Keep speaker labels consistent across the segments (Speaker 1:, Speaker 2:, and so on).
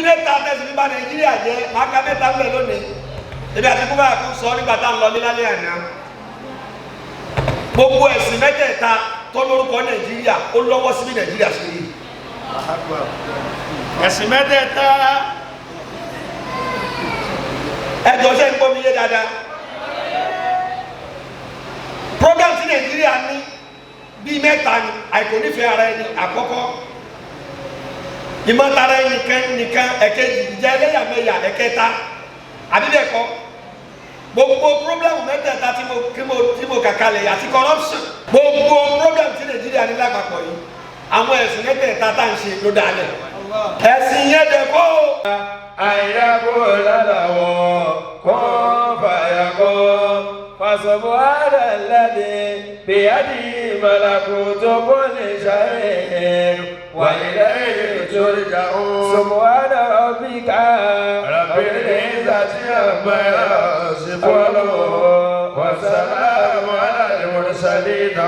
Speaker 1: Mẹ́ta tẹ̀sí fi bà Nàìjíríà jẹ́, máa ka mẹ́ta ń bẹ̀ lónìí. Ebi àti kúbà kú sọ nígbà tá à ń lọ nílálẹ́ àná. Gbogbo ẹ̀sìn mẹ́tẹ̀ẹ̀ta tó lórúkọ Nàìjíríà, ó lọ́wọ́ sí bí Nàìjíríà ṣe rí.
Speaker 2: Ẹ̀sìn mẹ́tẹ̀ẹ̀ta.
Speaker 1: Ẹjọ́, ṣe ń gbọ́ mi yé dáadáa? Program tí Nàìjíríà ní bíi mẹ́ta ni: àìkò nífẹ̀ẹ́ ara ẹni àkọ́kọ́, ìmọ̀tara ẹni nìkan nìkan ẹ̀kejì, ìjà ẹlẹ́yàmẹ̀yà ẹ̀kẹta, àbí bẹ́ẹ̀ kọ́? Gbogbo problem mẹ́tẹ̀ẹ̀ta tí mo kà kalẹ̀ àti corruption, gbogbo problem tí Nàìjíríà ní lápapọ̀ yìí, àwọn ẹ̀sìn mẹ́tẹ̀ẹ̀ta tá à ń ṣe ló dálẹ̀. Ẹ̀sìn yẹn dẹ̀ kọ́ o.
Speaker 3: أن يقول له كن فيكون فسبحان الذي بيده ملكوت كل شيء وإليه ترجعون. سبحان ربك رب العزة عما يصفون والسلام على المرسلين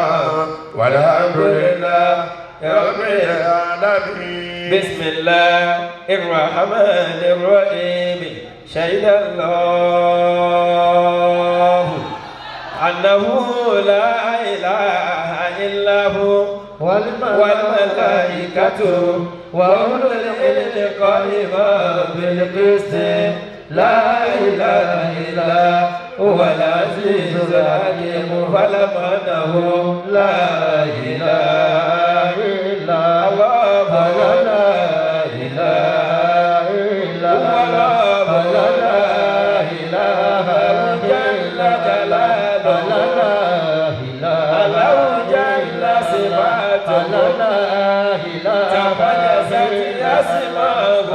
Speaker 3: والحمد لله رب العالمين. بسم الله الرحمن الرحيم. شهد الله أنه لا إله إلا هو والملائكة وأولو العلم قائما بالقسط، لا إله إلا هو العزيز الحكيم. فاعلم أنه لا إله إلا الله. لا إله إلا الله. لا إله جل جلاله. الله جل صفاته. تقدست أسماؤه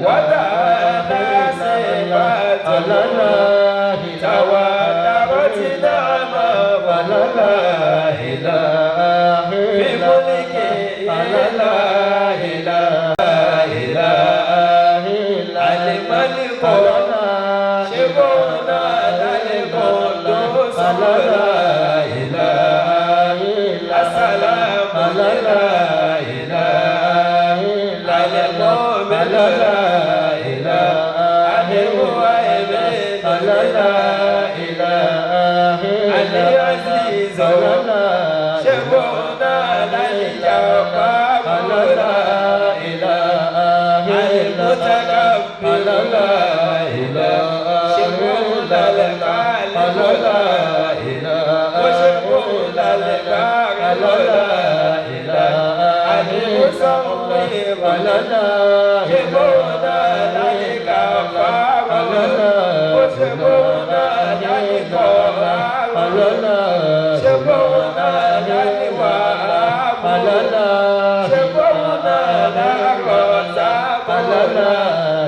Speaker 3: وتعالى صفاته. تواترت نعمه في ملكه. لا إله إلا الملك شبونا القدوس. لا إله إلا السلام. لا إله إلا المؤمن. لا إله المهيمن. لا إله العزيز شبونا الجبار. لا إله المتكبر. لا إله شبونا الخالق. لا إله وشبونا البارئ. لا إله المصور. شبونا الغفار وشبونا القهار. شبونا الوهاب. شبونا الرزاق.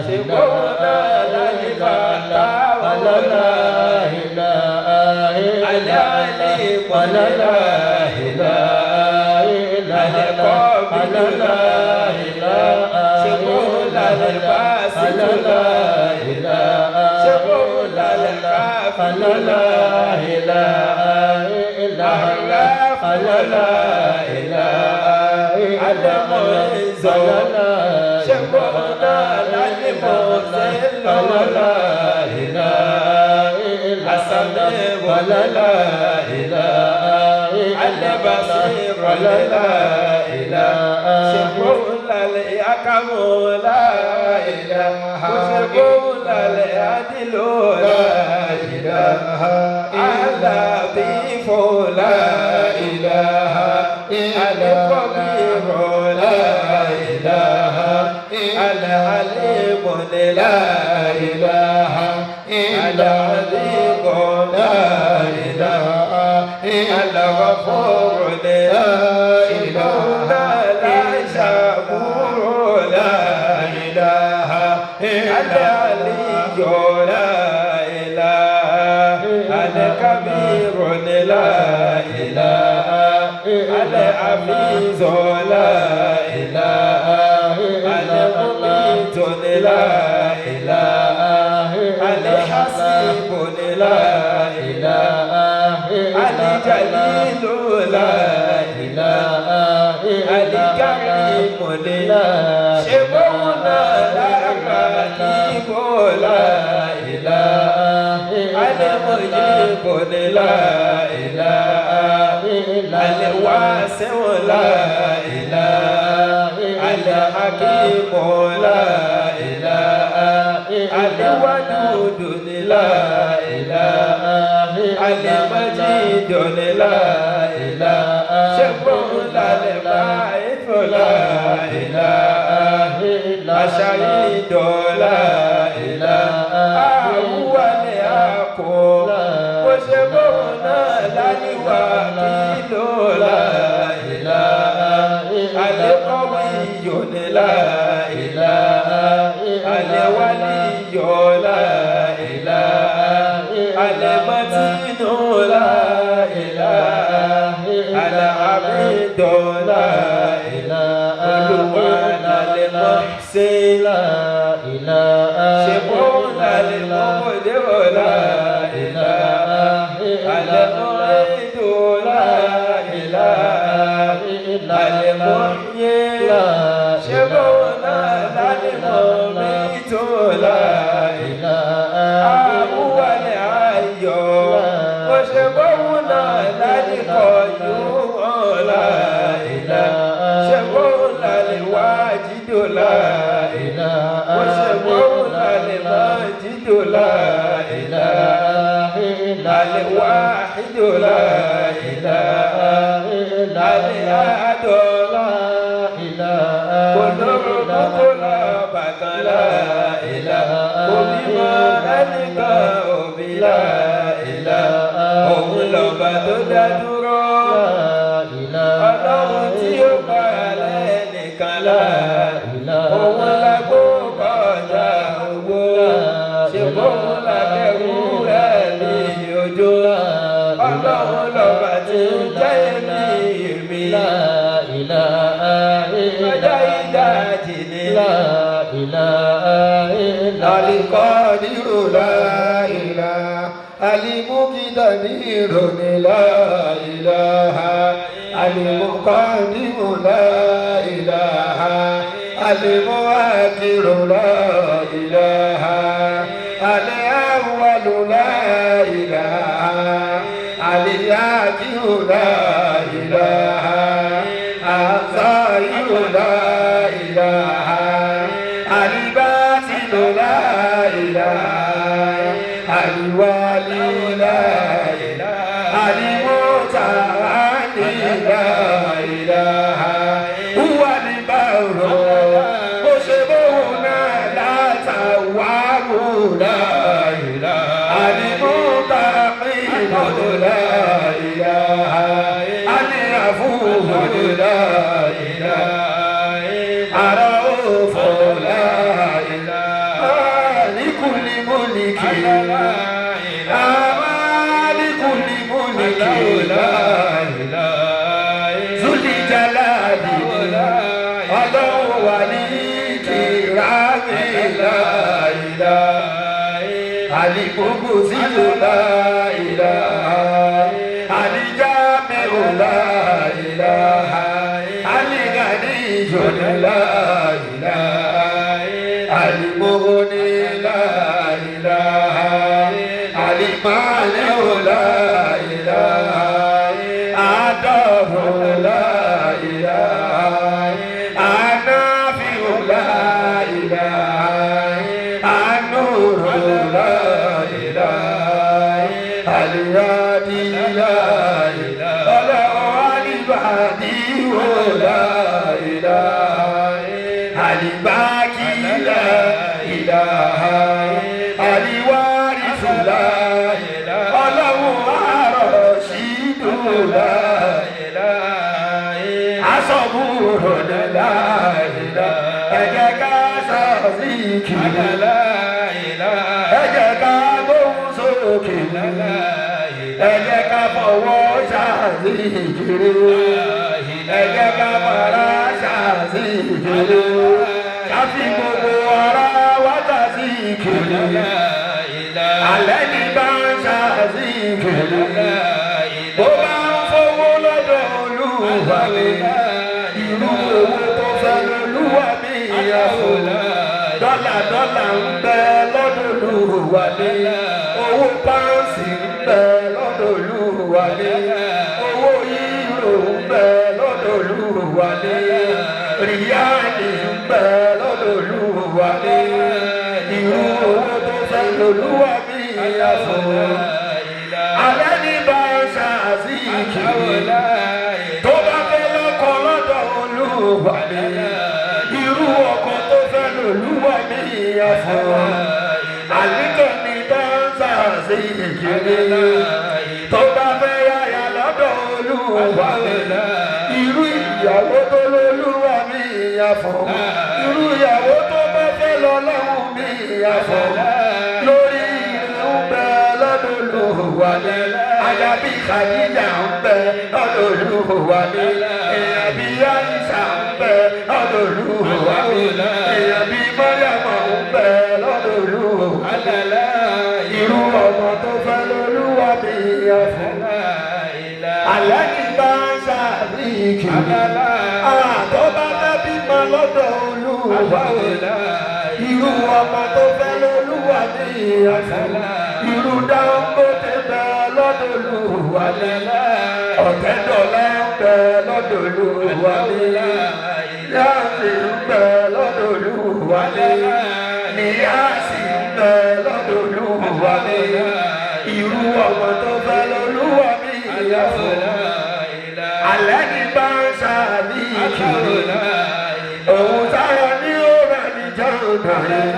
Speaker 3: شبونا الفتاح. العليم. لا إله القابل. شبونا الباسط. شبونا الكافي. لا إله إلا لا إله المعز. شبونا المذل. لا إله إلا السميع. لا إله البصير. لا إله شبونا الحكم. لا إله شبونا العدل. لا إله اللطيف. لا إله الخبير. لا إله العليم. لا إله العظيم. لا إله الغفور. لا إله لا شكور. لا إله العلي. لا إله الكبير. لا إله الحفيظ. لا إله المميت. لا إله الحسيب. لا إله الجليل. لا إله الكريم. شبونا الحكيم لا إله المجيب لا إله الواسع لا إله الحكيم لا إله الودود لا إله المجيد لا إله شكر للباعث لا إله الشهيد لا إله هو الحق bó ṣe bóun náà láníwá kìló لا إله القوي لا إله الولي لا إله المتين لا إله الحميد لا إله Olúwa المحسن ṣe bóun lálẹ́ لا إله المعيد لا إله المحيي ṣe bóun náà lálẹ́ mọ́mìtò لا إله àwùwalẹ̀ ayọ̀ bó ṣe bóun náà lálẹ́ kọ̀ọ̀yún لا إله ṣe bóun lálẹ́ wájídò لا إله bó ṣe bóun lálẹ́ májídò لا إله الواحد لا إله الأحد kò lórúkọ kò lọ́bàkan لا إله kò bímọ ẹnìkan òbí لا إله òun lọ́ba tó dá dúró ọlọ́run tí ó bá lẹ́nìkan لا òun lágbó kọjá owó ṣe bóun lákẹ́rù rẹ̀ ní ojú ọlọ́run lọ́ba tí ń jẹ́ èmi èmi ọjọ́ ìdájì ni.
Speaker 1: القادر لا إله المقتدر لا إله المقدم لا إله المؤخر لا إله الأول لا إله الآخر لا إله الظاهر لا إله الباطن لا إله الوالي لا إله المتعالي لا إله هو البر مشبهنا لا تواب لا إله المتقين لا إله العفو لا إله الرؤوف لا إله مالك الملك مالك الملك لا إله ذو الجلال ọlọ́run wà ní kìrámì لا إله المقسط لا إله الجامع لا إله الغني لا إله المغني لا إله المانع لا إله الضار لا إله النافع لا إله النور لا إله الهادي لا إله البديع لا إله الباقي لا إله الوارث لا إله الرشيد لا إله الصبور لا إله ẹ jẹ́ ká ṣàzíkìrì ẹ jẹ́ ká gbóhùn sókè ẹ jẹ́ ká fọwọ́ ṣàzíkìrì ẹ jẹ́ ká fara ṣàzíkìrì ká fi gbogbo ara wá ṣàzíkìrì alẹ́ ní bá ń ṣàzíkìrì bó bá ń fowó lọ́dọ̀ Olúwa mi irú owó tó fẹ́ lolúwa mi àfò dọ́là.
Speaker 3: Dọ́là ń bẹ lọ́dọ̀ Olúwa mi, owó páùnsì ń bẹ lọ́dọ̀ Olúwa mi, owó yúrò ń bẹ lọ́dọ̀ Olúwa mi, ríálì ń bẹ lọ́dọ̀ Olúwa mi, irú owó tó fẹ́ lolúwa mi yá fún. Alẹ́ ní bá ń ṣàzíkì tó bá fẹ́ lọ́kọ lọ́dọ̀ Olúwa mi, irú ọkọ tó fẹ́ lolúwa mi yá fún. Àlítọ̀ ní bá ń ṣàzíkì tó bá fẹ́ yáyà lọ́dọ̀ Olúwa mi, irú ìyàwó tó lolúwa mi yá fún. Irú ìyàwó tó bá fẹ́ lọ́lọ́run mi yá fún. Lórí ìlú bẹ lọ́dọ̀ Olúwa mi, àyàbí Khadija ń bẹ lọ́dọ̀ Olúwa mi, èèyàn bí Aisha ń bẹ lọ́dọ̀ Olúwa mi, èèyàn bí Mọ́ríàmù ń bẹ lọ́dọ̀ Olúwa mi, irú ọmọ tó fẹ́ lolúwa mi yá fún. Alẹ́ ní bá ń ṣàríkì, àtọ́ bá fẹ́ bímọ lọ́dọ̀ Olúwa mi, irú ọmọ tó fẹ́ lolúwa mi yá fún. Irú Dangote bẹ lọ́dọ̀ Olúwa mi, Ọ̀tẹ́dọ́lá ń bẹ lọ́dọ̀ Olúwa mi, Yáàsì ń bẹ lọ́dọ̀ Olúwa mi, Níyàsì ń bẹ lọ́dọ̀ Olúwa mi, irú ọmọ tó fẹ́ lolúwa mi yá fún. Alẹ́ ní bá ń ṣàlíkì, òun sára ní òrà ní jọ́nà yìí.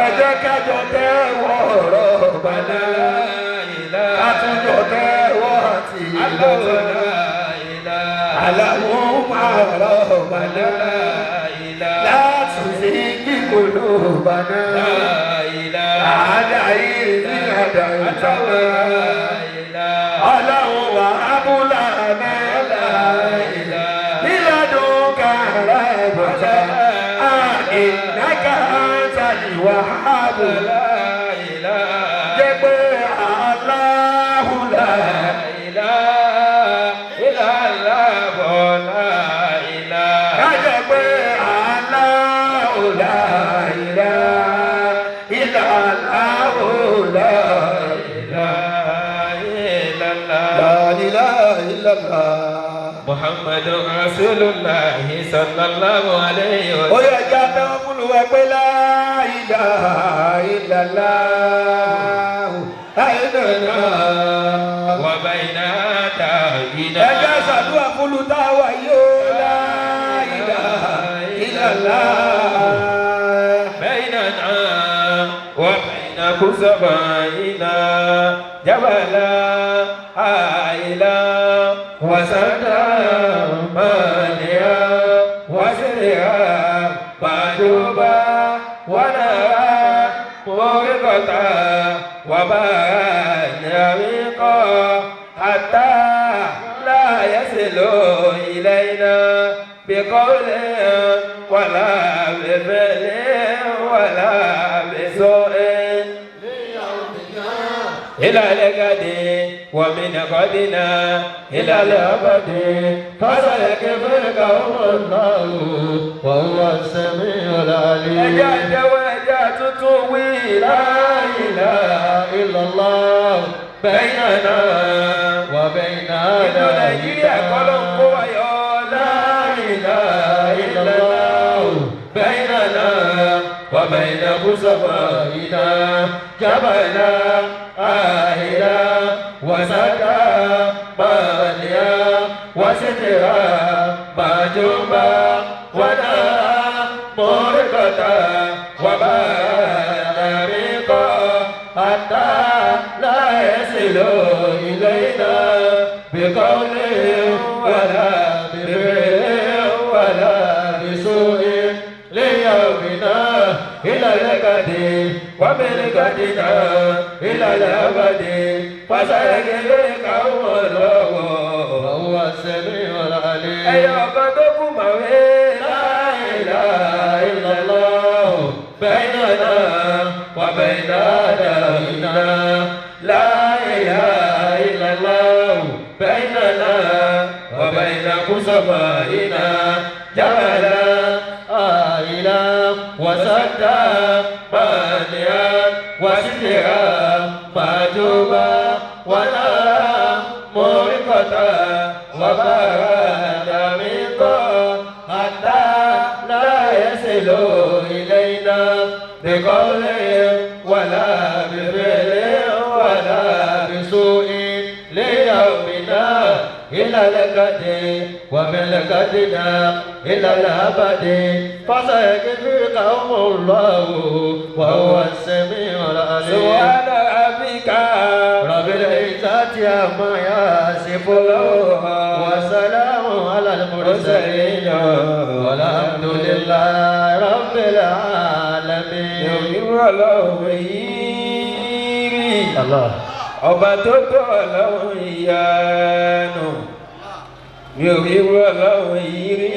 Speaker 3: Ẹ jẹ́ kájọ tẹ́wọ́ ọ̀rọ̀ bàdá, kátúnjọ tẹ́wọ́ àti ìlọ́tọ̀. Àlàó máa rọ̀ bàdá, láti sí kíkòló bàdá. Àdá yìí ní àdá ìtàwé. Ọlọ́run wà á búlà mẹ́lá nílọ́dún kàrà ẹ̀bọ̀tà. Ìnáka àǹtàlì wà á bù. Jẹ́ pé aláhùlà. Kájọ pé aláhùlà ìlà ìlà aláhùlà. La ilaha illallah.
Speaker 2: Muhammadu Rasulullah sallallahu alayhi wa
Speaker 1: Ó yẹ jẹ́ àtàwọn múlùwẹ̀ pé la ilaha illallah. La ilaha.
Speaker 2: Wa bayna ta'ina.
Speaker 1: Ẹ jẹ́ ṣàdúrà fúlù táwa yóò la ilaha illallah.
Speaker 2: Baynana wa bayna kusabaina jabala aila wa sada mania wa sirha bajuba wa nara murikata wa baniqa hatta la yasilu ilayna biqawlin wala bifi'lin wala bisu'in إلى الغد ومن غدنا إلى الأبد
Speaker 3: فسيكفيكهم الله وهو السميع العليم.
Speaker 2: Ẹjẹ́ àjẹwọ́ ẹjẹ́ àtúntún wí
Speaker 3: لا إله إلا الله
Speaker 2: بيننا
Speaker 3: وبين
Speaker 2: Ìlú Nàìjíríà kọ́ ló ń kó wa yọ.
Speaker 3: لا إله إلا الله
Speaker 2: بيننا وبين كسبائنا جبلا آهلا وسكا بانيا وسترا ماجوبا ونارا مورقة وبارقا حتى لا يصلوا إلينا بقول ولا بفعل ولا بسوء ليومنا إلى الغد ومن غدنا إلى الأبد فسيكفيكهم الله
Speaker 3: وهو السميع العليم.
Speaker 2: Ẹyọ kan tó kù màwé.
Speaker 3: لا إله إلا الله
Speaker 2: بيننا وبين أعدائنا لا إله إلا الله بيننا وبين كسبائنا جبلا
Speaker 3: آه.
Speaker 2: باطلا وسدا مانعا وسترا محجوبا ونارا مورقة وبارا عميقا حتى لا يصلوا إلينا بقول ولا بفعل ولا بسوء ليومنا إلى الغد ومن غدنا إلى الأبد فسيكفيكهم الله وهو السميع العليم.
Speaker 3: سبحان ربك
Speaker 2: رب العزة عما يصفون وسلام على المرسلين والحمد لله رب العالمين.
Speaker 3: Ìwọ Ọlọ́run yìí rí.
Speaker 2: الله.
Speaker 3: Ọba tó tó Ọlọ́run ìyanu. Mi ò rí irú Ọlọ́run yìí rí.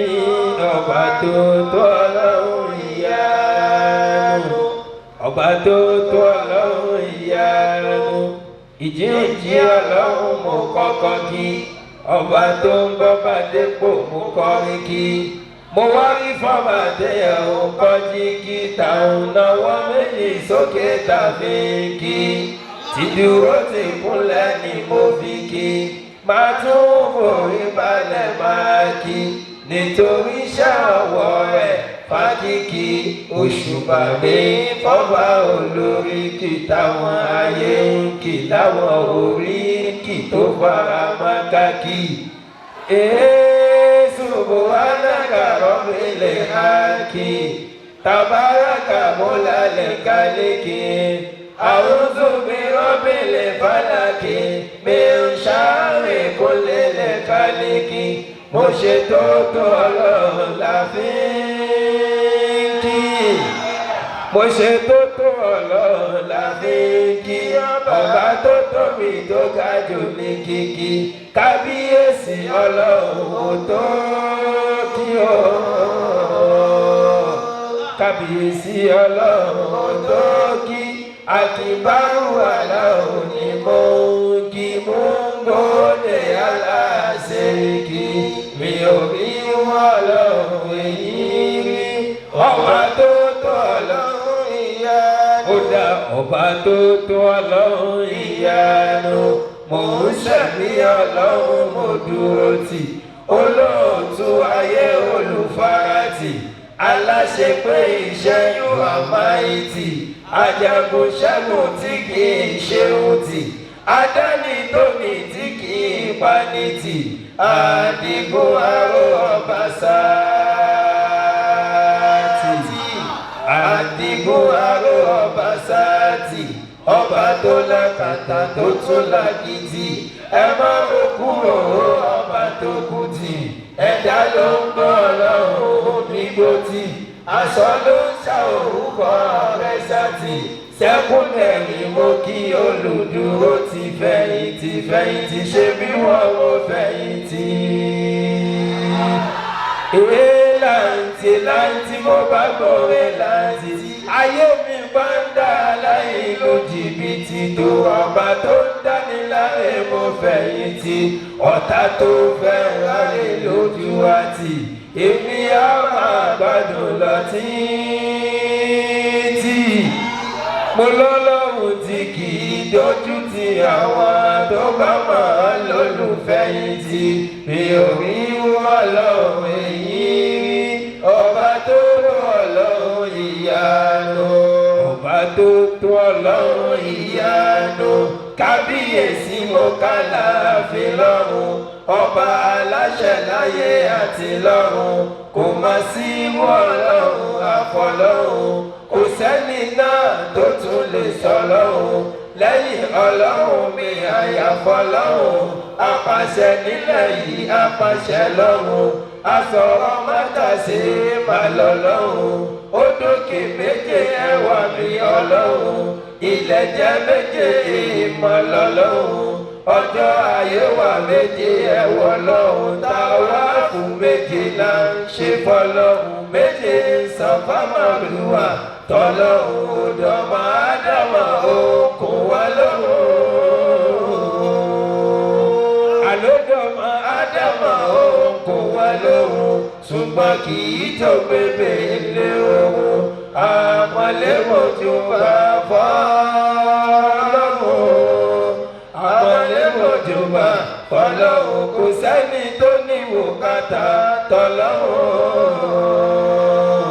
Speaker 3: Ọba tó tó Ọlọ́run ìyanu. Ọba tó tó Ọlọ́run ìyanu. Ìjíǹjí Ọlọ́run mo kọ́kọ́ kí. Ọba tó ń gbọ́ bá dépò mo kọrin kí. Mo wá rí fọ́màdé ẹ̀hún kọjí kí tàun náwó méjì sókè tàbí kí. Tìdúró ti kúnlẹ̀ ni mo fi kí. Máa tún forí balẹ̀ máa kí. Nítorí iṣẹ́ ọwọ́ rẹ̀ fákìkì òṣùbà mi fọ́ba olórí kì táwọn ayé ń kì láwọn orí kì tó fara mọ́ kákì. Subhanaka rabbil haki tabaraka mulal kaliki a'udhu bi rabbil falaki min sharri kulli kaliki. Mo ṣe tó tó Ọlọ́run la fi ń kí. Mo ṣe tó tó Ọlọ́run la fi ń kí. Ọba tó tóbi tó ga jù ní kíkí. Kábíyèsí Ọlọ́run ò tó kí o. Kábíyèsí Ọlọ́run ò tó kí. Àkìbárù aláwọ̀ ni mo ń kí. Mo ń gbóde aláṣẹ kí. Mi ò rí wọn Ọlọ́run èyí rí. Ọba tó tó Ọlọ́run ìyanu. Ó dá ọba tó tó Ọlọ́run ìyanu. Mò ń ṣẹ̀mí Ọlọ́run mo dúró tì. Olóòtú ayé olùfaratì. Aláṣẹ pé iṣẹ́ yóò àmáìtì. Ajagun ṣẹ́gun tí kì í ṣeun tì. Adáni tómi tí kì í pani tì. Àdìgún aró ọba sáàtì. Àdìgún aró ọba sáàtì. Ọba tó lákàtà tó tún lágídí. Ẹ má ro kúrò ọba tó kú tì. Ẹ̀dá ló ń gbọ́ Ọlọ́run omi gbó tì. Aṣọ ló ń ṣá orúkọ rẹ̀ ṣáàtì. Sẹ́kúnlẹ̀ ni mo kí olùdúró ti fẹ̀yìntì fẹ̀yìntì ṣe bí wọ́n mo fẹ̀yìntì. Èé láǹtì láǹtì mo bá gbọ́rẹ̀ láǹtì. Ayé mi bá ń dá láì lu jìbìtì tó ọba tó ń dání láre mo fẹ̀yìntì. Ọ̀tá tó fẹ́ ráre lójú àtì. Èmi á máa gbádùn lọ títí. Mo lọ́lọ́run tí kì í dojú ti àwọn tó bá máa lólùfẹ̀yìntì. Mi ò rí Ọlọ́run èyí rí. Ọba tó tó Ọlọ́run ìyanu. Ọba tó tó Ọlọ́run ìyanu. Kábíyèsí mo ká láàfin lọ́run. Ọba aláṣẹ láyé àti lọ́run. Kò má sí Ọlọ́run àfọlọ́run. Kò sẹ́ni náà tó tún lè sọ lọ́run. Lẹ́yìn Ọlọ́run mi àyàfọ́ lọ́run. Apàṣẹ nílẹ̀ yìí apàṣẹ lọ́run. Asọ̀rọ̀ mátàsé má lọ lọ́run. Ó dókè méje ẹwà mi Ọlọ́run. Ilẹ̀ jẹ́ méje ìmọ̀ lọ́lọ́run. Ọjọ́ ayé wà méje ẹ̀wọ̀ lọ́run. Táwa fún méje là ń ṣe fọlọ́run. Méje sàfámàlúwà tọ́lọ́run òdòmọ̀ ádámà òkun wá lọ́run. Àlódòmọ̀ ádámà òkun wá lọ́run. Ṣùgbọ́n kì í tó bébè lé o. mo júbà fọ́lọ́run. Àpọ́nlé mo júbà fọ́lọ́run. Kò sẹ́ni tó ní bùkátà tọ́lọ́run.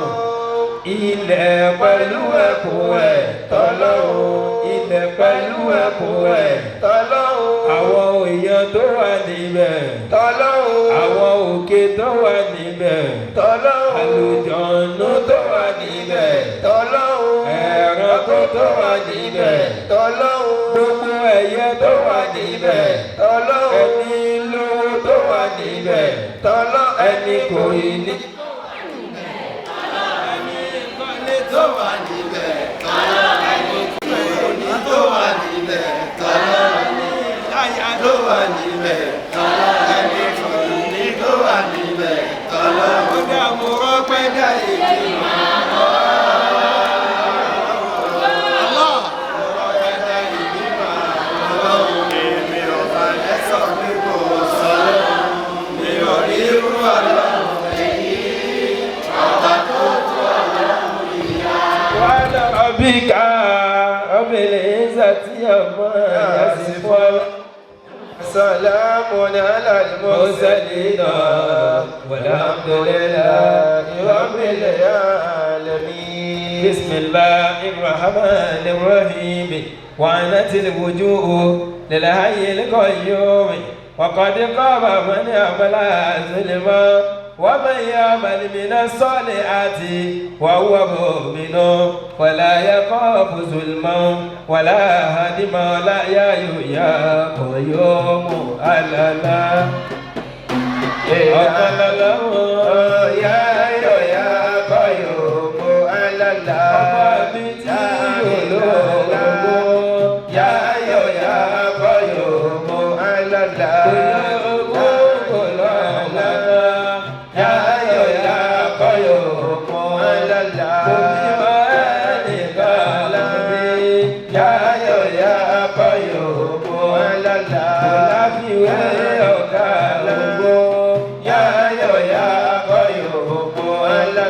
Speaker 3: Ilẹ̀ pẹ̀lú ẹ̀kún ẹ̀ tọ́lọ́run. Ilẹ̀ pẹ̀lú ẹ̀kún ẹ̀ tọ́lọ́run. Àwọn èèyàn tó wà níbẹ̀ tọ́lọ́run. Àwọn òkè tó wà níbẹ̀ tọ́lọ́run. Àlùjọ̀nù tó wà níbẹ̀ tọ́lọ́run. Ẹranko tó wà níbẹ̀ tọ́lọ́run. Gbogbo ẹyẹ tó wà níbẹ̀ tọ́lọ́run. Ẹni lówó tó wà níbẹ̀ tọ́lọ́run. Ẹni kò ì ní.
Speaker 1: Ẹni kọ́lé tó wà níbẹ̀ tọ́lọ́run. Ẹni kò ní tó wà níbẹ̀ tọ́lọ́run. Láyà tó wà níbẹ̀ tọ́lọ́run. Ẹni kò ní tó wà níbẹ̀ tọ́lọ́run. Ó dá mo rọ́pẹ́ dá èyí máa kọ́. Allah mo rọ́pẹ́ dá èyí máa kọ́. Èmi ò bá lẹ́sọ̀ pé kò sọ̀rọ̀. Mi ò rí irú ọlọ́run èyí. Ọba tó tó ọlọ́run ìyá.
Speaker 3: وعلى ربك رب العزة عما يصفون
Speaker 2: سلام على
Speaker 3: المرسلين والحمد لله رب
Speaker 2: العالمين.
Speaker 3: بسم الله الرحمن الرحيم. وعنت الوجوه للحي القيوم وقد خاب من عمل ظلما ومن يعمل من الصالحات وهو مؤمن فلا يخاف ظلما ولا هدما. لا يا يا قيوم ألا ọ̀kan lọ́lọ́run.
Speaker 2: يا يا قيوم على
Speaker 3: Ọba mi tí olóògùn.
Speaker 2: يا يا قيوم على
Speaker 3: Olóògùn kò lọ́mọ.
Speaker 2: يا يا قيوم على
Speaker 3: Kò ní mọ ẹnìkan lọ́bí.
Speaker 2: يا يا قيوم على
Speaker 3: Kò láfiwé ọ̀gá ògo.
Speaker 2: يا يا قيوم على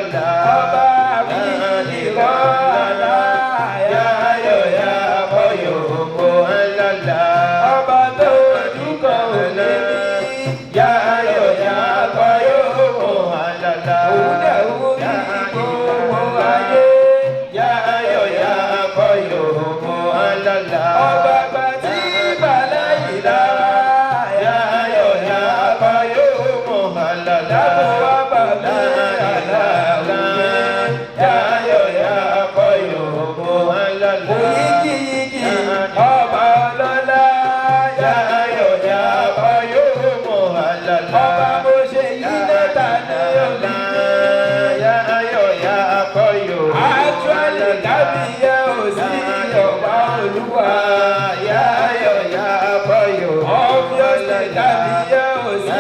Speaker 3: Ọba mi ìkọ́ àlá.
Speaker 2: يا يا قيوم على
Speaker 3: Ọba tó ojú kan ò lè rí.
Speaker 2: يا يا قيوم على
Speaker 3: Òun dẹ̀ wú ní gbogbo ayé.
Speaker 2: يا يا قيوم على
Speaker 3: Ọba àgbà tí bàlá yìí lára.
Speaker 2: يا يا قيوم على
Speaker 3: Dákun wá bàbá àlá òwe.
Speaker 2: يا يا قيوم على
Speaker 3: Òyígíyigì ọba ọlọ́lá.
Speaker 2: يا يا قيوم على
Speaker 3: Ọba bó ṣe yí lẹ́tà ní òbí.
Speaker 2: يا يا قيوم
Speaker 3: Actually, kábíyá ò sí ọba olúwa.
Speaker 2: يا يا قيوم
Speaker 3: Obviously, kábíyá ò sí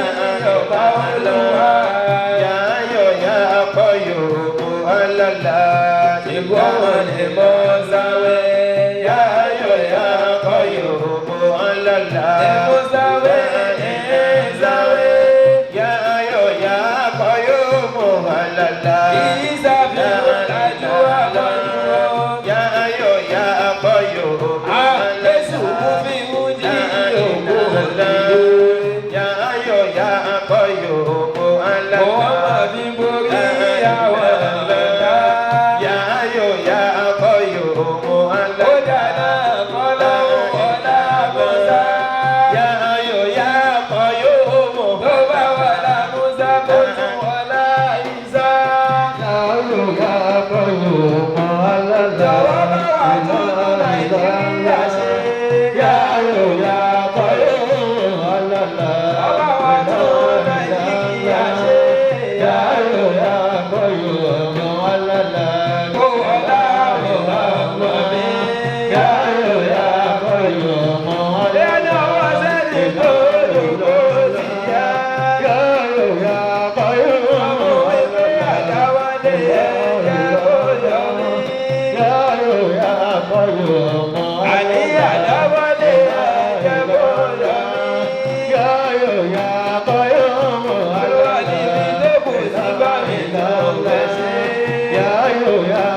Speaker 3: ọba olúwa.
Speaker 2: يا يا قيوم على
Speaker 3: Ìgbọ́n wọn lè mọ sáwẹ́.
Speaker 2: يا يا قيوم على
Speaker 3: Ẹ̀mú sáwẹ́, ẹ̀ sáwẹ́.
Speaker 2: يا يا قيوم على
Speaker 3: Ìsàfihàn lajú àbọ̀dúró.
Speaker 2: يا يا قيوم
Speaker 3: Jésù kú fi ń jí òkú òdìdó.
Speaker 2: يا يا قيوم على
Speaker 3: Wọ́n fi borí àwọn ọ̀tá.
Speaker 2: يا يا قيوم على
Speaker 3: Ó dáná kọ́lọ́hún ọ̀la Musa.
Speaker 2: يا يا قيوم
Speaker 3: Tó bá wọlá Musa kó tún wọlá Ìsá. Jọ̀wọ́ bá wà tún Nàìjíríà ṣe. Ọba wa tún Nàìjíríà ṣe. Kó wọlá Muhammad. Lẹ́nu ọwọ́ sẹ́ni tó lòlò sí yá. Ọmọ ìwé àdáwálé ẹ̀jẹ̀ kó yọ mí. Àní àdáwálé ẹ̀jẹ̀ kó yọ mí. Olúwa níbi tó kù sí bá mi lọ fẹ́ ṣe.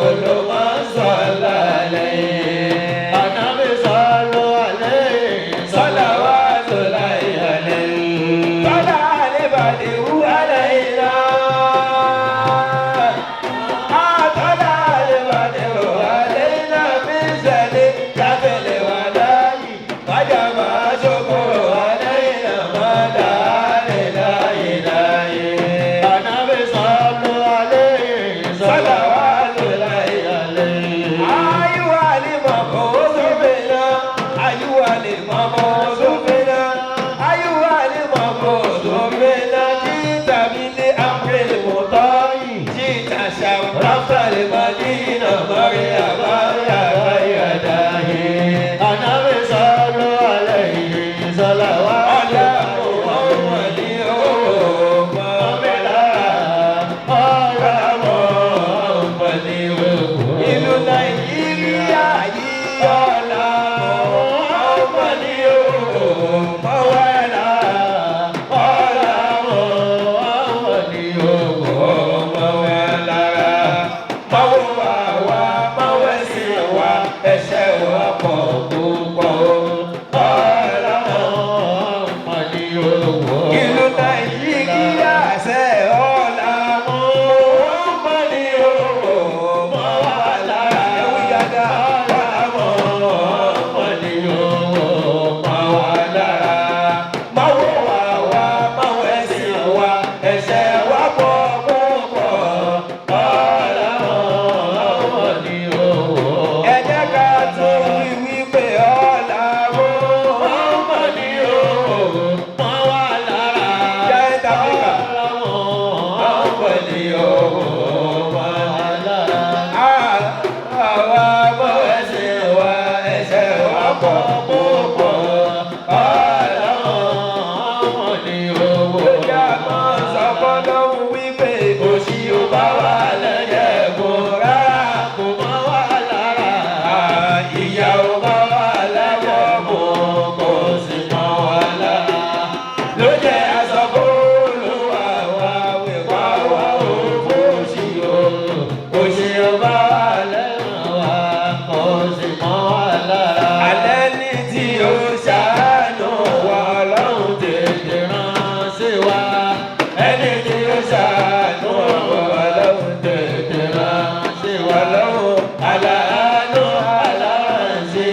Speaker 3: كل من صلى عليه.
Speaker 4: Ànábì sọ̀rọ̀ àlẹ́
Speaker 3: صلوات الله عليه. طلع البدر علينا. طلع البدر علينا من سنة الوداع. وجب الشكر علينا ما دعا لله داعي.
Speaker 4: Ànábì sọ̀rọ̀ àlẹ́
Speaker 3: صلوات الله
Speaker 4: عليه.
Speaker 3: أيها المبعوث بنا، أيها المبعوث بنا، أيها المبعوث بنا، جئت بالأمر المطاع، جئت شرفت المدينة مريم يا خير داعي.
Speaker 4: Ànábì sọ̀rọ̀ àlẹ́ sọ̀làwà
Speaker 3: على محمد ìlú Nàìjíríà yìí ọ̀la Muhammad yóò mọ̀ wá lára. Ọ̀la Muhammad yóò mọ̀ wá lára. Máwo wá wá, máwo ẹ̀sìn wa, ẹ̀ṣẹ̀ wa pọ̀ púpọ̀ o. Ọ̀la ìlú Nàìjíríà ṣe ọ̀la Muhammad yóò mọ̀ wá lára. Ẹ̀wí dáadáa, ọ̀la Muhammad yóò mọ̀ wá lára. Máwo wá wá, máwo ẹ̀sìn wa, ẹ̀ṣẹ̀ wa pọ̀ púpọ̀. Ọ̀la ẹ jẹ́ ká tún wí wípé ọ̀la Muhammad yóò Giant Africa. Muhammad yóò mọ̀ wá lára. Àwa mọ̀ ẹ̀sìn wa, ẹ̀ṣẹ̀ wa pọ̀ púpọ̀. Ọ̀la ló jẹ́ àmọ́ sọ fọ́lọ́hún wípé òṣì ò bá wà lẹ́yẹ̀ kó rárá. Ìyà ò bá wà lẹ́wọ̀ mọ́ kò sì mọ́ wa lára. Ló jẹ́ aṣọ fÓlúwa wa wípé àwa ò fòṣì o. Òṣì ò bá wà alẹ́ ní tí ó ṣàánú wa Ọlọ́run tètè rán sí wa. Ẹni tí ó ṣàánú wa Ọlọ́run tètè rán sí wa. Ọlọ́run aláàánú aláàánṣe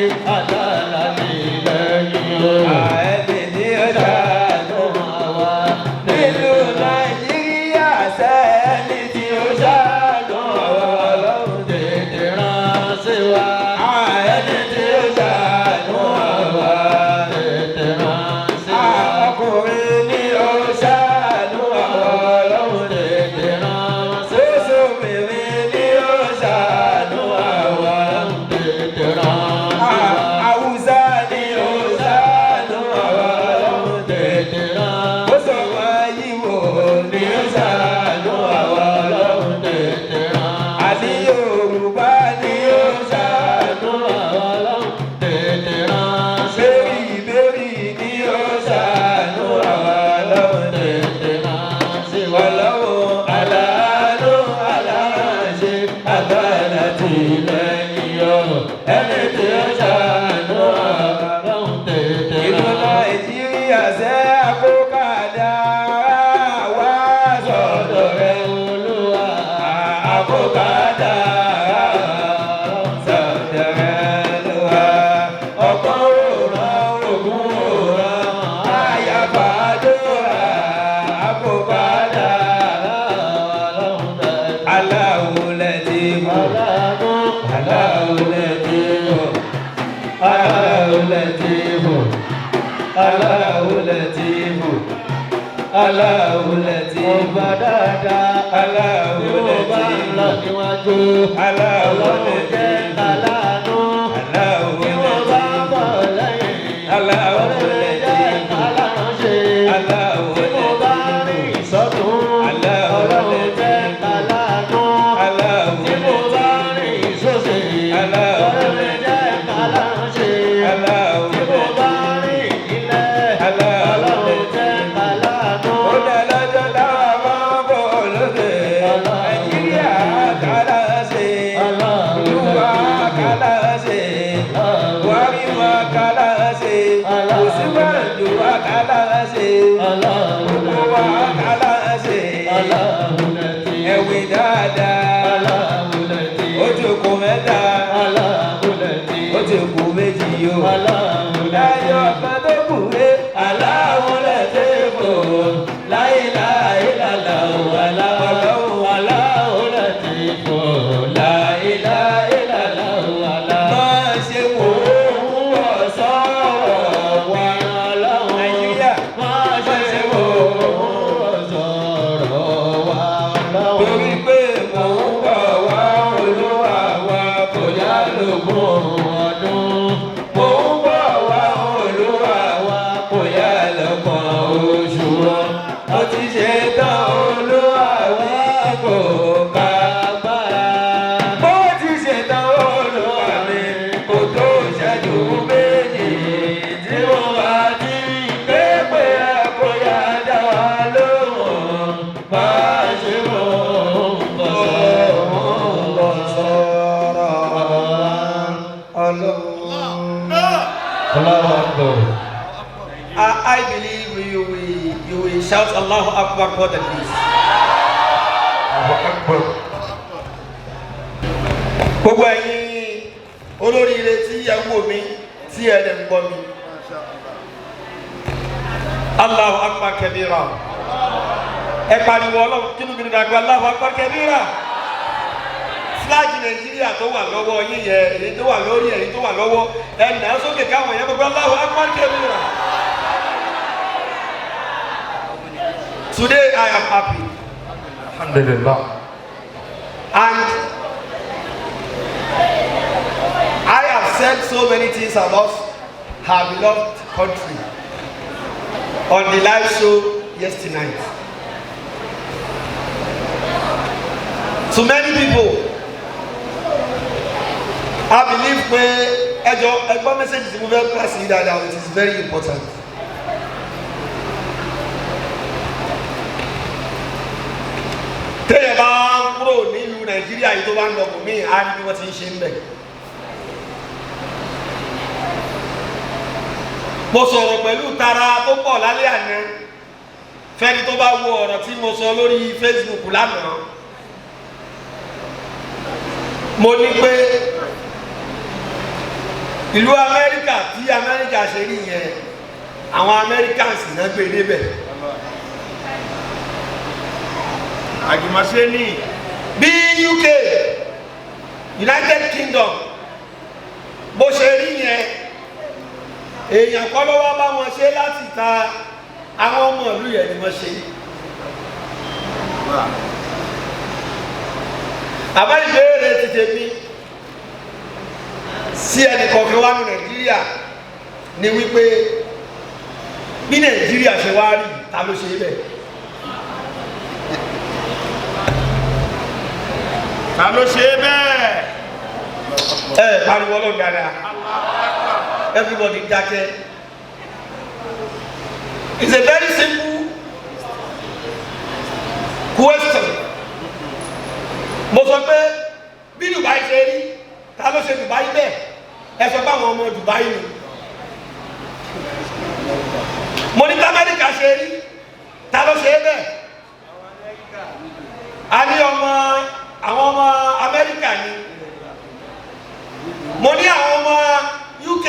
Speaker 3: ẹni tí ó ṣàánú wa. Nílùú Nàìjíríà ṣe ẹni tí ó ṣàánú wa Ọlọ́run tètè rán sí wa. Ẹni tí ó ṣàánú wa. Ọkùnrin ni ó ṣàánú àwọn Ọlọ́run tètè rán sí. Oṣooṣobìnrin ni ó ṣàánú àwọn. Haúsá ni ó ṣàánú àwọn Ọlọ́run tètè rán. Oṣooṣo Yíbò ni ó ṣàánú àwọn Ọlọ́run tètè rán. Àní Yorùbá ni ó ṣàánú Bẹ́rì bẹ́rì ni ó ṣàánú àwọn Ọlọ́run tètè rán. Ọlọ́run aláàánú aláàánṣe agbára tìlẹ́yìn ọ̀rọ̀ ẹni tí ó ṣàánú àwọn. Ìlú Nàìjíríà ṣe àkókàdá wá sọ̀dọ̀ rẹ̀ Olúwa. Àkókàdá sọ̀dọ̀ rẹ̀ Olúwa. Ọ̀pọ̀ òòrùn ògùn òòrùn àyàfà àdúrà àkókàdá. Aláwo lẹ ti mú. Aláwo lẹ ti mú. Aláwo lẹ ti mú. Aláwo lẹ ti mú. Aláwo lẹ ti mú.
Speaker 4: Ọba dáadáa,
Speaker 3: Aláwo
Speaker 4: tí
Speaker 3: lẹ
Speaker 4: mo bá
Speaker 3: ti
Speaker 4: ń lọ
Speaker 3: mú.
Speaker 4: níwájú,
Speaker 3: Aláwo
Speaker 4: Ọlọ́run
Speaker 3: lẹ ti
Speaker 4: jẹ́
Speaker 3: mú.
Speaker 4: kàláàánú.
Speaker 3: Aláwo
Speaker 4: Tí
Speaker 3: lẹ
Speaker 4: mo
Speaker 3: ti
Speaker 4: bá
Speaker 3: mú.
Speaker 4: bọ̀ lẹ́yìn,
Speaker 3: Aláwo
Speaker 4: Ọlọ́run
Speaker 3: lẹ
Speaker 4: jẹ́
Speaker 3: ti mú.
Speaker 4: kàláránṣe.
Speaker 3: Aláwo
Speaker 4: Tí mo
Speaker 3: lẹ
Speaker 4: bá
Speaker 3: ti mú.
Speaker 4: rìn sọ́tún,
Speaker 3: Aláwo
Speaker 4: Ọlọ́run
Speaker 3: lẹ ti
Speaker 4: jẹ́
Speaker 3: mú.
Speaker 4: kàláàánú.
Speaker 3: Aláwo
Speaker 4: Tí
Speaker 3: lẹ
Speaker 4: mo
Speaker 3: ti
Speaker 4: bá
Speaker 3: mú.
Speaker 4: rìn sósì,
Speaker 3: Aláwo
Speaker 4: Ọlọ́run
Speaker 3: lẹ
Speaker 4: jẹ́
Speaker 3: ti mú.
Speaker 4: kàláránṣe.
Speaker 3: Aláwo
Speaker 4: Tí
Speaker 3: lẹ
Speaker 4: mo
Speaker 3: ti
Speaker 4: bá
Speaker 3: mú.
Speaker 4: rìn nílẹ̀,
Speaker 3: Aláwo lẹ
Speaker 4: Ọlọ́run
Speaker 3: ti
Speaker 4: jẹ́
Speaker 3: mú.
Speaker 4: kàláàánú.
Speaker 3: Ó dá lọ́jọ́ táwa máa ń bọ̀ lókè. Nàìjíríà kára ṣe. Mẹ́ta. Ó ti kú méjì o. Ẹyọ kan tó kù é. Aláwo lẹ́tẹ̀ fò. Láìláì lálá o. Aláwo aláwo lẹ́tẹ̀ fò. Láìláì lálá o. Aláwo. Máa ṣe wò ó ń bọ̀ sọ̀rọ̀ wa. Nàìjíríà máa ṣe wò ó ń bọ̀ sọ̀rọ̀ wa. Torí pé mò ń bọ̀ wá olúwa wa kò yá lógún ọdún. Mò ń bọ̀ wá olúwa wa kò yá lọ́gbọ̀n oṣù wọn. Mo ti ṣe tán olúwa wa kò ká gbára. Mo ti ṣe tán olúwa mi kò tó ṣẹ́jú méjì tí mo bá ti ké pé ẹ kò yá dá wa lóhùn. Máa ṣe mò ń bọ̀ sọ̀rọ̀
Speaker 1: Ọlọ́run. I believe you will shout Allahu Akbar more than this. Gbogbo ẹ̀yin olóríire tí ẹ ń wò mí, tí ẹ dẹ̀ ń gbọ́ mi. Allahu Akbar kabira. Ẹ pariwo Ọlọ́run kínú mi dàgbà Allahu Akbar kabira. Flag Nàìjíríà tó wà lọ́wọ́ yín yẹ, èyí tó wà lórí, èyí tó wà lọ́wọ́, ẹ nà á sókè káwọn èèyàn gbogbo Allahu Akbar kabira. Today I am happy.
Speaker 2: Alhamdulillah.
Speaker 1: And I have said so many things about her beloved country on the live show yesterday night. To many people, I believe pé ẹ jọ̀ọ́, ẹ gbọ́ message tí mo fẹ́ pass yìí dáadáa, it is very important. Téèyàn bá ń kúrò nílùú Nàìjíríà yìí tó bá ń lọ bò míì, á ní bí wọ́n ti ń ṣe ń bẹ̀. Mo sọ̀rọ̀ pẹ̀lú tara tó pọ̀ lálẹ́ àná. Fẹ́ni tó bá wo ọ̀rọ̀ tí mo sọ lórí Facebook lánàá, mo ní pé ìlú Amẹ́ríkà tí Amẹ́ríkà ṣe rí yẹn, àwọn Americans náà gbé débẹ̀.
Speaker 2: Àjùmọ̀ṣe ní.
Speaker 1: Bí UK, United Kingdom, bó ṣe rí yẹn, èèyàn kọ́ ló wá bá wọn ṣe láti ta, àwọn ọmọ ìlú yẹn ni wọ́n ṣe. Àmọ́ ìbéèrè ti tèmi sí ẹnì kọ̀ọ̀kan wá ní Nàìjíríà ni wípé, bí Nàìjíríà ṣe wá rí, ta ló ṣe bẹ́ẹ̀?
Speaker 2: Ta ló ṣe é bẹ́ẹ̀?
Speaker 1: Ẹ pariwo Ọlọ́run dáadáa. Everybody dákẹ́. It's a very simple question. Mo sọ pé bí Dubai ṣe rí, ta ló ṣe Dubai bẹ́ẹ̀? Ẹ sọ pé àwọn ọmọ Dubai ni. Mo ní Amẹ́ríkà ṣe rí, ta ló ṣe é bẹ́ẹ̀? A ní ọmọ àwọn ọmọ Amẹ́ríkà ni. Mo ní àwọn ọmọ UK.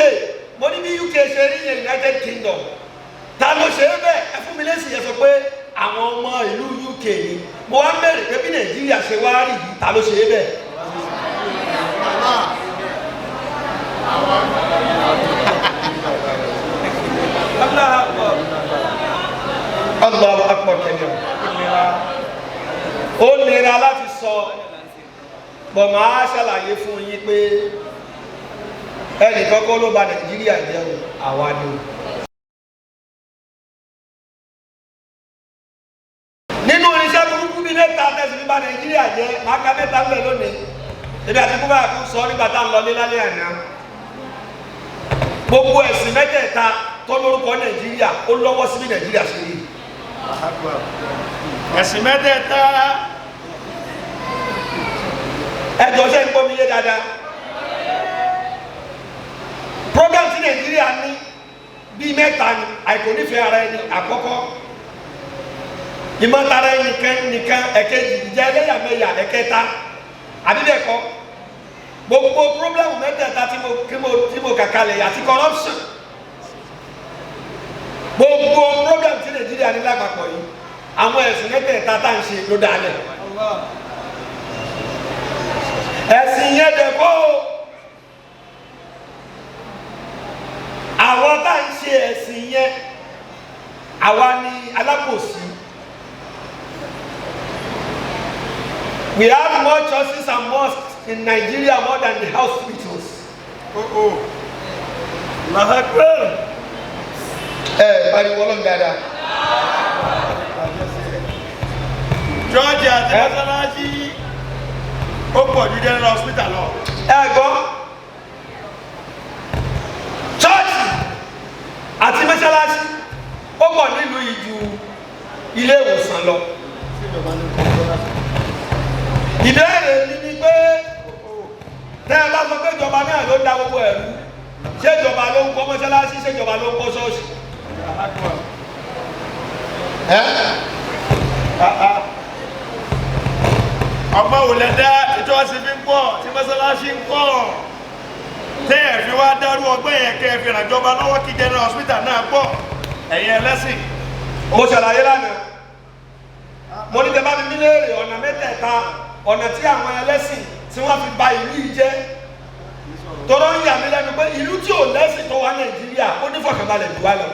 Speaker 1: Mo ní bí UK ṣe rí yẹn, United Kingdom, ta ló ṣe é bẹ́ẹ̀? Ẹ fún mi lésì. Yẹn sọ pé àwọn ọmọ ìlú UK ni. Mo wá ń bẹ̀rẹ̀ pé bí Nàìjíríà ṣe wá rí yìí, ta ló ṣe é bẹ́ẹ̀? Allahu Akbar. Allahu Akbar kabira. Ó nira láti sọ bọ̀, máa ṣàlàyé fún yín pé ẹnìkan kọ́ ló bà Nàìjíríà jẹ́ o, àwa ni o. Nínú irinṣẹ́ burúkú bíi mẹ́ta tẹ̀sí fi bà Nàìjíríà jẹ́, máa ka mẹ́ta ń bẹ̀ lónìí. Ebi àti kúbà kú sọ nígbà tá à ń lọ lálẹ́ àná. Gbogbo ẹ̀sìn mẹ́tẹ̀ẹ̀ta tó lórúkọ Nàìjíríà, ó lọ́wọ́ sí bí Nàìjíríà ṣe rí.
Speaker 2: Ẹ̀sìn mẹ́tẹ̀ẹ̀ta.
Speaker 1: Ẹjọ́, ṣe ń gbọ́ mi yé dáadáa? Program tí Nàìjíríà ní bíi mẹ́ta ni: àìkò nífẹ̀ẹ́ ara ẹni àkọ́kọ́, ìmọ̀tara ẹni nìkan nìkan ẹ̀kejì, ìjà ẹlẹ́yàmẹ̀yà ẹ̀kẹta, àbí bẹ́ẹ̀ kọ́? Gbogbo problem mẹ́tẹ̀ẹ̀ta tí mo kà kalẹ̀ àti corruption, gbogbo problem tí Nàìjíríà ní lápapọ̀ yìí, àwọn ẹ̀sìn mẹ́tẹ̀ẹ̀ta tá à ń ṣe ló dálẹ̀. Ẹ̀sìn yẹn dẹ̀ kọ́ o, àwọn tá à ń ṣe ẹ̀sìn yẹn, àwa ni alábòsí. We have more churches and mosques in Nigeria more than the hospitals.
Speaker 2: Oh, Allahu Akbar.
Speaker 1: Ẹ pariwo Ọlọ́run dáadáa.
Speaker 2: Church àti mọ́sálásí ó pọ̀ ju general hospital lọ.
Speaker 1: Ẹ gbọ́, chọ́ọ̀chì àti mọ́ṣáláṣí ó pọ̀ nílùú yìí ju ilé ìwòsàn lọ. Ìbéèrè mi ni pé, tẹ́ ẹ bá sọ pé ìjọba náà ló da gbogbo ẹ̀rú, ṣé ìjọba ló ń kọ́ mọ́ṣáláṣí? Ṣé ìjọba ló ń kọ́ ṣọ́ọ̀ṣì? Ẹ́
Speaker 2: Ọgbọ́n wo lẹ dá tí church fi ń pọ̀, tí mọ́sálásí ń pọ̀, tẹ́ ẹ̀ fi wá dárú ọgbọ́n yẹn kẹ́ ẹ fi ràjọba lọ́wọ́ kí general hospital náà pọ̀, ẹ̀yin ẹlẹ́sìn?
Speaker 1: Mo ṣàlàyé lánàá, mo ní tẹ́ bá mi léèrè ọ̀nà mẹ́tẹ̀ẹ̀ta, ọ̀nà tí àwọn ẹlẹ́sìn tí wọ́n fi ba ìlú yìí jẹ́, tọ́rọ ń yà mí lẹ́nu pé ìlú tí ò lẹ́sìn tó wà Nàìjíríà, ó ní fọkànbalẹ̀ jù wá lọ.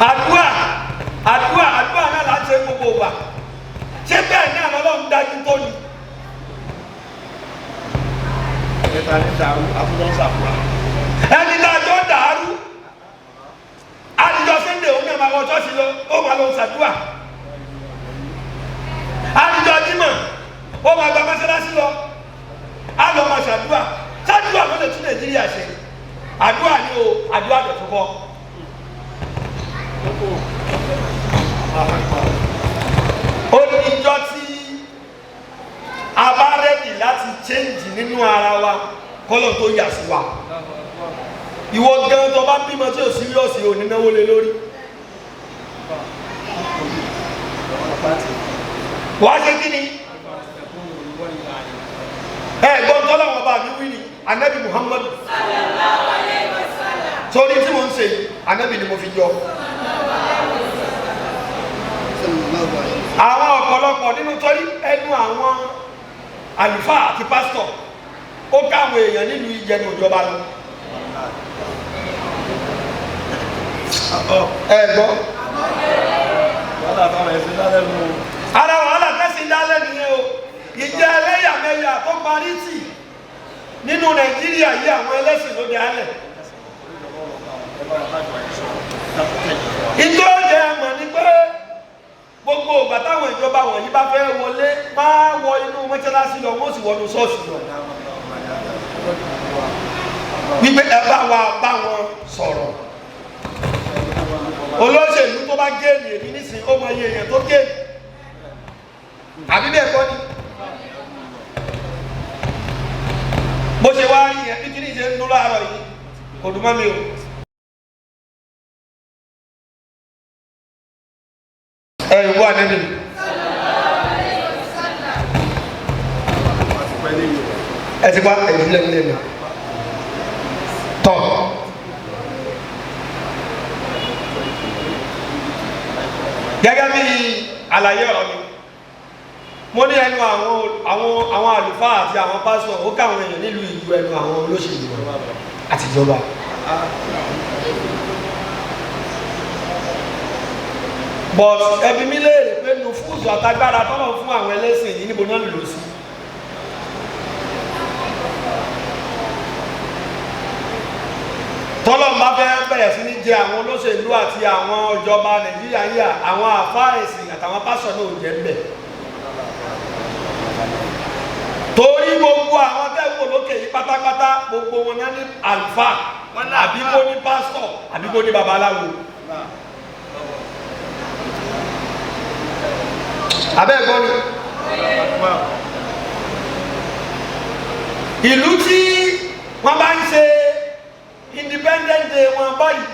Speaker 1: Àdúrà, àdúrà, àdúrà náà là ń ṣe gbogbo wa. Ṣé bẹ́ẹ̀ náà lọ́lọ́run dájú tó ni?
Speaker 2: Ẹ̀ta ní dàrú àtúntò ń sàkúrà.
Speaker 1: Ẹni tá a jọ dàrú, àdìjọ Sunday, òun náà máa wọ ṣọ́ọ̀ṣì lọ, ó máa lọ ṣàdúrà. Àdìjọ Jímọ̀, ó máa gba mọ́ṣáláṣí lọ, á lọ máa ṣàdúrà. Ṣàdúrà ló lè tún Nàìjíríà ṣe? Àdúrà ni o, àdúrà dẹ̀ tó kọ́. Ó ní ìjọ tí a bá ready láti change nínú ara wa kọ́lọ̀ tó yà sí wa. Ìwọ gan tó bá bímọ tí ò serious, ò ní náwó lé lórí. Wàá ṣe kí ni? Ẹ gbọ́n tọ́lá wọn bá mi wí ni Anabi Muhammadu sórí tí mo ń ṣe yìí, Anabi ni mo fi jọ. Àwọn ọ̀pọ̀lọpọ̀ nínú torí ẹnu àwọn àlùfáà àti pásítọ̀, ó káwọn èèyàn nílùú ìjẹnu ìjọba lọ. Ẹ gbọ́.
Speaker 2: Wàhálà táwọn ẹ̀sìn lálẹ́ nu.
Speaker 1: Ara wàhálà tẹ́sí dálẹ́ nìyẹn o. Ìjẹ́ ẹlẹ́yàmẹ̀yà tó parí tì nínú Nàìjíríà yìí, àwọn ẹlẹ́sìn ló dé alẹ̀. Ìjọ jẹ́ mọ̀ ní pé gbogbo ìgbà táwọn ìjọba wọ̀nyí bá fẹ́ wọlé, máa wọ inú mọ́ṣáláṣí lọ, wọ́n sì wọnú ṣọ́ọ̀ṣì lọ wípé ẹ bá wa bá wọn sọ̀rọ̀. Olóṣèlú tó bá géènì èmi nísìnyí, ó mọ iye èèyàn tó géènì, àbí bẹ́ẹ̀ kọ́ ni? Bó ṣe wá rí yẹn, bí kí ni ṣe ń dún láàárọ̀ yìí, kò dùn mọ́ mi o. Ẹ ìwọ ànẹ́bí mi. Ẹ ti wá ẹ̀jú lẹ́nu lẹ́nu tọ́. Gẹ́gẹ́ bí àlàyé ọ̀rọ̀ mi, mo ní ẹnu àwọn àlùfáà àti àwọn pásítọ̀, ó káwọn èèyàn nílùú ìlú ẹnu àwọn olóṣèlú àtijọba. But ẹbí mi léèrè pé nùfúùsù àtagbára tọ́lọ̀ fún àwọn ẹlẹ́sìn yìí, níbo náà lò sí? Tọ́lọ̀ bá fẹ́ bẹ̀rẹ̀ sí ní jẹ àwọn olóṣèlú àti àwọn ìjọba Nàìjíríà yíyà, àwọn àfáà ẹ̀sìn àtàwọn pásítọ̀ náà ò jẹ́ ń bẹ̀, torí gbogbo àwọn tẹ́wọ̀ lókè yìí pátápátá, gbogbo wọn náà ní àlùfáà, àbí kó ní pásítọ̀, àbí kó ní babaláwo. Abẹ́ ẹ̀gbọ́n ni, ìlú tí wọ́n bá ń ṣe Independent Day wọn báyìí,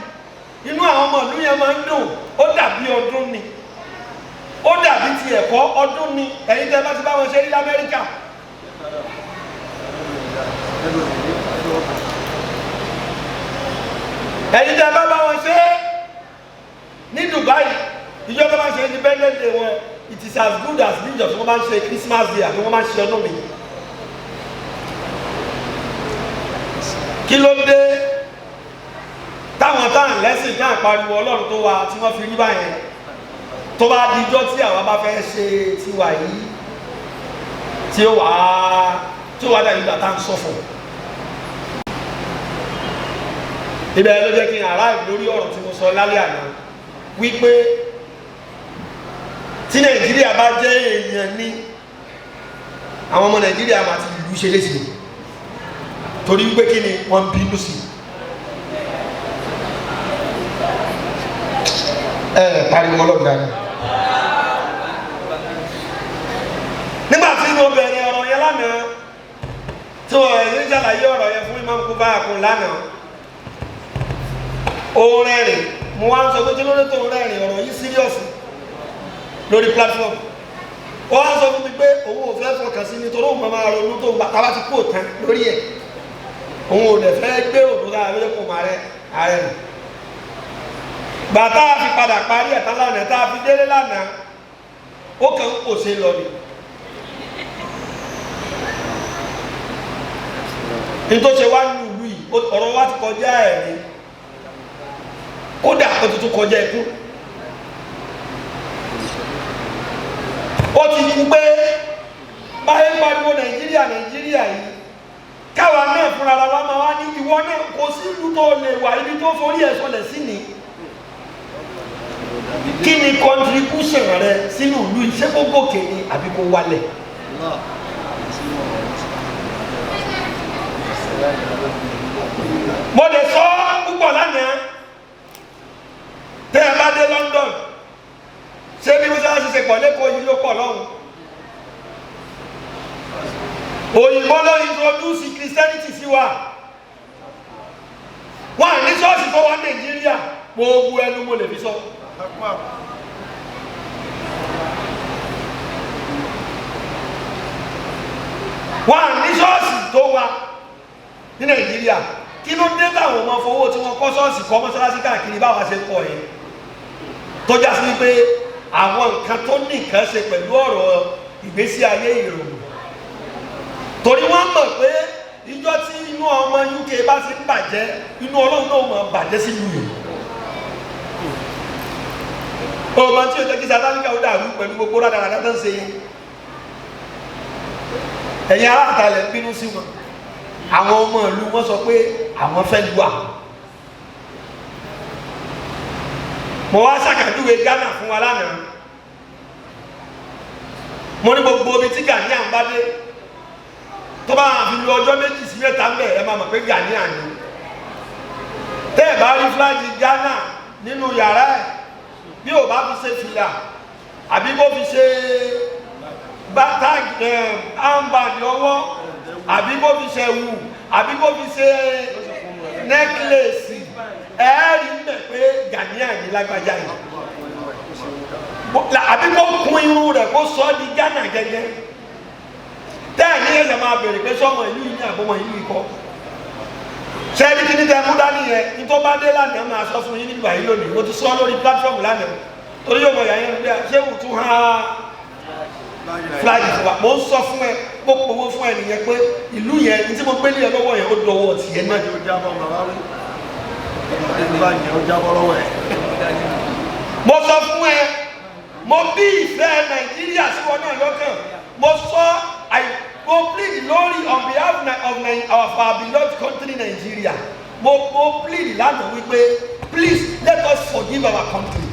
Speaker 1: inú àwọn ọmọ ìlú yẹn máa ń dùn, ó dàbí ọdún ni. Ó dàbí ti ẹ̀kọ́ ọdún ni. Ẹ̀yin tẹ́ bá ti bá wọn ṣe ní Amẹ́ríkà, ẹ̀yin tẹ́ bá bá wọn ṣe ní Dubai, ìjọba bá ń ṣe Independence Day wọn, it is as good as níjọ tí wọ́n bá ń ṣe Christmas Day àbí wọ́n bá ń ṣe ọdún mi. Kí ló dé táwọn táwọn lẹ́sìn náà pariwo Ọlọ́run tó wà tí wọ́n fi rí báyẹn, tó bá dijọ́ tí àwa bá fẹ́ ṣe tiwa yìí, tí ó wá dàbí ìgbà tá à ń sọ̀fọ̀? Ibẹ̀ ló jẹ́ kí n arrive lórí ọ̀rọ̀ tí mo sọ lálẹ́ àná wípé tí Nàìjíríà bá jẹ́ èèyàn ní, àwọn ọmọ Nàìjíríà máa ti lù ú ṣe léṣe, torí wípé kí ni wọ́n ń bínú sí. Ẹ pariwo Ọlọ́run dáadáa. Nígbà tí mo bẹ̀rẹ̀ ọ̀rọ̀ yẹn lánàá, tí wọ́n ẹ̀ ń ṣàlàyé ọ̀rọ̀ yẹn fún Imam Kubayakun lánàá, ó rẹ́rìn. Mo wá ń sọ pé kí ló dé tó ń rẹ́rìn? Ọ̀rọ̀ yìí serious lórí platform. Ó wá ń sọ fún mi pé òun ò fẹ́ fọkàn sí ni, torí òun máa ronú tó ń bá tábà ti kú òtán lórí ẹ̀, òun ò dẹ̀ fẹ́ gbé òun dára lórí kò máa rẹ ààrẹ nù. Gbà tá a fi padà parí ẹ̀tàn lánàá, tá a fi délé lánàá, ó kàn ń pòṣe lọ ni. Nítorí ṣe wá nínú ìlú yìí, ọ̀rọ̀ wa ti kọjá ẹ̀rín, kódà ó ti tún kọjá ikú. Ó ti kú pé báyìí ń pariwo Nàìjíríà, Nàìjíríà yìí, káwa náà fúnra wa máa wá ní ìwọ náà kò sí ìlú tó lè wà, ibi tó forí ẹ̀ sọlẹ̀ sí ni. Kí ni contribution rẹ sínú ìlú yìí? Ṣé kó gòkè ni àbí kó wálẹ̀? Mo lè sọ púpọ̀ lánàá. Tẹ́ ẹ bá dé London, ṣé bí mọ́sálásí ṣe pọ̀ lẹ́kọ̀ọ́ yìí ló pọ̀ lọ́hùn? Òyìnbó ló introduce Christianity sí wa. Wọn à ní ṣọ́ọ̀ṣì tó wà Nàìjíríà. Gbogbo ẹnu mo lè fi sọ. Wọn à ní ṣọ́ọ̀ṣì tó wà ní Nàìjíríà. Kí ló dé táwọn ọmọ fowó tí wọ́n kọ́ ṣọ́ọ̀ṣì kọ́ mọ́ṣáláṣí káàkiri báwa ṣe kọ́ yẹn, tó já sí wípé àwọn nǹkan tó ní nǹkan ṣe pẹ̀lú ọ̀rọ̀ ìgbésí ayé ìrònú? Torí wọ́n mọ̀ pé ìjọ tí inú ọmọ UK bá ti ń bàjẹ́, inú Ọlọ́run náà máa bàjẹ́ sílùú yìí. Ọmọ tí o jẹ́ kí South Africa ó dàrú pẹ̀lú gbogbo rádaràdá tó ń ṣe yẹn, ẹ̀yin ará àtàlẹ̀ ń bínú sí wọn. Àwọn ọmọ ìlú wọn sọ pé àwọn fẹ́ lu àwọn. Mo wá ṣàkàdúwe Ghana fún wa lánàá. Mo ní gbogbo omi tí Ghanaian bá dé, tó bá fi lu ọjọ́ 2 sí 3 ń bẹ̀, ẹ máa mọ̀ pé Ghanaian ni. Tẹ́ ẹ̀ bá rí flag Ghana nínú yàrá ẹ̀, bí ò bá fi ṣe fìlà àbí bó fi ṣe tag armband ọwọ́, àbí bó fi ṣe wù, àbí bó fi ṣe necklace, ẹ̀ẹ́rì ń bẹ̀ pé Ghanaian ní lágbájá yìí, àbí kó kun irun rẹ̀ kó sọ ọ́ di Ghana gẹ́gẹ́. Tẹ́ẹ̀ ní ẹ̀sẹ̀ máa bèrè pé sọ́mọ ìlú yìí ní àbọ̀mọ ìlú yìí kọ́. Sẹ́ẹ̀rí kí ní tẹ́ mú dání yẹn ní tó bá dé lánàá, máa sọ fún yín nígbà yìí lónìí. Mo ti sọ lórí platform lánàá, torí yóò mọ ìyá yẹn bí ṣé wù tún hàn flag fún wa. Mo ń sọ fún ẹ, mo pòwó fún ẹ nìyẹn pé ìlú yẹn ní tí mo gbé ní ẹ lọ́wọ́ yẹn, ó dọwọ́ tiẹ̀ náà.
Speaker 2: Ó jábọ́, bàbá wí. Bá yẹn ó jábọ́ lọ́wọ́ ẹ̀.
Speaker 1: Mo sọ fún ẹ, mo bí ìfẹ́ Nàìjíríà sí wọn náà lọ́kàn. Mo sọ, I go plead lórí on behalf of our beloved country Nigeria. Mo plead lánàá wípé please let us forgive our country.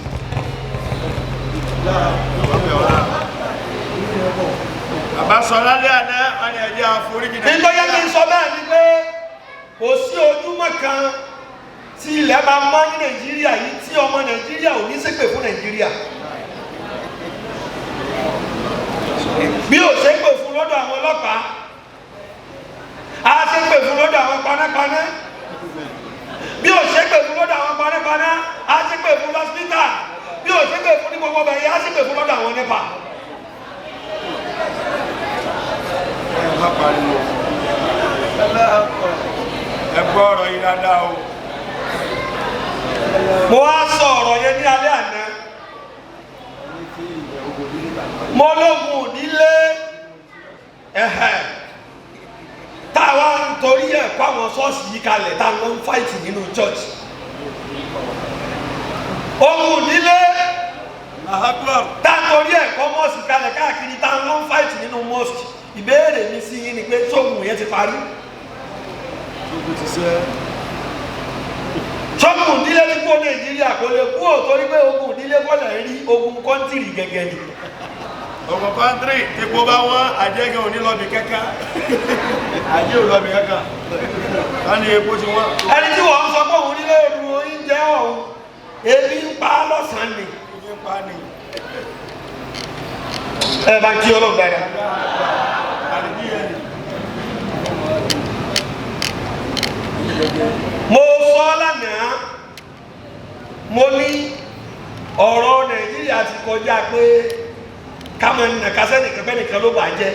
Speaker 2: Bàbá sọ lálẹ́ àná, wọn ni ẹjẹ́ àforíjì.
Speaker 1: Nítorí kí n sọ bẹ́ẹ̀ ni pé kò sí ojúmọ́ kan tí ilẹ̀ máa mọ́ ní Nàìjíríà yìí tí ọmọ Nàìjíríà ò ní ṣépè fún Nàìjíríà. Bí ò ṣépè fún lọ́dọ̀ àwọn ọlọ́pàá, á ṣépè fún lọ́dọ̀ àwọn panápaná. Bí ò ṣépè fún lọ́dọ̀ àwọn panápaná, á ṣépè fún lọ́sítà. Bí ò ṣépè fún ní gbogbo ọbẹ̀ yìí, á ṣépè. ṣépè fún lọ́dọ̀ àwọn NEPA?
Speaker 2: Ẹ má pariwo. Ẹ gbọ́ ọ̀rọ̀ yìí dáadáa o.
Speaker 1: Mo wá sọ ọ̀rọ̀ yẹn ní alẹ́ àná. Mo lógun ìdílé ẹ̀hẹ̀ táwa ń torí ẹ̀ kó àwọn ṣọ́ọ̀ṣì yìí kalẹ̀, tá ló ń fight nínú church. Ogun ìdílé
Speaker 2: Akbar.
Speaker 1: tá a torí ẹ̀ kọ́ mosque kalẹ̀ káàkiri, tá ló ń fight nínú mosque. Ìbéèrè mi sí yín ni pé, sógun yẹn ti parí?
Speaker 2: Ogun ti sẹ́.
Speaker 1: Sógun ìdílé ní kó Nàìjíríà kò lè kú ò, torí pé ogun ìdílé kọ́ lè rí, ogun country gẹ́gẹ́ ni.
Speaker 2: Ogun country, epo bá wọ́n, àjẹgẹ́ òní lọ́bì kankan. Àjẹ́ ò lọ́bì kankan. Wọ́n ní epo ti wọ́n.
Speaker 1: Ẹni tí wọ́n ń sọ pé òun nílé òdu oúnjẹ ọ̀hún, ebi ń pa á lọ́sàn-án ni.
Speaker 2: Ebi ń pa ni.
Speaker 1: Ẹ bá kí Ọlọ́run dáadáa.
Speaker 2: Àlejò yẹn ni.
Speaker 1: Mo sọ lánàá, mo ní ọ̀rọ̀ Nàìjíríà ti kọjá pé ká máa nà kásẹ́ nìkan pẹ́ nìkan ló bàjẹ́.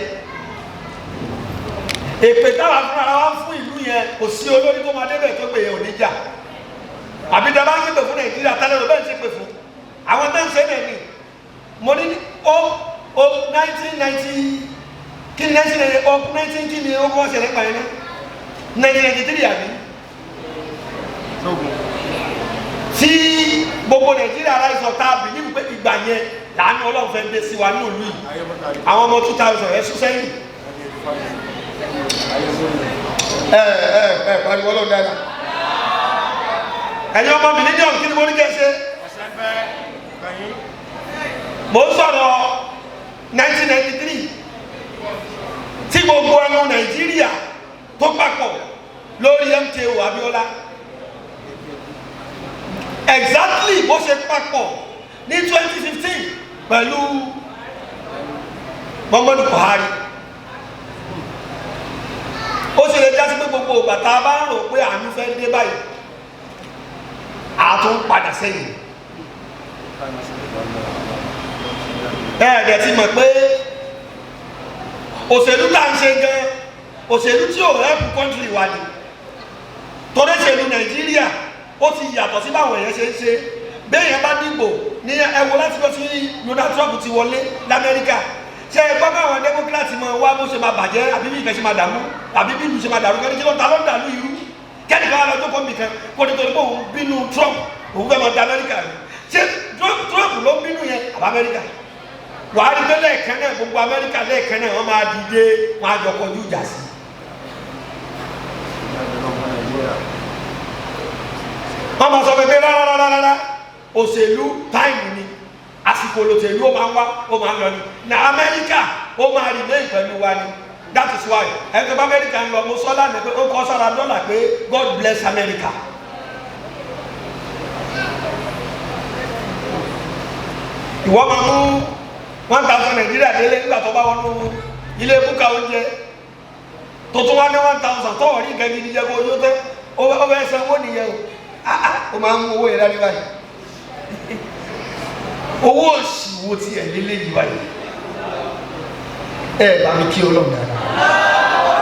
Speaker 1: Èpè táwa fúnra wa fún ìlú yẹn, kò sí olórí tó máa débẹ̀ tó gbé yẹn ò ní jà. Àbí tá a bá ń ṣépè fún Nàìjíríà, tálẹ́ ló bẹ́ẹ̀ ń ṣépè fún àwọn tó ń ṣe náà ni. Mo ní ó 1990 kí ni, 1990 ó 19 kí ni ó kọ́ ṣẹlẹ̀ pa yẹn náà, 1993, àbí?
Speaker 2: Sógun.
Speaker 1: Tí gbogbo Nàìjíríà aláìsàn tá a believe pé ìgbà yẹn làánú Ọlọ́run fẹ́ dé sí wa ní ìlú yìí.
Speaker 2: Ayé mọ́ta rí.
Speaker 1: Àwọn ọmọ 2000 ẹ sún sẹ́yìn. Ẹ ẹ ẹ pariwo Ọlọ́run dáadáa. Ẹ̀yin ọmọ millennium, kí ni mo ní kẹ́ ṣe?
Speaker 2: Ọ̀sẹ̀ fẹ́ kàyín.
Speaker 1: Mo ń sọ̀rọ̀ 1993 tí gbogbo ẹnu Nàìjíríà tó papọ̀ lórí MKO Abiola, exactly bó ṣe papọ̀ ní 2015 pẹ̀lú Muhammadu Buhari. Ó ṣe lè jásí pé gbogbo ìgbà tá a bá ń rò pé àánú fẹ́ dé báyìí, a tún padà sẹ́yìn. Ẹ̀ẹ́dẹ̀ ti mọ̀ pé òṣèlú tá ń ṣe gan, òṣèlú tí ò help country wa ni, torí òṣèlú Nàìjíríà ó ti yàtọ̀ sí báwọn èèyàn ṣe ń ṣe. Béèyàn bá dìbò ní ẹwọ láti lọ sí, Donald Trump ti wọlé l'Amẹ́ríkà, ṣe é gbọ́ báwọn Democrat máa wá bó ṣe máa bàjẹ́, àbí bí ìfẹ́ ṣe máa dààmú, àbí bí ìlú ṣe máa dàrú? Kẹ́ni kí ló ń ta ló ń dàlú irú kẹ́ni kan lọ jókòó nìkan kó nítorí pé òun bínú Trump, òun fẹ́ máa da Amẹ́ríkà rẹ̀. Ṣé Trump ló ń bínú yẹn àbá Amẹ́ríkà? Wàá rí pé lẹ́ẹ̀kan náà, gbogbo Amẹ́ríkà lẹ́ẹ̀kan náà, wọ́n máa dìde, wọ́n á jọ kọjú ìjà sí. Wọ́n máa sọ pé rárá rárá rárá, òṣèlú time ni, àsìkò lòṣèlú, ó máa ń wá, ó máa ń lọ ni. Na Amẹ́ríkà ó máa remain pẹ̀lú wa ni. That is why ẹni tó bá Amẹ́ríkà ń lọ, mo sọ lánàá pé ó kọ́ sára dọ́là pé "God bless America". Ìwọ máa mú 1,000 Nàìjíríà délé, nígbà tó bá wọnú ilé búkà oúnjẹ tó tún wá ní 1,000 tó wọ̀ ní nǹkan gidi jẹ́ kó yóò tẹ́, ó fẹ́ sanwó nìyẹn o. Ah ah, ó máa ń mú owó yẹn dání báyìí. Owó òsì wo ti ẹ̀ lélẹ́ yìí báyìí? Ẹ bá mi kí Ọlọ́run dáadáa.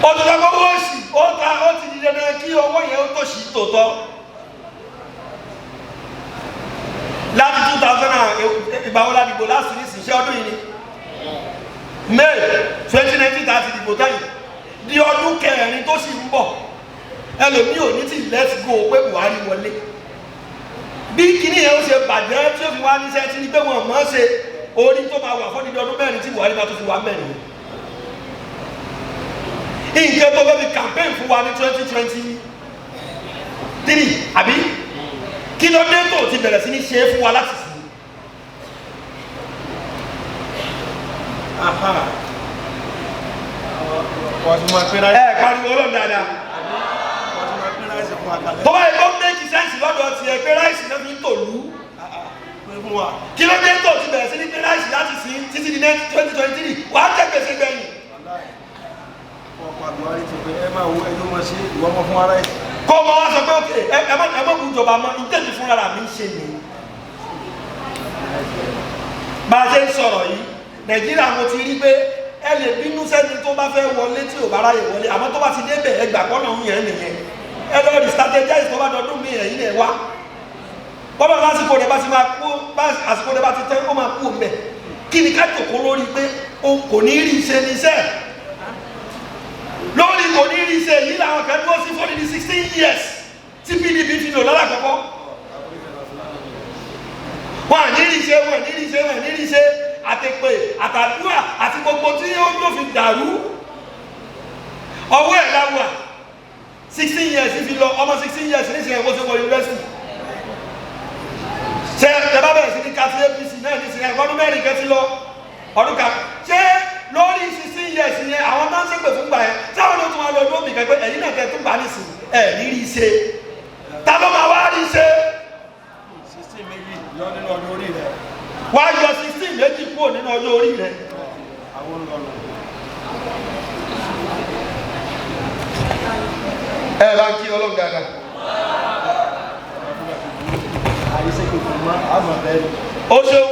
Speaker 1: Ó ti sọ pé owó òsì ó ta, ó ti di dandan kí owó yẹn ó tòṣì tòótọ́. Láti 2000 and ìgbà wo la dìbò láti ní ìsìnṣẹ́ ọdún yìí ni? May 2019 tá a ti dìbò táyì di ọdún kẹrin tó sì ń bọ̀, ẹlòmíì ò ní tí let go pé Buhari wọlé. Bí kíní yẹn ó ṣe bàjẹ́ tí ó fi wá níṣẹ́ tí ní pé wọn mọ̀ ọ́n ṣe orí tó máa wà fún dídí ọdún 4 tí Buhari máa tó fi wà mẹ́rin, nǹkan tó fẹ́ fi campaign fún wa ní 2023, àbí kí ló dé tó ti bẹ̀rẹ̀ sí ní ṣe é fún wa láti sìn?
Speaker 2: Aha. Wọ́n ti máa pín rice.
Speaker 1: Ẹ pariwo Ọlọ́run dáadáa.
Speaker 2: Wọ́n ti máa pín rice fún wa kalẹ̀.
Speaker 1: Tó bá yẹ kó make sense lọ́dọ̀ tiẹ̀ pé rice náà fi ń tòlú,
Speaker 2: Pín fún wa.
Speaker 1: kí ló dé tó ti bẹ̀rẹ̀ sí ní pín rice láti sìn títí di 2023? Wàá tẹ̀ gbèsè gbẹ̀yìn.
Speaker 2: Wàláì. Ọkọ̀ Buhari ti pé ẹ máa wo ẹjọ́ máa ṣe ìwọ ọmọ fún wa rice.
Speaker 1: Kọ́ ọmọ wa sọ pé ok, ẹ má bu ìjọba mọ́, ìtẹ̀jú fúnra rà mí ń ṣe nìyí. Bá a ṣe ń sọ̀rọ̀ yìí, Nàìjíríà, mo ti rí pé ẹ lè bínú sẹ́ni tó bá fẹ́ wọlé tí ò bá ráyè wọlé, àmọ́ tó bá ti débẹ̀, ẹ gbà kọ́nà ń yẹn nìyẹn. Ẹ lọ rí strategize, tó bá dọdún mi, ẹ̀yìn lẹ̀ wá bọ́lá. Lásìkò rẹ̀ bá ti máa kú, bá àsìkò rẹ̀ bá ti tẹ́, ó máa kú mbẹ̀. Kí ni ká jòkó lórí pé òun kò ní rí iṣẹ́ ní iṣẹ́ lórí kò ní rí iṣẹ́ yìí làwọn kan dúró sí fún 16 years tí PDP fi lò lọ́la kọ́kọ́. Wọn à ní rí iṣẹ́, wọn à ní rí iṣẹ́, wọn à ní rí iṣẹ́, àtẹ̀pẹ́ àtàdúrà àti gbogbo tí ó ló fi dàrú ọwọ́ ẹ̀ láwà. 16 years fi lọ, ọmọ 16 years nísìnyẹn ẹ̀ wọ́n ti wọ yunifásitì. Ṣe ẹ bá bẹ̀rẹ̀ sí ní kàtí APC náà nísìnyẹn, ọdún 4 kan ti lọ, ọdún kan ṣé lórí 16 years yẹn, àwọn máa ń ṣépè fún gbà yẹn, táwọn ló tún wá lọ lómi kan pé ẹ̀yin náà kẹ́ tún gbà nísìnyí, ẹ̀ ní rí ṣe, ta ló máa wá rí ṣe?
Speaker 2: 16 méjì yọ nínú ọdún orí rẹ̀.
Speaker 1: Wá yọ 16 méjì kúrò nínú ọjọ́ orí rẹ̀.
Speaker 2: Àwọn olùlọ́nà.
Speaker 1: Ẹ bá ń kí Ọlọ́run dáadáa.
Speaker 2: Àyíṣẹ́ kò mọ́ àmọ̀ bẹ́ẹ̀.
Speaker 1: Ó ṣeun.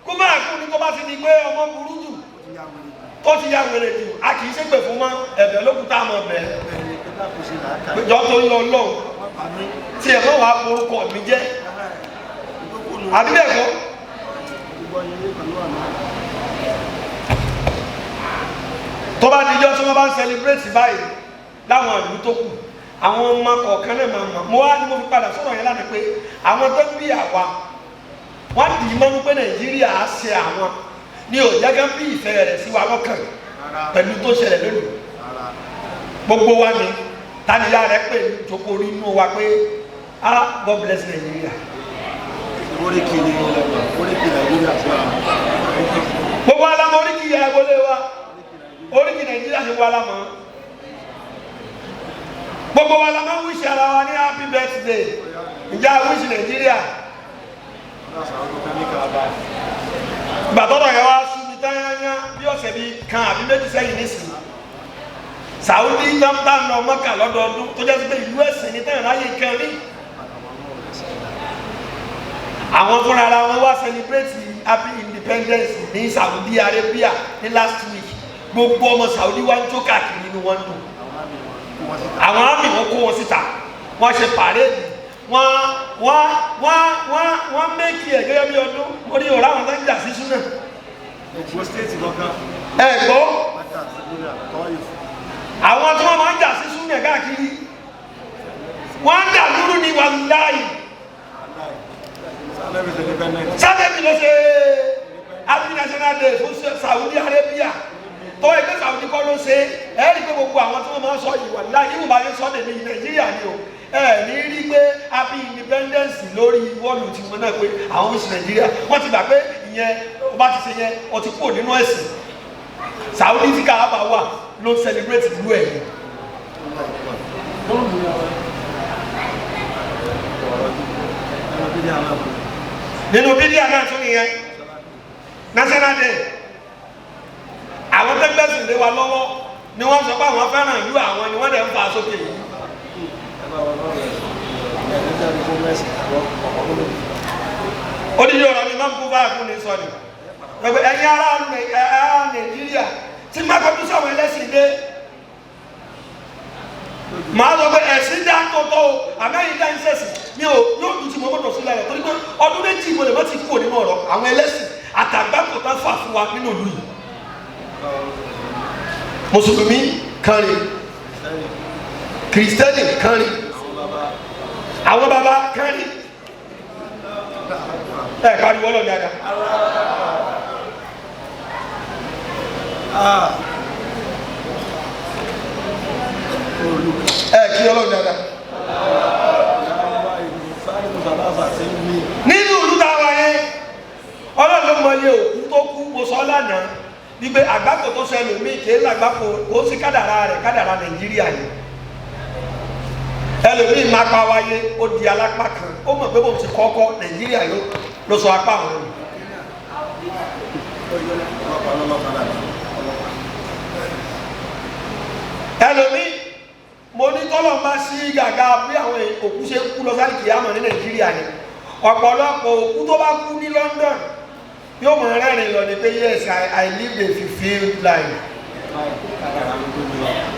Speaker 1: Kó máa kú ní tó bá ti di pé ọmọ burú jù, tó ti ya wèrè jù, a kì í ṣépè fún mọ́, ẹ̀bẹ̀ ló kù tá a mọ̀ bẹ́ẹ̀.
Speaker 2: Bẹ́ẹ̀ ni pé kò sí làákà.
Speaker 1: Jọ tó ń lọ lọ́hùn
Speaker 2: Wọ́n pa mí.
Speaker 1: tí ẹ̀ mọ́ wàá borúkọ mi jẹ́, àbí bẹ́ẹ̀ kọ́?
Speaker 2: Gbogbo yẹn pẹ̀lú àná.
Speaker 1: Tó bá dijọ́ tí wọ́n bá ń celebrate báyìí láwọn ìlú tó kù, àwọn ọmọ kọ̀ọ̀kan náà máa mọ̀. Mo wá ní mo fi padà sọ̀rọ̀ yẹn lánàá pé àwọn tó ń bí àwa, wọ́n dì í mọ́nú pé Nàìjíríà á ṣe àwọn ní ò jẹ́ kán bí ìfẹ́ rẹ̀ sí wa lọ́kàn pẹ̀lú tó ṣẹlẹ̀ lónìí. Gbogbo wa ni taniya rẹ̀ pè ní jókòó rí inú wa pé, "Ah, God bless Nàìjíríà."
Speaker 2: Oríkì ni oríkì Nàìjíríà sí àwọn.
Speaker 1: Gbogbo alamọ oríkì yẹ wọlé wa, oríkì Nàìjíríà ṣe wọ alamọ. Gbogbo wa la máa ń wish ara wa ní happy birthday. Ǹjẹ́ a wish Nàìjíríà? Gbàtọ́rọ̀ yẹn wá sú mi tányányá bí ọ̀sẹ̀ bíi kan àbí méjì sẹ́yìn nísìnyí, Saudi tán lọ Mọ́kà lọ́dọọdún, tó jẹ́ sí pé ìlú ẹ̀sìn ní tẹ́yìn ráyè kan rí, àwọn fúnra ara wọn wá celebrate happy independence ní Saudi Arabia ní last week. Gbogbo ọmọ Saudi wá ń jó káàkiri, inú wọn dùn. Àwọn army wọn kó wọn síta, wọn ṣe parade, wọ́n make ẹ̀ gẹ́gẹ́ bí ọdún. Mo ní ọ̀rọ̀ àwọn tó ń jà sí súnà.
Speaker 2: Gbogbo state kankan.
Speaker 1: Ẹ gbọ́.
Speaker 2: Mẹ́ta, Síbíà, Tọ́yìf.
Speaker 1: Àwọn tí wọ́n máa ń jà sí súnà káàkiri, wọ́n ń dà lúrú ní wàláyì.
Speaker 2: Service independent.
Speaker 1: Sábẹ́bí ló ṣe happy national day fún Saudi Arabia. Tó ẹgbẹ́ Saudi kọ́ ló ṣe ẹ rí i pé gbogbo àwọn tí wọ́n máa ń sọ yìí, wàláyì, ìwọ̀n bá yẹn sọ lè ní Nàìjíríà ni o, ẹ ní rí pé happy independence lórí wọ́ọ̀lù tiwọn náà pé àwọn oṣù Nàìjíríà wọ́n ti gbà pé ìyẹn ó bá ti ṣe yẹn, ó ti kúrò nínú ẹ̀sìn. Saudi tí káàbà wà ló ń celebrate ìlú ẹ̀ yẹn. Nínú bídíà náà tún nìyẹn, national day. Àwọn tó gbẹ̀sìn lé wa lọ́wọ́ ni wọ́n sọ pé àwọn fẹ́ràn ìlú àwọn ni wọ́n dẹ̀ ń fa sókè yìí. Odidi ọ̀rọ̀ ni máa ń kú báyà fún ní sọ ni ẹgbẹ́ ẹ̀yin ará Nàìjíríà tí má kọjú sọ̀rọ̀ ẹlẹ́sìn dé, màá sọ pé ẹ̀sìn dá tó tọ́ o, àmẹ́yìn dá ń sẹ̀sìn mi ò yóò dùn tí mo gbọ́dọ̀ sílẹ̀ rẹ̀, torí pé ọdún 2 mo lè má ti kúrò nínú ọ̀rọ̀ àwọn ẹlẹ́sìn àtàgbàkò tá fà fún wa nínú ìlú yìí. Mùsùlùmí kan rè, kìrìsìtẹ́nì kan rè, àwọn baba kan rè. Ẹ pariwo ọlọ́ọ̀ni dáadáa. Ẹ kí ọlọ́run dáadáa. Nínú ìlú táwa yẹn, Ọlọ́run ló mọ iye òkú tó kú. Mo sọ lánàá wípé àgbákò tó ṣẹlẹ̀ mí kì í làgbákò kó sí kádàrá rẹ̀, kádàrá Nàìjíríà ni. Ẹlòmíì máa pa wáyé, ó di alápá kan, ó mọ̀ pé bóun ti kọ́kọ́ Nàìjíríà yó ló sọ apá àwọn ẹ̀rù. Ẹlòmíì Mo ní tọ́lọ̀ bá sí gàgà bí àwọn òkú ṣe ń kú lọ sáré kìámọ̀ ní Nàìjíríà ni, ọ̀pọ̀lọpọ̀ òkú tó bá kú ní London yóò mọ̀ rẹ́rìn lọ ní pé, "Yes, I live a fulfilled life."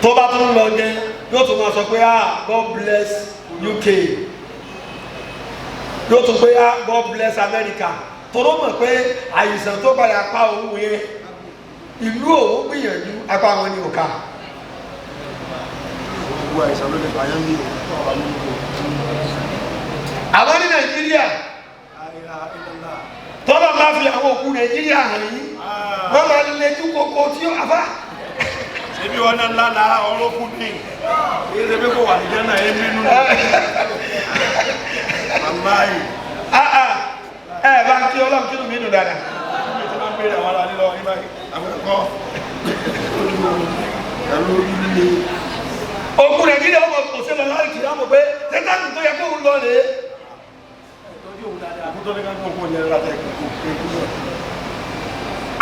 Speaker 1: Tó bá tún lọ gẹ́, yóò tún máa sọ pé, "Ah, God bless UK." Yóò tún pé, "Ah, God bless America." Toró mọ̀ pé àìsàn tó padà pa òun yẹn, ìlú òun gbìyànjú, apá wọn ni ò ká.
Speaker 2: Gbogbo àìsàn ló lè pààyàn ní ọ̀rọ̀ mímú.
Speaker 1: Àwọn ní Nàìjíríà, tọ́lọ̀ máa fi àwọn òkú Nàìjíríà hàn yín, wọ́n máa lejú koko tí ó àfá.
Speaker 2: Ṣebí wọn náà ńlá la ọ̀rọ̀ kú ní. Kí ṣe pé kò wà ní jẹ́ náà ẹ nínú ni. Wàláhì.
Speaker 1: Ẹ bá ń kí Ọlọ́run, kí mi dùn dáadáa.
Speaker 2: Ṣé ti máa ń béèrè àwọn ará lílọ ní báyìí? Àwọn ẹ̀kọ́. Ẹ̀rọ orí líle.
Speaker 1: Òkú Nàìjíríà ọmọ kò sí lọ láì kìí àmọ̀ pé tẹ́tàkì tó yẹ kó ń lọ rèé.
Speaker 2: Òkú tó ní ká gbọ́ kó yẹn láti ẹ̀kọ́ kó kú.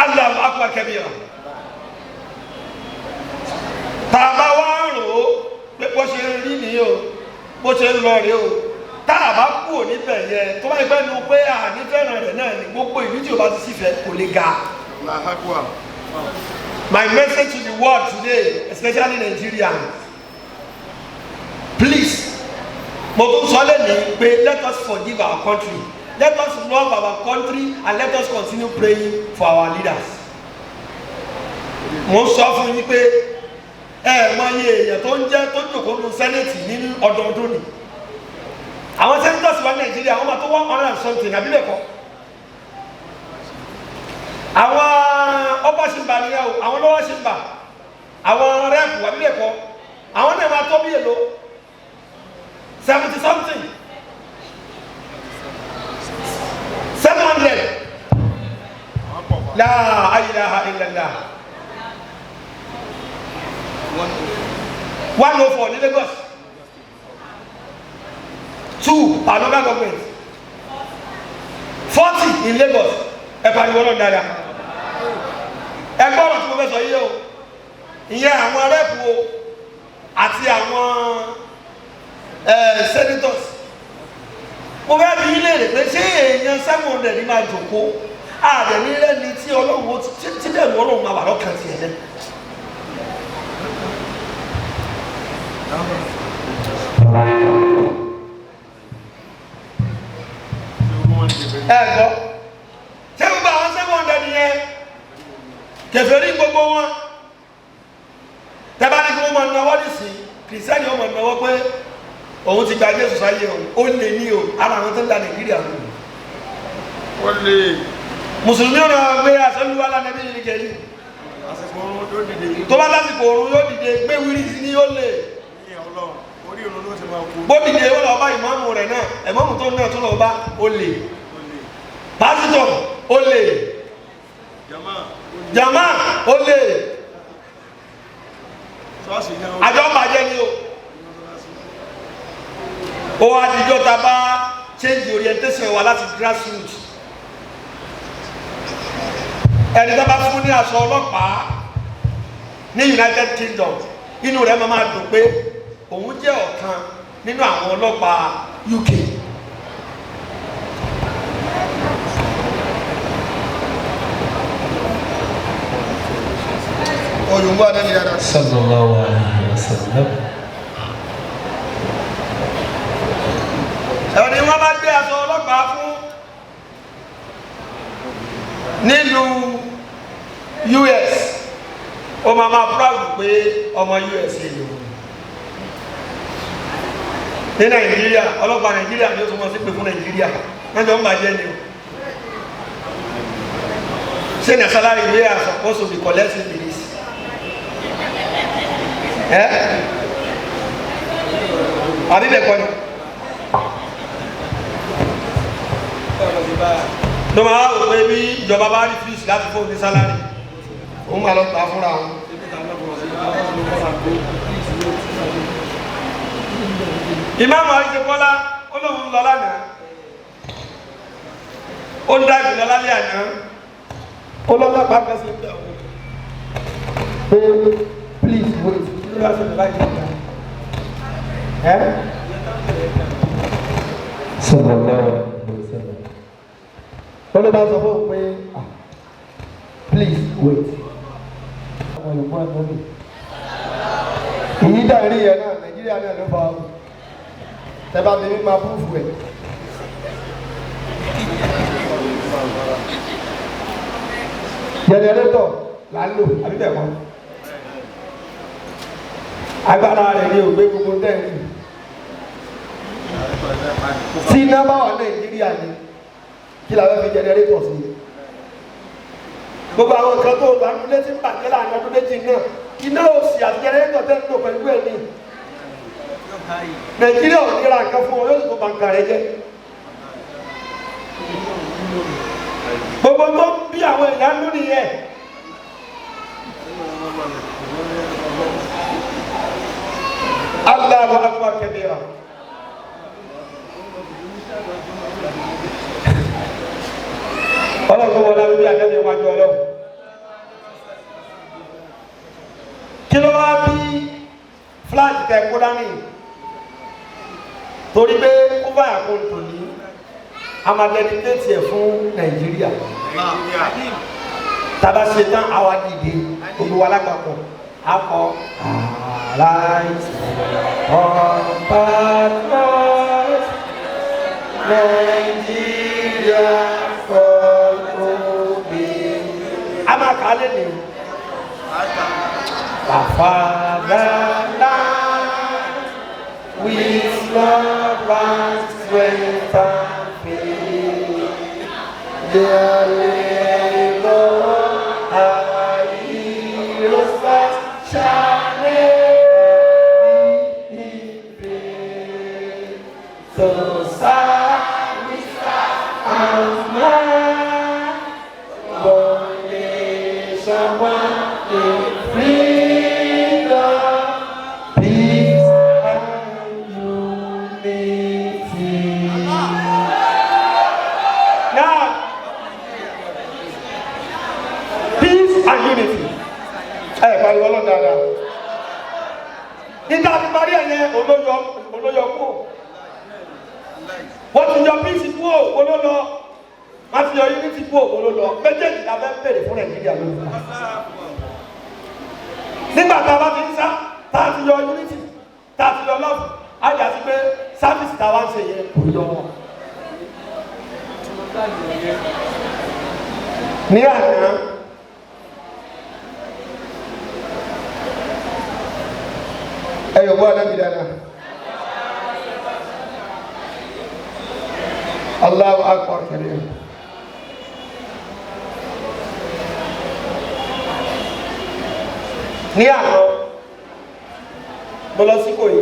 Speaker 1: Allahu akbar kabira. Tá a bá wá rò ó pé bó ṣe rí nìyí o, bó ṣe ń lọ rèé o, tá a bá kú ò níbẹ̀ yẹn, tó bá yẹ pé nu pé àní fẹ́ràn rẹ̀ náà ni, gbogbo ìlú tí o bá ti sífẹ̀ẹ́ kò lè ga.
Speaker 2: Allahu akbar.
Speaker 1: My message to the world today, especially Nigerians, please, mo tún sọ lẹ́nu pé let us forgive our country, let us love our country, and let us continue praying for our leaders. Mo sọ fún yín pé ẹ mọ iye èèyàn tó ń jẹ́ tó ń jòkó nu Senate ní ọdọọdún ni. Àwọn senators wa ní Nàìjíríà, wọ́n máa tó 100 and something, àbí bẹ́ẹ̀ kọ́? Àwọn upper chamber nìyẹn o. Àwọn lower chamber, àwọn rep, àbí bẹ́ẹ̀ kọ́? Àwọn náà máa tó bí èlò 70 something, 700. La ilaha illallah. 104 ní Lagos, two per local government, 40 in Lagos. Ẹ pariwo náà dáadáa. Ẹ gbọ́dọ̀ tí mo fẹ́ sọ yìí o. Ìyẹn àwọn rep o àti àwọn senators. Mo fẹ́ bi yín léèrè pé ṣé èèyàn 700 ní máa jòkó àdẹ̀ní rẹ́ni tí Ọlọ́run ó tí bẹ̀rù Ọlọ́run máa wà lọ́kàn tiẹ̀ náà? Ẹ gbọ́, ṣé gbogbo àwọn 700 yẹn, kèfèrí gbogbo wọn? Tẹ́bá ní kí wọ́n máa náwó nísìn, Kìrìsìtẹ́nì ó máa náwó pé òun ti gba Jésù sáyé òun, ó lè ní o ara àwọn tó ń da Nàìjíríà lù.
Speaker 2: Ó lè.
Speaker 1: Mùsùlùmí ọ̀nà gbé àṣẹlúwà lánàbí yìí kẹ́yìn.
Speaker 2: Àsìkò oorun yóò dìde.
Speaker 1: Tó bá lásìkò oorun yóò dìde gbé wírí sí ní yóò lè.
Speaker 2: Ní Ọlọ́run, orí irun ló ti máa kú.
Speaker 1: Bó dìde, ó lọ bá ìmáàmù rẹ̀ náà, ìmáàmù tó náà tó lọ bá, ó lè.
Speaker 2: Ó lè.
Speaker 1: Pásítọ̀, ó lè.
Speaker 2: Jama.
Speaker 1: Jama, ó lè.
Speaker 2: Ṣọ́ọ̀ṣì gan.
Speaker 1: Àjọ ń bàjẹ́ ni o. Ó wá dijọ́ ta bá change orientation wa láti grassroots. Ẹni tó bá fún ní aṣọ ọlọ́pàá ní United Kingdom, inú rẹ̀ máa dùn pé òun jẹ́ ọ̀kan nínú àwọn ọlọ́pàá UK.
Speaker 2: Òyìnbó adẹ́ni dáadáa.
Speaker 3: Sallallahu alayhi wa sallam.
Speaker 1: Ẹni wọ́n bá gbé aṣọ ọlọ́pàá fún nílùú US, ó máa proud pé ọmọ US lòun. Ní Nàìjíríà, ọlọ́pàá Nàìjíríà ni ó tún mọ̀ sí pé fún Nàìjíríà wọ́n jọ ń bàjẹ́ ni o. Ṣé na salary wey I suppose to be collecting be this? Ẹ àbí bẹ́ẹ̀ kọ́ ni? Ló máa wò pé bí ìjọba bá refuse láti fóun ní salary, òun máa lọ gbà fúnra òun. Ìmáàmù Àríṣekọ́lá ó lóun lọ lánàá, ó ń dáìbò lọ lálẹ́ àná, ó lọ́lọ́pàá kan sí ìgbà òun pé, "Please wait." Kí ló wá ṣẹlẹ̀ báyìí nígbà Ẹ
Speaker 3: Sallallahu alaihi wasallam.
Speaker 1: Ó ló bá sọ fún un pé, "Ah, please wait." Ọmọ Yorùbá lórí èyí dàrí yẹn náà, Nàìjíríà náà ló fa ọ tẹ́bá mi ní máa fúfú ẹ̀. Generator là ń lò, àbí bẹ́ẹ̀ kọ́? Agbára rẹ̀ ni ò gbé gbogbo tẹ́ẹ̀lì. Tí iná bá wà Nàìjíríà ni, kí la fẹ́ fi generator sí? Gbogbo àwọn nǹkan tó lọ nílé tí ń bàjẹ́ láàrin ọdún 2 náà, iná òsì àti generator tẹ́ ń lò pẹ̀lú ẹ̀ ní Nàìjíríà ò ní ra nǹkan fún wọn, yóò sì tó ba nǹkan rẹ jẹ́. Gbogbo tó ń bí àwọn èèyàn ló nìyẹn. Allahu akbar kabira. Ọlọ́run tó wọlé wíwí àtẹ́lẹ̀ iwájú Ọlọ́run. Kí ló wá bí fúláàjì tẹ kó dání? Torí pé kó báyà kó tò ní a máa dedicate ẹ̀ fún Nàìjíríà. Tàbá ṣe tán, àwa dìde, gbogbo wa lápapọ̀ akọ "Arise, compatriots, Nigeria for obey." A máa kà á lé ní o. Fatherland, with love and strength and faith, their labor our heroes fight shall never be in vain. So service and man, one nation, one in freedom, peace and unity. Now, peace and unity. Ẹ pariwo Ọlọ́run dáadáa. Nígbà tí parí ẹ̀yẹ olóyọ olóyọ kú. Wọ́n ti yọ peace kú olólọ. Wọ́n ti yọ unity kú olólọ. Méjèèjì la fẹ́ bèrè fún Nàìjíríà lónìí. Nígbà tá a bá ti ń sá, tá a ti yọ unity, tá a ti yọ love, á jà sí pé service tá a wá ń ṣe yẹn kò yọ wọn. Ní àná, ẹ yóò bọ́ ànábì dáadáa. Allahu akbar kabir. Ní àná, mo lọ sí Ìkòyí.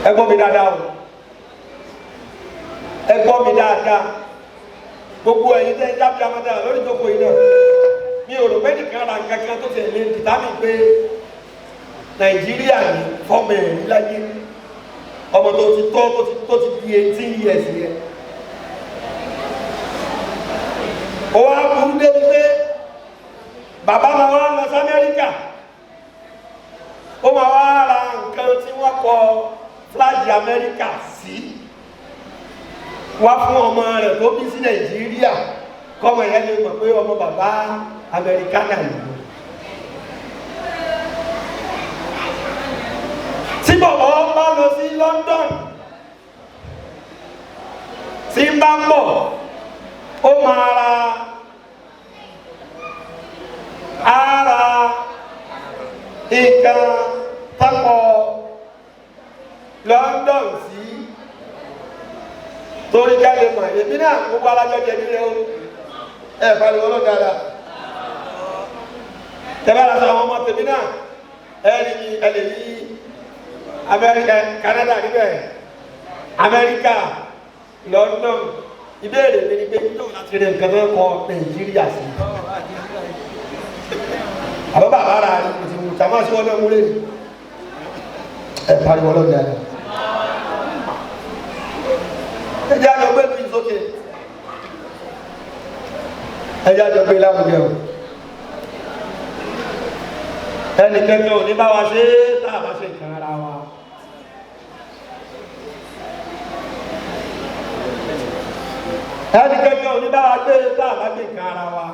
Speaker 1: Ẹ gbọ́ mi dáadáa o, ẹ gbọ́ mi dáadáa. Gbogbo ẹ̀yin tẹ́ ẹ jábí amadá lórí ìjókòó yìí náà, mi ò rò pé nìkan ra nǹkan kan tó ti lè dìtámì pé Nàìjíríà ní fọ́ọ̀mù ẹ̀rí láyé. Ọmọ tó ti tọ́ tó ti di 18 years yẹn, ó wá burú débi pé bàbá máa wá lọ sí Amẹ́ríkà, ó máa wá ra nǹkan tí wọ́n kọ flag Amẹ́ríkà sí wá fún ọmọ rẹ̀ tó bí sí Nàìjíríà, kọ́mọ yẹn lè mọ̀ pé ọmọ bàbá Amẹ́ríkà náà nìyẹn. Tí bàbá bá lọ sí London, tí ń bá ń bọ̀, ó máa ra ara nǹkan tápọ̀ London sí, torí ká lè mọ̀ èmi náà gbogbo alájọ jẹbi rẹ o. Ẹ pariwo ló dáadáa. Tẹ́lẹ̀ la sọ àwọn ọmọ tèmi náà, ẹ rí ẹ lè rí Amẹ́ríkà, Canada níbẹ̀, Amẹ́ríkà, London. Ìbéèrè mi ni pé yóò láti rí nǹkan tó kọ Nàìjíríà sí? Àbọ̀ bàbá rà ní kò tí wù tàmá sí wọn náà múlẹ̀ ní. Ẹ pariwo ló dáadáa. Ẹ jẹ́ àjọ gbé lóyún sókè, ẹ jẹ́ àjọ gbé lárugẹ o. Ẹnì kẹ́kẹ́ ò ní bá wa ṣe é tá a bá ṣe nǹkan ara wa. Ẹnì kẹ́kẹ́ ò ní bá wa gbé tá a bá gbé nǹkan ara wa.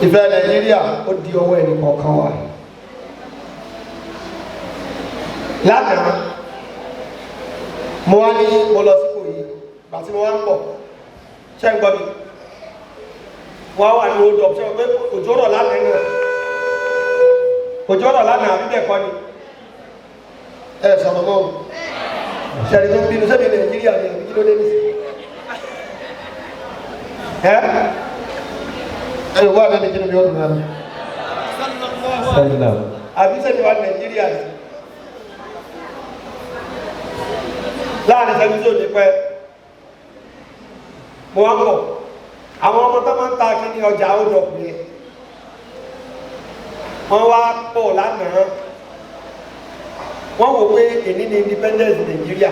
Speaker 1: Ìfẹ́ Nàìjíríà ó di ọwọ́ ẹnì kọ̀ọ̀kan wa. Lánàá mo wá ní mo lọ sí Ìkòyí, gbà tí mo wá ń bọ̀, ṣé ń gbọ́ mi? Wọ́n wà ní hold up, ṣé o pé òjò rọ̀ lánàá náà? Òjò rọ̀ lánàá àbí bẹ́ẹ̀ kọ́ ni? Ẹ sọ̀rọ̀ mọ́ o. Ṣẹ̀rí tó ń bínú sẹ́mi Nàìjíríà ni àbí kí ló dé nísìnyí? Ẹ ẹ wà lẹ́nu kí ni bí ọdún náà? Àbí sẹ́mi wà Nàìjíríà ni? Láàrin sẹ́mi tí ò ní pẹ́, mo wá ń bọ̀. Àwọn ọmọ tó máa ń ta kí ní ọjà hold up yẹn, wọ́n wá pọ̀ lánàá. Wọ́n wò pé èní ni independence Nàìjíríà,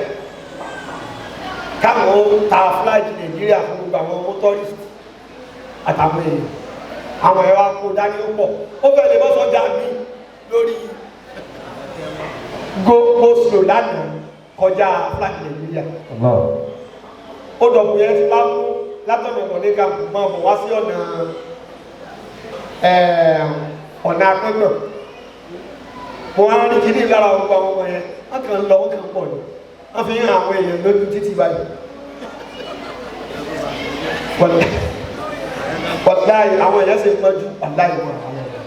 Speaker 1: káwọn ta flag Nàìjíríà fún gbogbo àwọn motorist àtàwọn èèyàn. Àwọn ẹ̀rọ akó dání ó pọ̀, ó fẹ́ lè bọ́ sọ́jà mi lórí go slow lánàá kọjá flag Nàìjíríà. Ó dọ̀kù yẹn ti bá mú látọ̀nà ọ̀nẹ́ka máa bọ̀ wá sí ọ̀nà ọ̀nà akẹ́gbọ̀n. Mo wá rí kíní lára gbogbo àwọn ọmọ yẹn, wọ́n kàn ń lọ, wọ́n kàn ń pọ̀ ní, wọ́n fi ń hàn àwọn èèyàn lójú títì báyìí. Wàláì àwọn èèyàn sì mọ́jú, wàláì wọn àwọn èèyàn.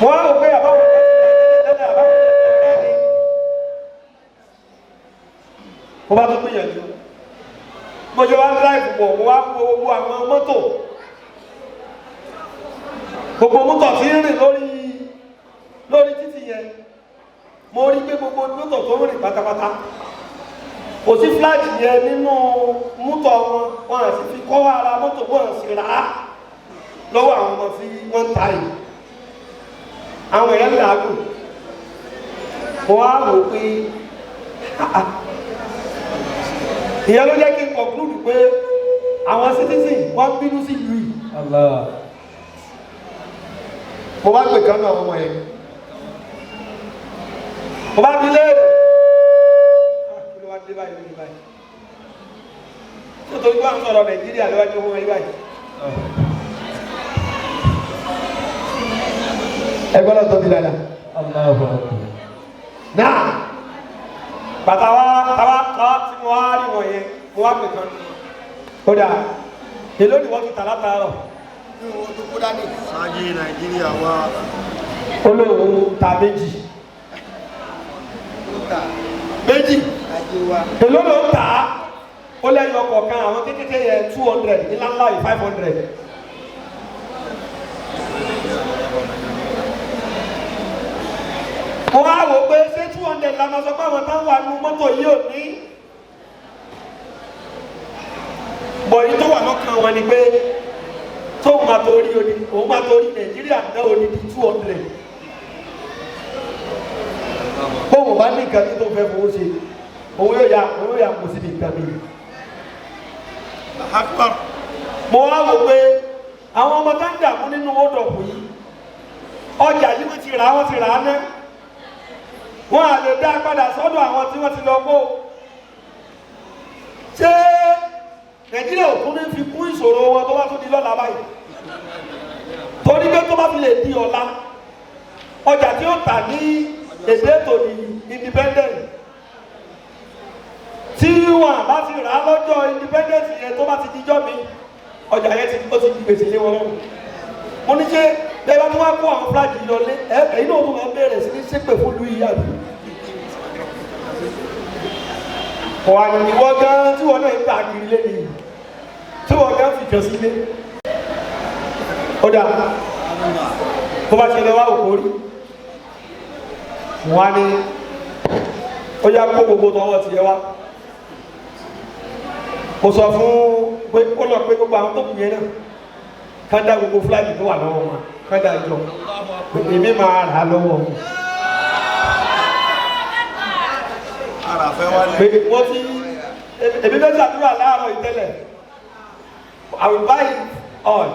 Speaker 1: Mo wá rò pé àbáwọn mo bá tún gbìyànjú, mo jọ wá ń dráìfù bọ̀, mo wá kó gbogbo àwọn mọ́tò, gbogbo mọ́tò tí ń rìn lórí títì yẹn. Mo rí pé gbogbo mọ́tò tó ń rìn pátápátá kò sí fúláàjì yẹn nínú mọ́tò wọn, wọn à sì fi kọ́ ara mọ́tò, wọn à sì rà á lọ́wọ́ àwọn ọmọ tí wọ́n ń ta yìí. Àwọn èèyàn làágùn. Mo wá wò pé ìyẹn ló jẹ́ kí n conclude pé àwọn citizen wọ́n bínú sí ìlú yìí. Mo bá pè kánú àwọn ọmọ yẹn, mo bá bi léèrè, kí ló wá dé báyìí lórí báyìí nítorí pé àwọn sọ̀rọ̀ Nàìjíríà ló wá jẹ́ owó wọn báyìí. Ẹ gbọ́dọ̀ tóbi dáadáa. Náà bàtà wa tàwa tàwa tí mo wá rí wọn yẹn, mo wá pè kan, ó dà, èló ni wọ́n ti tà látàárọ̀?
Speaker 2: Sáájú Nàìjíríà wa.
Speaker 1: Olóhùn ta méjì méjì. Èló ló ń tà á? Ó lẹ́yìn ọkọ̀ kan, àwọn kékeré yẹn 200, ńláńlá yìí 500. Mo wá wò pé ṣé 200 la máa sọ pé àwọn táwọn wà nù mọ́tò yìí ò ní bọ̀yì tó wà lọ́kàn wọn ni pé tóun máa torí odi, òun máa torí Nàìjíríà náà odidi 200, bóun bá ní nǹkan tó fẹ́ fowó ṣe, òun yóò ya, òun yóò ya kó síbi nǹkan mi.
Speaker 2: Akbar.
Speaker 1: Mo wá wò pé àwọn ọmọ tá ń dààmú nínú ódọ̀pù yìí, ọjà yìí wọ́n ti rà á, wọ́n ti rà á ná, wọ́n á lè dá padà sọ́dọ̀ àwọn tí wọ́n ti lọ kó. Ṣé Nàìjíríà ò kún ní fi kún ìṣòro wọn tó bá tún di lọ́la báyìí? Torí pé tó bá fi lè di ọ̀la, ọjà tí ó tà ní èdè tòní independent, tí wọn bá ti rà á lọ́jọ́ independence yẹn, tó bá ti dijọ́ mi, ọjà yẹn ti ó ti di gbèsè lé wọn lọ́rùn. Mo ní ṣe bẹ́ẹ̀ bá tún wá kó àwọn fúlájì lọ lé ẹ, ẹ̀yin náà tún máa bẹ̀rẹ̀ sí ní ṣépè fún lùyìí àbí? Wà ní ìwọ gan tí wọn náà ń gbà kiri lé nìyí, tí wọn gan fi jọ sílé. Ó dà, bó bá ṣe lọ wá òkú rí wọn ni ó yá kó gbogbo tọwọ́ tiẹ̀ wá. Mo sọ fún pé ó lọ pé gbogbo àwọn tó kù yẹn náà kán dá gbogbo fúláàgì tó wà lọ́wọ́ wọn, kán dá jọ, èmi máa rà á lọ́wọ́ wọn.
Speaker 2: Ara fẹ́ wálé.
Speaker 1: Pé wọ́n ti èmi fẹ́ ṣàdúrà láàárọ̀ yìí tẹ́lẹ̀. I will buy it all.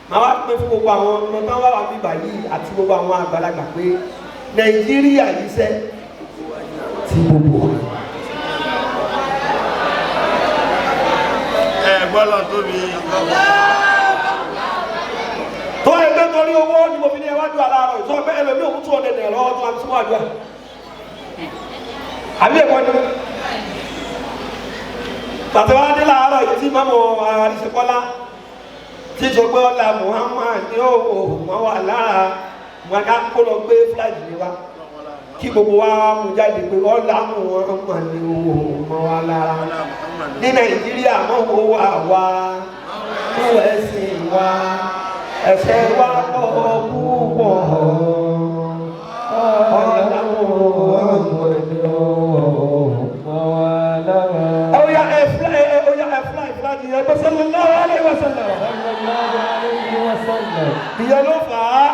Speaker 1: Màá wá pé fún gbogbo àwọn ọmọ tó ń wá wà bíbà yìí àti gbogbo àwọn àgbàlagbà pé Nàìjíríà yìí sẹ́ ti gbogbo wa.
Speaker 2: Ẹ gbọ́dọ̀ tóbi.
Speaker 1: Tó ẹgbẹ́ torí owó ni mo fi ní ẹwájú aláàárọ̀ yìí sọ pé ẹlòmíì òun tún ọ̀dẹ̀ lọ́wọ́ tó wà ní súnmọ́ àdúrà. Àbí ẹ̀kọ́ ni? Pàtó wá dé láàárọ̀ yìí tí mọ́mọ́ Àríṣekọ́lá tí sọ pé ọ̀la Muhammad ní òwò mọ́ wà lára wọn ká kó lọ gbé fúlájì mi wá kí gbogbo wa mú jáde pé ọ̀la Muhammad ní òwò mọ́ wà lára ní Nàìjíríà mọ́ wo wà wá fún ẹ̀sìn wa ẹ̀ṣẹ̀ wa pọ̀ púpọ̀ ọ̀la Muhammad ní òwò mọ́ wà lára. Oya ẹ fúláì oya ẹ fúláì fúláì yẹn bó sallallahu alaihi wasallam. Ìyẹn ló fà á.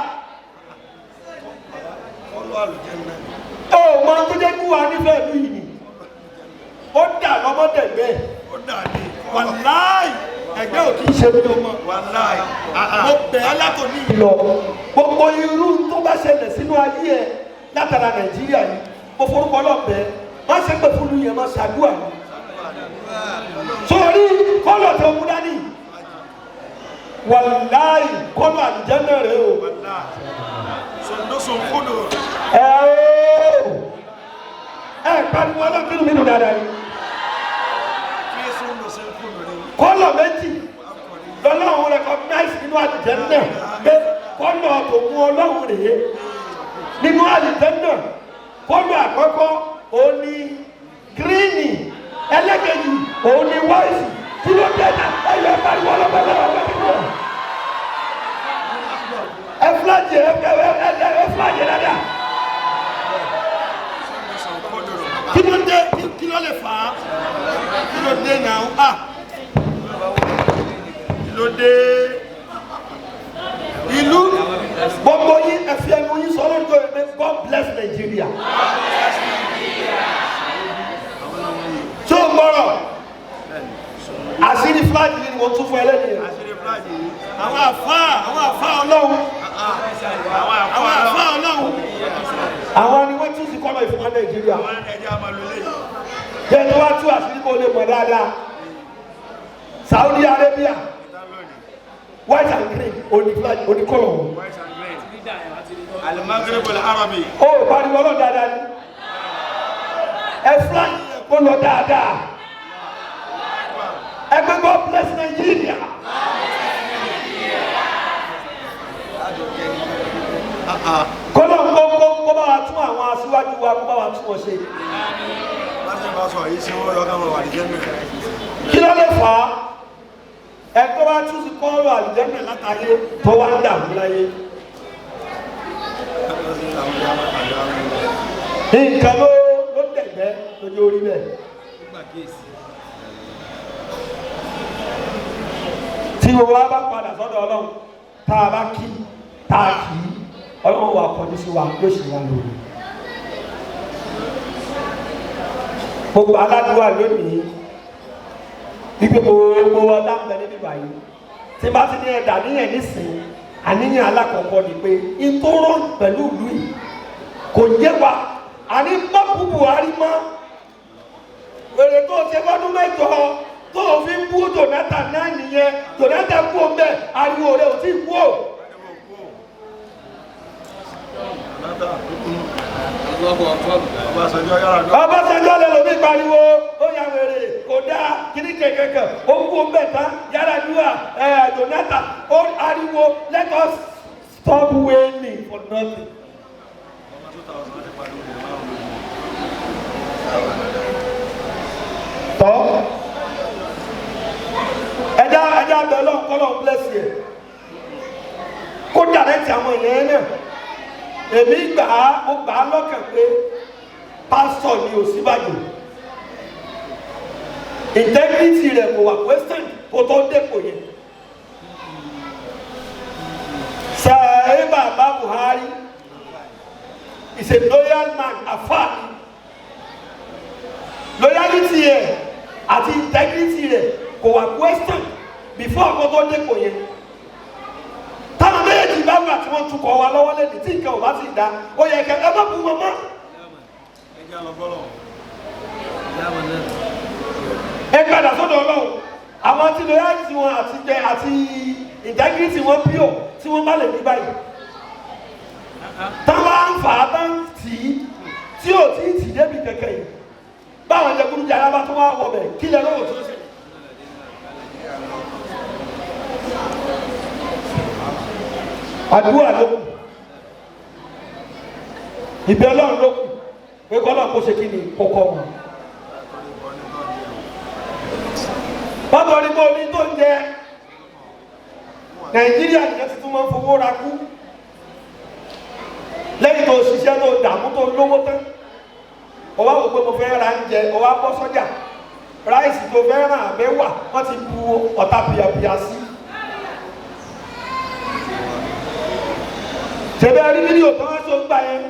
Speaker 2: Kọ́lọ́ àlùjànnà.
Speaker 1: Ó mọ tó jẹ́ kí wàá nífẹ̀ẹ́ ìlú yìí ni. Ó dà lọ́mọdẹ̀gbẹ́.
Speaker 2: Ó dà ní.
Speaker 1: Wàláì ẹgbẹ́ ò kì í ṣe mí ọmọ.
Speaker 2: Wàláì.
Speaker 1: Mo bẹ̀ ẹ́ látòní lọ. Gbogbo irú tó bá ṣẹlẹ̀ sínú ayé ẹ látara Nàìjíríà yìí, mo forúkọ lọ́bẹ̀ẹ́. Má ṣe pé fúlù yẹn má ṣàdúrà ni. Sórí kọ́lọ̀ tó mú dání. Wàláì kọ́lọ̀ àlùjánnà rẹ̀ o.
Speaker 2: Wàláì. Sọ̀ndọ́sọ̀ kúndò.
Speaker 1: Ẹ ooo ẹ pariwo ọlọ́kìrì mi nù dáadáa ni.
Speaker 2: Fi sọ̀ndọ́sọ̀ kúndò ni.
Speaker 1: Kọ́lọ̀ méjì lọ́lọ́run recognize nínú àlùjánnà pé kọ́lọ̀ tó mú ọlọ́run rèé nínú àlùjánnà. Kọ́lọ̀ àkọ́kọ́ òun ni gíríìnì, ẹlẹ́kejì òun ni wáìsì. Kí ló dé náà? Ẹ yọ pariwo ọlọ́pàá ẹ fúlájì ẹ ẹ fúlájì dáadáa.
Speaker 2: Kí ló dé? Kí ló lè fà á? Kí ló dé náà? Ah! Kí ló dé?
Speaker 1: Ìlú gbogbo yín ẹ fi ẹnu yín sọ lórí tó yẹ pé God bless Nigeria. Ṣé o gbọ́rọ̀? Àṣírí fúláàgì ni mo tún fún ẹlẹ́ni yẹn.
Speaker 2: Àṣírí fúláàgì yìí.
Speaker 1: Àwọn àfáà àwọn àfáà Ọlọ́run
Speaker 2: Àwọn àfáà Ọlọ́run.
Speaker 1: Àwọn ni wọ́n tún sí kọ́lọ̀ ìfún wa Nàìjíríà.
Speaker 2: Àwọn ẹja máa lo eléyìí.
Speaker 1: Jẹ́ tó wá tú àṣírí kó lè mọ̀ dáadáa. Saudi Arabia white and green oní fúláàgì oní kọ́lọ̀ wọn.
Speaker 2: White and green. Al-Maghrib al-Arabi.
Speaker 1: Ó pariwo Ọlọ́run dáadáa ni. Ẹ fúláàgì yẹn kó lọ dáadáa. Ẹ gbé God bless Nigeria. Kọ́lọ̀ kó kó kó bá wa tún àwọn aṣíwájú wa kó bá wa tún wọn ṣe.
Speaker 2: Láti bá sọ yìí sí wọ́n lọ́kàn wọn wà ní jẹ́mẹ̀.
Speaker 1: Kí ló lè fà á? Ẹ tó bá tún sí kọ́ọ̀lù àlùjànnà látàyé tó wá ń dààmú láyé. Nǹkan ló ló dẹ̀gbẹ́ lójú orí bẹ́ẹ̀. Tí gbogbo wa bá padà sọ́dọ̀ Ọlọ́run tá a bá kí tá a kì í Ọlọ́run wà kọjú sí wa yóò sì wá lórí. Gbogbo aládùúgbò lónìí wípé gbogbo wa dáńbẹ níbí báyìí tí bá ti ní ẹ̀dá níyẹn nísìnyí àníyàn alákọ̀ọ́kọ́ ni pé ìtòrò pẹ̀lú ìlú yìí kò yé wa àní mọ́kù Buhari mọ́ èrè tó ṣe fọ́dún mẹ́jọ tó o fi ń bú Jonathan náà nìyẹn. Jonathan kú o bẹ́ẹ̀ ariwo rẹ̀ ò tí ì kú o.
Speaker 2: Ọbásanjọ́ yára dọ́.
Speaker 1: Ọbásanjọ́ lè lómi pariwo ó yà wèrè kò dáa kíní kẹ̀kẹ́kẹ̀ ó kú o bẹ́ẹ̀ tán Yar'Adua ẹ̀ Jonathan ó ariwo. Let us stop wailing for nothing. Tọ́ ẹja ẹja bẹ lọ́n kọ́ lọ́n bless yẹ kó dàrẹ́tì àwọn èèyàn náà. Èmi gbà á mo gbà á lọ́kàn pé pásítọ̀ ni Ọ̀ṣínbàjò integrity rẹ̀ kò wà question kó tó dépò yẹn. Sẹ́ẹ̀ bàbá Buhari is a loyal man afa Loyalty ẹ̀ àti integrity rẹ̀ kò wà question before kó tó dépò yẹn. Táwọn méjèèjì bá wà tí wọ́n tukọ̀ wa lọ́wọ́ lẹ́nu tí nǹkan ò bá sì dá, ó yẹ kẹ́ ẹ má bú wọn mọ́. Ẹ padà sọ́dọ̀ Ọlọ́run. Àwọn tí loyalty wọn àti jẹ àti integrity wọn pure tí wọ́n bá lè ní báyìí, táwọn á ń fà á bá ń tì í tí ò tí ì tì débi kẹ̀kẹ́ yìí, báwọn jẹkúrújẹrá bá tó wá wọ bẹ̀, kí lẹ lọ́wọ́ tó ṣe? Àdúrà ló kù, ìbẹ́ Ọlọ́run ló kù pé kọ́lọ́run kó ṣe kí ni kókó wọn. Báwo ni mo ní tó ń jẹ Nàìjíríà nìyẹn ti tún máa ń fowó ra kú lẹ́yìn tó ṣiṣẹ́, tó dààmú, tó lówó tán, ó wá wò pé mo fẹ́ ra oúnjẹ, ó wá bọ́ sọ́jà, rice tó fẹ́ rà mẹ́wàá, wọ́n ti bu ọ̀tá pìyàpìyà sí. Ṣèbẹ́ rí fídíò tó wá tó ń gbà yẹn,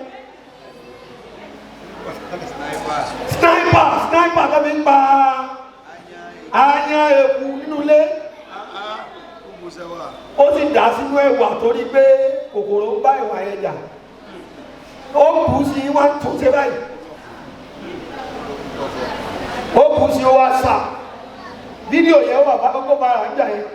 Speaker 1: sniper, sniper tó fi ń pa aáyán, eku nínú ilé, ó sì dà sínú ẹ̀wà torí pé kòkòrò ń bá ẹ̀wà yẹn jà, ó bù sí wá tún ṣe báyìí, ó bù sí, ó wá sà. Fídíò yẹn wà bá gbogbo bára ń jà yẹn.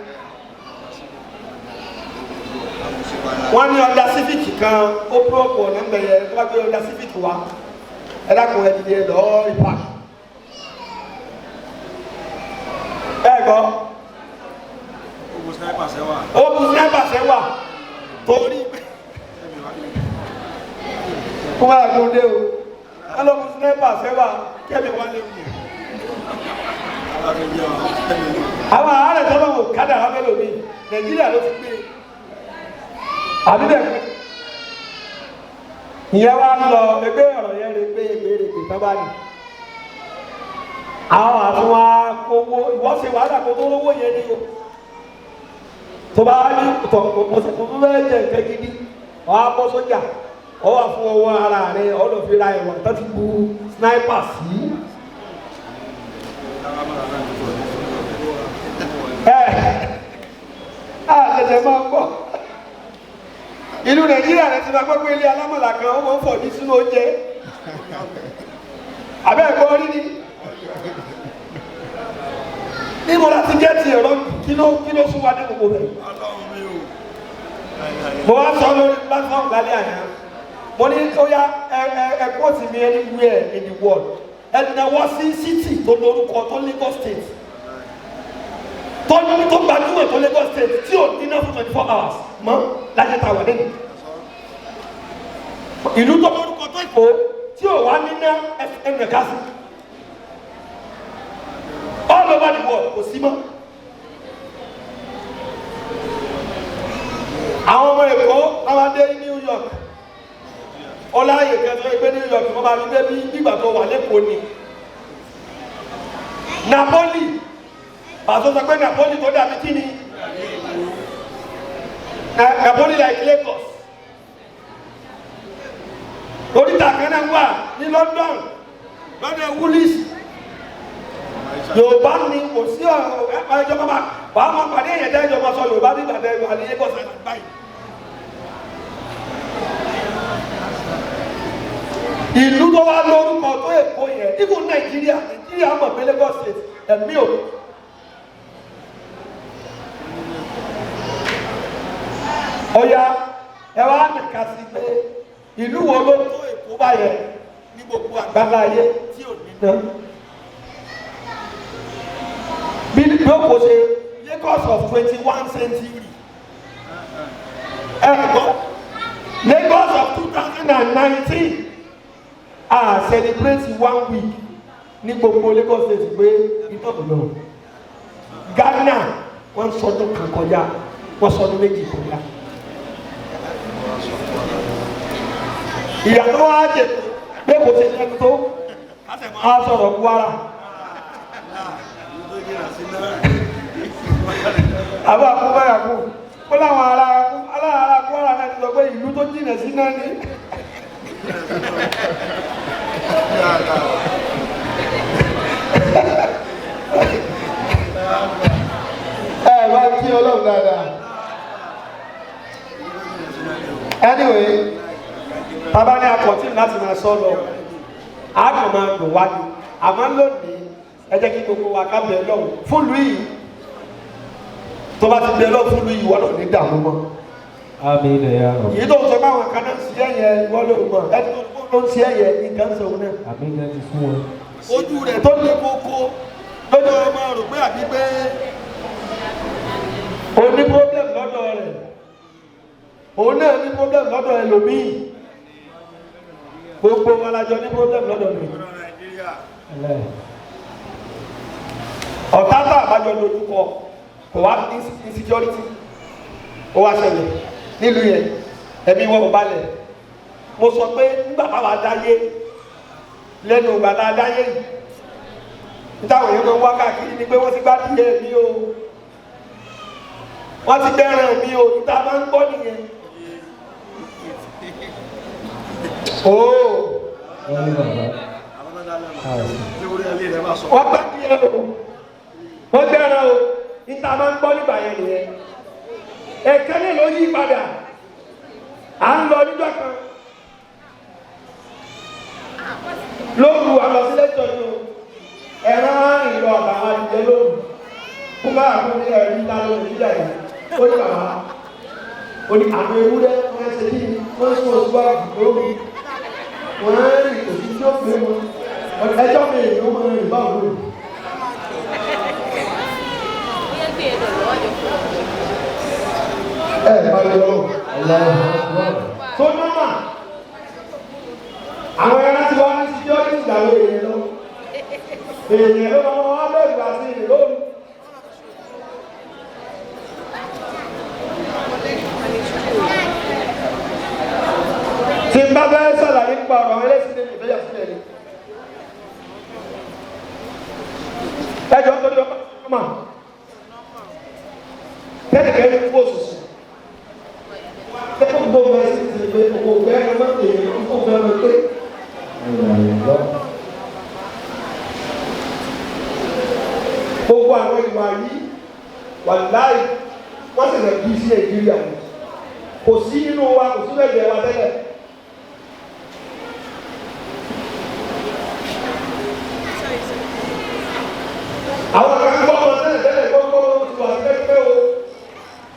Speaker 1: Wọ́n ní Honda Civic kan ó búrọ́kù ọ̀nà ń bẹ̀yẹ tó bá gbé Honda Civic wá, ẹ dákun, ẹ dìde lọ́ọ́ ìpà ẹ gbọ́. Ó bu sniper sẹ́wà torí kó máa kó dé o, wọ́n lọ bu sniper sẹ́wà kẹ́mi wọ́n lé wù. Àwọn àárẹ̀ tọ́lọ́ wò kádàrá mélòó mi, Nàìjíríà ló ti gbé àbí bẹ́ẹ̀ kọ́? Ìyẹn wá lọ ẹgbẹ́ ọ̀rọ̀ yẹn rè pé ẹgbẹ́ rè pé tábà ní àwọn àfún wa kówó. Ìwọ ṣe wàhálà kó tó lówó yẹn ni o, tó bá ní tọ ọ̀sẹ̀ tó fẹ́ jẹ nǹkan gidi, ọ̀ á bọ́ sójà, ọ̀ wà fún ọwọ́ ara rẹ, ọ̀ lọ fi ra ẹ̀wọ̀n tó ti bu sniper sí. Ẹ á ṣẹ̀ṣẹ̀ máa ń bọ̀ ìlú Nàìjíríà rẹ ti máa gbọ́ pé ilé alámọ̀là kan ó máa ń fọ̀ ní sínú oúnjẹ abẹ́ ẹ̀kọ́ rí ni. Níbo la ti gẹ́ẹ̀tì ẹ̀rọ? Kí ló sún wa dé gbogbo rẹ̀? Mo wá sọ lórí platform lálẹ́ àná, mo ní ó yá, ẹ ẹ ẹ quote mi anywhere in the world, ẹ náwó sí city tó lórúkọ tó Lagos State, tó gbajúmọ̀ tó Lagos State, tí ò níná fún 24 hours mọ́ láyé tá a wà lẹ́nu. Ìlú tó lórúkọ tó Èkó tí ò wá níná, ẹnì ká sí all over the world, kò sí mọ́. Àwọn ọmọ Èkó táwọn dé New York, ọláyè kẹtọ ẹgbẹ́ New York, wọ́n máa fi dé bí nígbà tó wà lẹ́kọ̀ọ́ ni. Napoli, pàṣẹ sọ pé Napoli tó dàbí kí ni, Napoli like Lagos. Oríta kan náà wà ní London lọ́dọ̀ Woolwich, Yorùbá ni, kò sí ọ̀rọ̀ ẹjọ́ máa wàá máa pàdé èèyàn tẹ́ ẹjọ́ máa sọ Yorùbá nígbà tẹ́ wà ní Lagos Island báyìí. Ìlú tó wá lórúkọ tó Èkó yẹn, even Nàìjíríà, Nàìjíríà mọ̀ pé Lagos State ẹ̀mí ò. Ọ̀ya, ẹ wá nìka sí pé ìlú wo ló tó Èkó báyẹn ní gbogbo àgbáńlá ayé tí ò ní ná bí yóò kó ṣe Lagos of 21 century? Ẹ gbọ́, Lagos of 2019, a celebrate one week ní gbogbo Lagos State pé iná kò lọ. Ghana, wọ́n sọdún kan kọjá, wọ́n sọdún méjì kọjá. Ìyàtọ̀ wa jẹ pé kò ṣe lẹ́nu tó a sọ̀rọ̀ Kwara àbá àkúbáyà kú ó láwọn ará Kwara náà ti sọ pé ìlú tó jìnà sí náà ni. Kí Ọlọ́run dáadáa. Anyway, bàbá ní akọ̀tí láti máa sọ lọ, a kò máa lò wá ni. Àmọ́ lónìí, ẹ jẹ́ kí gbogbo wa ká bẹ̀ lọ́wọ́ fún ìlú yìí. Tó bá ti bẹ̀ lọ́wọ́ fún ìlú yìí, wọ́n lò ní dààmú mọ́.
Speaker 3: Àmín ya Rabb.
Speaker 1: Yìí tó ń sọ pé àwọn kan náà ń ṣe ẹ̀yẹ, ìwọ ló mọ̀. Ẹni tó ń ṣe ẹ̀yẹ, nǹkan ń sọ òun náà.
Speaker 3: Àmín gan ti sún wọn.
Speaker 1: Ojú rẹ̀ tó lé koko lójú ọmọ rò pé àbí pé o ní problem lọ́dọ̀ rẹ̀, òun náà ní problem lọ́dọ̀ ẹlòmíì. Gbogbo wa la jọ ní problem lọ́dọ̀ mi. Ọ̀tá tá àbájọ lójúkọ kò wá ní insecurity, ó wá ṣẹlẹ̀ nílùú yẹn, ẹ̀mí wọn ò balẹ̀. Mo sọ pé nígbà táwa dáyé, lẹ́nu ìgbà tá a dáyé yìí, nítawọn èèyàn máa ń wá káàkiri ni pé wọ́n ti gbá díẹ̀ mi o, wọ́n ti dẹ́rẹ̀ mi o, níta máa ń gbọ́ nìyẹn. Ooo,
Speaker 3: Wọ́n ní bàbá.
Speaker 1: wọ́n gbá díẹ̀ o, wọ́n dẹ́rẹ̀ o, níta máa ń gbọ́ nígbà yẹn nìyẹn. Ẹ̀kẹ́ ní ló yí padà, à ń lọ níjọ́ kan lóru, àlọ́sílẹ̀ tọ́jú ẹ̀rọ rìn lọ àtàwọn àdìjẹ lóru. Kó bá àwọn ní ẹ̀rí ńlá lórí nígbà yìí, ó ní bàbá, ó ní àwọn ewúrẹ́ wọ́n ṣe kí ni, wọ́n sún oṣù wá lóru, wọ́n rìn kò sí tí ó pé wọn, ẹjọ́ mi èyí ó máa rìn báwo lóru. Ẹ bá lọ tó nọ́mà, àwọn ẹran tí wọ́n ní security ìgbàlódé èèyàn lọ, èèyàn ló máa wá bẹ̀rù àti ìrìn lóru. Tí n bá fẹ́ sàlàyé nípa ọ̀rọ̀ àwọn ẹlẹ́sìn ní ìfẹ́yà sílẹ̀ ni. Ẹjọ́ nítorí ọmọ ọmọ kẹ́nìkẹ́ ní kó òṣùṣù. Kẹ́kọ̀ọ́ gbogbo ẹ̀sìn ti pé owó fẹ́ ọmọ èèyàn kó fẹ́ ọmọ pé. Gbogbo àwọn ìwà yìí, wàláì, wọ́n sì rẹ̀ bí sí Nàìjíríà ni. Kò sí nínú wa, kò sí lẹ́gbẹ̀ẹ́ wa tẹ́lẹ̀. Àwọn kan gbọ́ ọmọ tẹ́lẹ̀ tẹ́lẹ̀, gbọ́ gbọ́ ọmọ ti wà pẹ́pẹ́ o.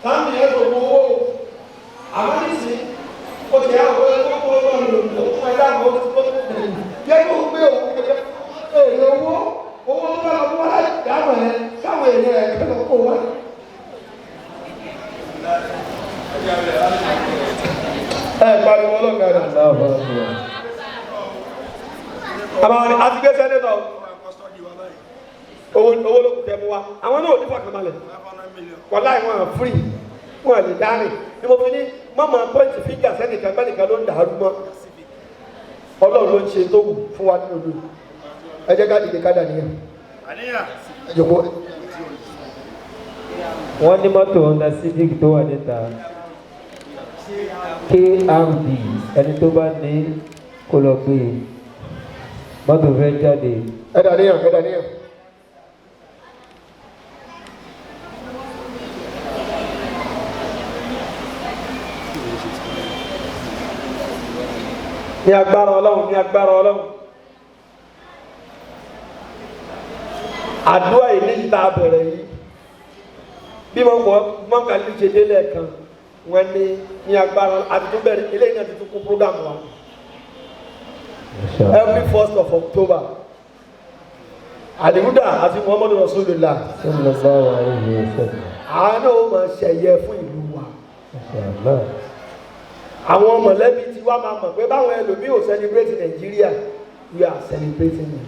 Speaker 1: Sáàmì yẹn tó mọ owó o. Àmọ́ nísìnyí, ó ti yà wọ́n kó kó lọ́nà lòdì fún ẹ̀dá àwọn tó tó yẹ kó gbé òun kẹ̀kẹ́ èrè owó owó tó bá lọ fún wa láti dáhùn ẹ̀ káwọn èèyàn ẹ̀ kẹ́ lọ kó wa. Ẹ pariwo ọlọ́gàdà. Àbáwọn ni a ti gbé sẹ́nétọ̀ owó owó ló kù tẹ́ mú wa, àwọn náà ò ní fọkànbalẹ̀, wàláì wọn à free, wọn à lè dárìn. Ni mo fi ní mọ́mọ́ pọ́ìntì fígà sẹ́nìkan bẹ́nìkan ló ń dàrú mọ́. Ọlọ́run ló ń ṣe tó wù fún wa nínú ìlú. Ẹ jẹ́ ká dìde ká dà níyà.
Speaker 2: Àníyàn.
Speaker 1: Ẹ jòkó.
Speaker 3: Wọ́n ní mọ́tò Honda Civic tó wà níta KRD, ẹni tó bá ní kó lọ gbé e, mọ́tò fẹ́ jáde.
Speaker 1: Ẹ dà níyà, ẹ dà níyà. Ní agbára Ọlọ́run, ní agbára Ọlọ́run, àdúrà yìí ní ta bẹ̀rẹ̀ yìí, bí wọ́n kọ́ mọ́kàlí ṣe délẹ̀ kan, wọ́n ní ní agbára àti tó bẹ̀rẹ̀ eléyìí náà ti tún kún program wa every 1st of October, Alihuda àti Muhammadu Rasulullah
Speaker 3: Sallallahu alayhi wa sallam.
Speaker 1: Àánú ó máa ṣẹ̀yẹ fún ìlú wa.
Speaker 3: Inshallah.
Speaker 1: Àwọn mọ̀lẹ́bí tí wá máa mọ̀ pé báwọn ẹlòmíì ò celebrate Nàìjíríà, we are celebrating it.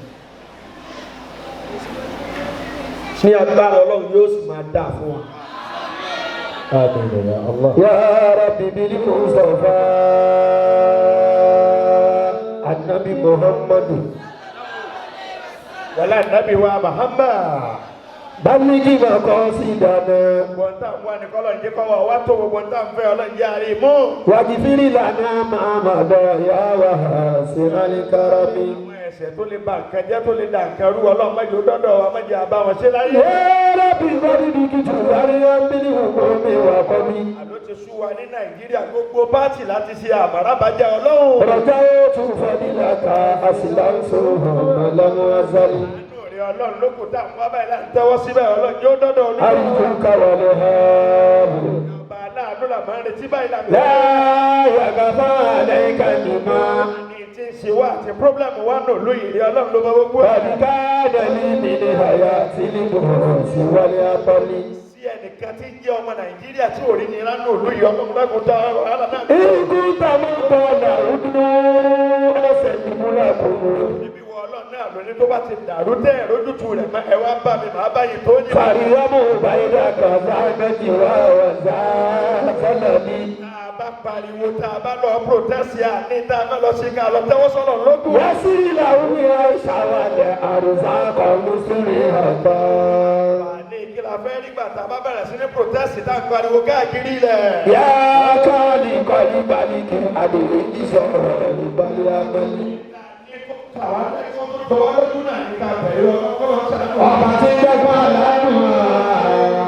Speaker 1: Ní agbára Ọlọ́run, yóò sì máa dáa fún wa.
Speaker 3: Àmín ya Allah.
Speaker 5: يا ربي بالمصطفى النبي محمد
Speaker 2: Wàlá nàbí wa Muhammad.
Speaker 5: بلغ مقاصدنا
Speaker 2: Gbogbo ń tà ń wá ní kọ́lọ̀ ń jẹ́ kọ́ wa wá tó, gbogbo ń tà ń fẹ́ Ọlọ́run jẹ́ àárín mú.
Speaker 5: واغفر لنا ما مضى يا واسع الكرم.
Speaker 2: Àwọn Ẹ̀ṣẹ̀ tó lè ba nǹkan jẹ́ tó lè da nǹkan rú Ọlọ́run má jẹ́ ó dọ́dọ̀ wa, má jẹ́ a bá wọn ṣe láyé.
Speaker 5: يا ربي غريبك تزاري بلهموم وقمي.
Speaker 2: Àló ti sú wa ní Nàìjíríà, gbogbo pátì láti ṣe àmàràbàjẹ́ Ọlọ́run.
Speaker 5: رجوت فضلك أسلمت لم أزل.
Speaker 2: Àánú rẹ̀ Ọlọ́run ló kù tá à ń wá báyìí láti tẹ́wọ́ síbẹ̀, Ọlọ́run yóò dọ́dọ̀ olúwa.
Speaker 5: أرجوك والهاب.
Speaker 2: Ọba aláàánú là máa ń retí báyìí là ń
Speaker 5: لا يخفى عليك لما
Speaker 2: ní tí ń ṣe wá àti pírọ́blẹ̀mù wa nù lóyè rí Ọlọ́run ló mọ gbogbo ẹ̀.
Speaker 5: قد كان لي من حياتي البؤس والعطل.
Speaker 2: Sí ẹnìkan tí ń jẹ́ ọmọ Nàìjíríà tí ò rí ni ránú lóyè Ọlọ́run dákun tá wàhálà náà.
Speaker 5: إن كنت مطلع أسلم لكم.
Speaker 2: Níbi wọ Ọlọ́run náà lóní tó bá ti dàrú tẹ́ ẹ̀ rójútu rẹ̀ mọ́ ẹ wá bá mi màá bá yìí tó yìí.
Speaker 5: فريم بينك زعمت وزعزلني.
Speaker 2: Tá a bá pariwo tá a bá lọ protest yà ní tá a bá lọ sí ká lọ tẹ́wọ́ sọ́nà lókun.
Speaker 5: يسير له يشعل أرزاق مسرها.
Speaker 2: Ní kí la fẹ́ nígbà tá a bá bẹ̀rẹ̀ sí ní protest tá a pariwo káàkiri ilẹ̀.
Speaker 5: يا خالق الملك أدري بل
Speaker 2: Tọwọ́ lójú náà ní ká bẹ̀rẹ̀ ọlọ́kọ́ ṣàánú.
Speaker 5: Ọba tí ń dẹ́gbọ́n aládùn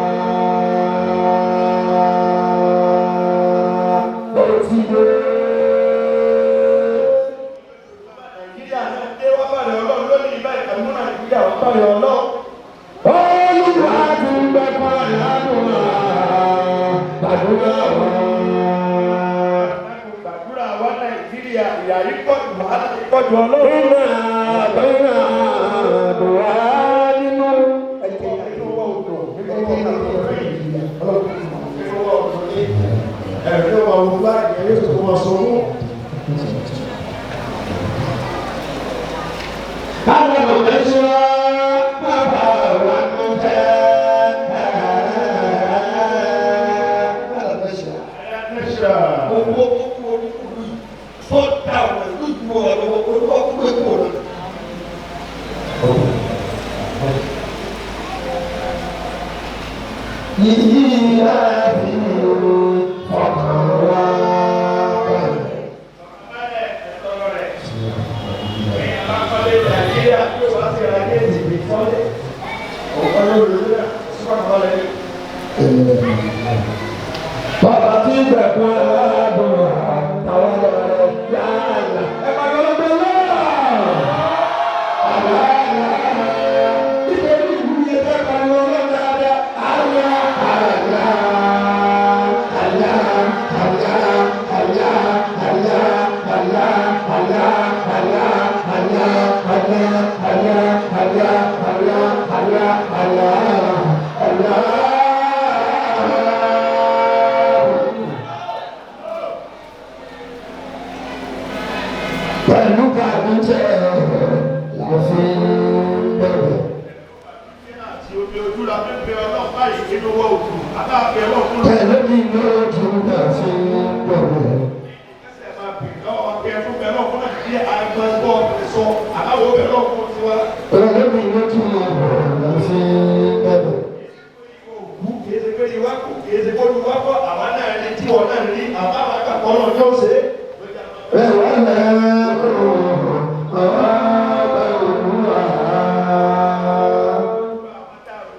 Speaker 5: ó ti dé.
Speaker 2: Nàìjíríà náà dé wá bàrẹ̀ Ọlọ́run lónìí báyìí pẹ̀lú Nàìjíríà wá bàrẹ̀ Ọlọ́run.
Speaker 5: Olúwa ti ń dẹ́gbọ́n aládùn gbàdúrà wọn.
Speaker 2: Gbàdúrà wa Nàìjíríà ìyà yìí pọ̀ jù wàhálà yìí pọ̀ jù Ọlọ́run.
Speaker 5: Iná àbẹ̀yà àdúrà nínú.
Speaker 2: Inú wa ò dùn, nínú wa ò dùn, nínú wa ò dùn ní ẹ̀rí wa ò bá ẹ̀rí tó wọ́n sọ mú.
Speaker 5: Àwọn òṣìṣẹ́ bàbá wa ń jẹ́.
Speaker 1: Owó tó kú olúkúlù yìí tó dá ọ̀nà ìlú ìlú ọ̀rọ̀ olúwa kúrò èkó rẹ̀.
Speaker 5: Yìí á fi ọkàn wá balẹ̀. Bàbá tí gbẹ̀kún aládùn àtàwọn ọ̀rẹ́ yáàlá. Ẹ máa yọ lọ́gbẹ́ lọ́wọ́. Àlá nítorí ìlú yẹn fẹ́ pariwo ọlọ́run dáadáa. Àlá àlá àlá àlá àlá àlá àlá àlá àlá àlá àlá àlá àlá àlá àlá àlá àlá. Pẹ̀lú bàbújẹ́ láfi bẹ̀rẹ̀.
Speaker 2: Àti omi ojú la fi ń bẹ Ọlọ́run báyìí nínú wa ò dùn, àbá bẹ Ọlọ́run fún
Speaker 5: Pẹ̀lú mi lójú láfi bẹ̀rẹ̀.
Speaker 2: Ẹsẹ̀ máa bì lọ́wọ́ kẹ fún bẹ Ọlọ́run fún Nàìjíríà àgbẹ̀gbọ́ sọ àbáwọ̀ bẹ Ọlọ́run fún tiwa.
Speaker 5: Pẹ̀lú mi lójú láfi bẹ̀rẹ̀.
Speaker 2: Òkú kìí ṣe pé ìwá kù kìí ṣe kó lu wá kọ́ àwa náà ní tí wọ́n náà ní àbáwọ̀ àgbàkọ́ náà yóò ṣe é.
Speaker 5: Ẹ̀wọ̀n lẹ́kọ̀ọ́ ọ̀bá òwúrọ̀.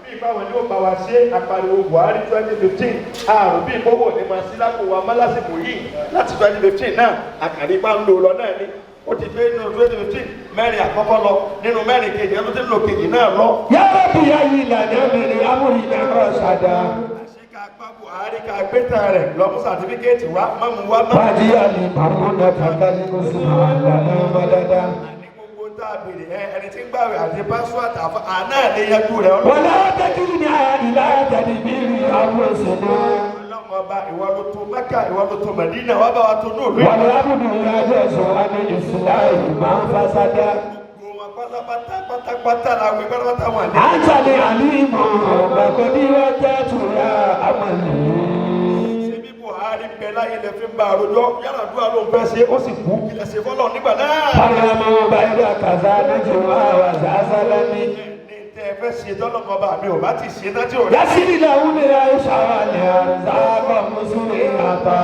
Speaker 2: Bí báwọn ni ó bá wa ṣe àpariwo Buhari 2015 àrùn bí ìkówó ní máa sí lápò wa mọ́ lásìkò yìí láti 2015 náà àkàrí bá ń lò lọ náà ni ó ti gbé nínú 2015 mẹ́rin àkọ́kọ́ lọ nínú mẹ́rin kejì ẹni tó ti ń lò kejì náà lọ.
Speaker 5: Yàrá bí ayé ìlànà mẹ́rin amúrí náà ṣàdá.
Speaker 2: Àṣé ká gbá Buhari ká gbé tán rẹ̀ lọ mú sàtífíkẹ́ẹ̀tì wá má mú wá má.
Speaker 5: Bàdí àlè màmúnà tàkàlí kò sí àlànà mọ́dáadáa.
Speaker 2: Ní gbogbo tá a béèrè ẹ ẹni tí ń gbàwé àti pásítọ̀ àtàfà àná lè yanjú rẹ̀ ọlọ́run.
Speaker 5: Wọ́lá tẹ́kìlì ní àdìlá tẹ̀lé bírí àwọn òṣèlú.
Speaker 2: Ọlọ́run ọba ìwọ ló tó Mẹ́kà ìwọ ló tó Mẹ̀dínà wá bá wa tó ní òlú yìí.
Speaker 5: Wọ́lá bùnú ìrìnàjò sọ àmì ìsìláì máa ń fásádá.
Speaker 2: Gbogbo wọn pátápátá pátápátá la wí pátápátá wọn ní.
Speaker 5: Àǹtàlẹ̀ àlímọ̀ bàkọ́dí wọ́n tẹ́ tura àmàlẹ́.
Speaker 2: Ṣé bí Buhari ń bẹ láyé lẹ fi ń bá àròjọ Yar'Adua ló ń fẹ́ ṣe ó sì kú kí lẹ ṣe fọ́lọ́ nígbà náà.
Speaker 5: Fárámọ́ báyìí kàzá nájúwà wà zázálání.
Speaker 2: Ní tẹ́ ẹ fẹ́ ṣe tọ́lọ́mọba mi ò bá ti ṣe tán tí ò rí.
Speaker 5: Yásìrì làwọn ìlà ìṣàwálẹ̀ àrùsáàbọ̀ mùsùlùmí àtà.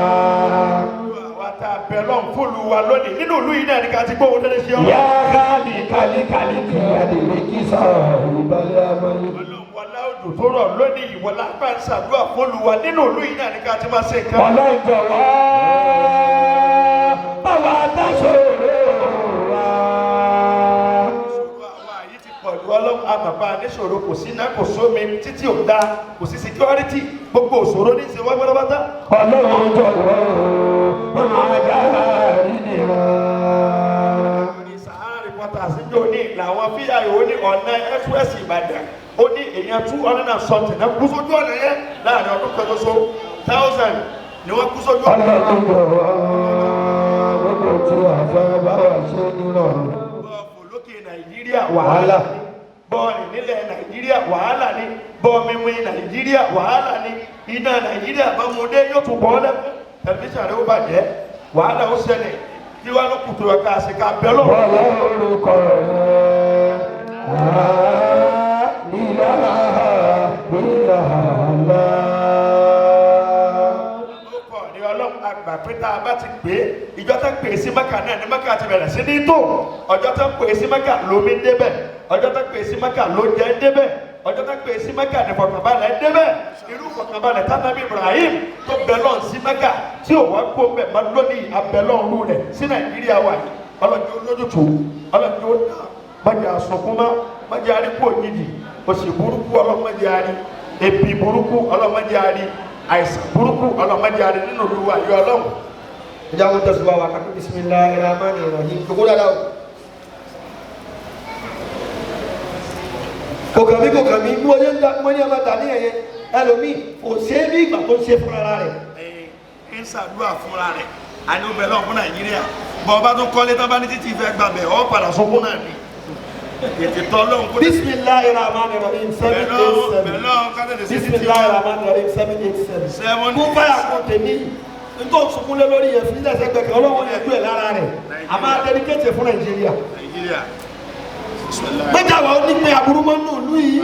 Speaker 2: Àwa tá a bẹ̀ lọ́n fóònù wa lónìí nínú ìlú yìí náà ní ká ti gbóhùn tẹ́lẹ̀ sí ọ̀rọ̀.
Speaker 5: يا خالي كالي كالي كالي كيسا بالامل.
Speaker 2: Ọlọ́run wọlá òjò tó rọ̀ lónìí ìwọlá bá ń ṣàdúrà fóònù wa nínú ìlú yìí náà ní ká ti máa ṣe nǹkan.
Speaker 5: Ọlọ́run jọ̀wọ́ báwa dáṣọ̀rọ̀ wa.
Speaker 2: Ìṣòro àwa yìí ti pọ̀ ju ọlọ́run àmàbá níṣòro kò sí iná kò sómi títí ò dáa kò sí security gbogbo òṣòro ní í ṣe wá pátápátá.
Speaker 5: Ọlọ́run jọ̀wọ́ máa dára nìyẹn.
Speaker 2: Ní Sahara Reporters ń jò ní làwọn fíyàwó ní ọ̀nà express Ìbàdàn ó ní èèyàn 200 and something náà kú sójú ọ̀nà yẹn láàrin ọdún kan ṣoṣo 1,000 ni wọ́n kú sójú ọ̀nà.
Speaker 5: Ọlọ́run jọ̀wọ́ gbogbo tí a fẹ́ bá wa ṣe nírọ̀rùn.
Speaker 2: Bọ́ọ̀fù lókè Nàìjíríà wàhálà ni, bọ́ọ̀lì nílẹ̀ Nàìjíríà wàhálà ni, bọ́ọ̀mímí Nàìjíríà wàhálà ni, iná Nàìjíríà bá mu dé yóò tún bọ́ lẹ́kún, tẹlifíṣàn rẹ̀ ó bàjẹ́, wàhálà ó ṣẹlẹ̀, kí wàá ló kùtù ẹ̀ka àṣekà bẹ́ẹ̀ lọ́wọ́.
Speaker 5: Bọ́lá orúkọ rẹ̀ ilaha illallah.
Speaker 2: Orúkọ ni Ọlọ́run àgbà pé tá a bá ti pè é, ìjọ tó pè é sí Mẹ́kà náà ní Mẹ́kà ti bẹ̀rẹ̀ sí ní tò, ọjọ́ tó pè é sí Mẹ́kà lómi débẹ̀, ọjọ́ tó pè é sí Mẹ́kà lóúnjẹ débẹ̀, ọjọ́ tó pè é sí Mẹ́kà ní fọkànbalẹ̀ débẹ̀, irú fọkànbalẹ̀ tánàbí Ibrahim tó bẹ lọ́n sí Mẹ́kà tí ò wá kó bẹ̀ má lónìí abẹ́lọ́run rẹ̀ sí Nàìjíríà wà yìí, ọlọ́jọ́ lójútùú, ọlọ́jọ́ dá májà sọkún mọ́, májà arípò òjijì, òṣì burúkú ọlọ́mọdé arí, ebi burúkú ọlọ́mọdé arí, àìsàn burúkú ọlọ́mọdé arí nínú ìlú wa yọ Ọlọ́run.
Speaker 1: Ìjà wọn tẹ̀sùn wa kàkú bisimilahi rahman rahim kókó dáadáa o. Kò kàn mí kò kàn mí bí wọ́n ṣe ń da wọ́n ní ọmọ tà ní ẹ̀yẹ ẹlòmíì kò ṣe é bí ìgbà tó ń ṣe fúnra rẹ̀.
Speaker 2: Ẹ ń ṣàdúrà fúnra rẹ̀ àní ó bẹ lọ́wọ́ fún Nàìjíríà bọ́ ọba tó kọ́lé tán bá ní títí ìfẹ́ gbàbẹ̀ ọ́ padà sunkún náà ni tètè tọ́ lóhùn kó tètè
Speaker 1: Bisimilahi rahman rahim 787.
Speaker 2: bẹ̀ lọ́hùn ká tètè sí títí
Speaker 1: Bisimilahi rahman rahim 787.
Speaker 2: Seven
Speaker 1: Kó fáyà kó tèmi nítorí sunkún lé lórí yẹn fi lẹ́sẹ̀ gbẹ̀kẹ̀ Ọlọ́run yẹn gbé lára rẹ̀ a máa dẹ́díkéètì fún Nàìjíríà.
Speaker 2: Nàìjíríà
Speaker 1: Gbẹ́jà wa ó ní pé aburú mọ́ nù lú yìí.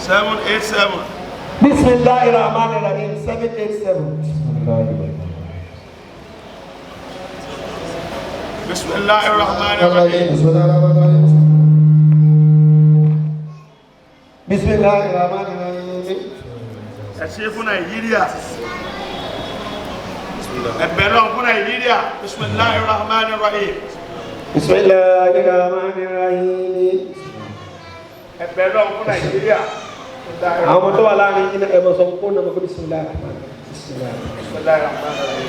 Speaker 2: 787.
Speaker 1: Bisimilahi rahman rahim 787.
Speaker 2: Bisimilahi rahman rahim.
Speaker 1: Bisimilahi rahman rahim.
Speaker 2: Ẹ ṣe fún Nàìjíríà, ẹ bẹ̀ lọ́hùn fún Nàìjíríà. Bisimilahi rahman rahim.
Speaker 1: Bisimilahi rahman rahim.
Speaker 2: Ẹ bẹ̀ lọ́hùn fún Nàìjíríà.
Speaker 1: Àwọn ọmọ tó wà láàrin yín náà ẹ mọ̀ sọ fún ọmọ kó bisimilahi rahman rahim. Bisimilahi.
Speaker 2: Bisimilahi rahman rahim.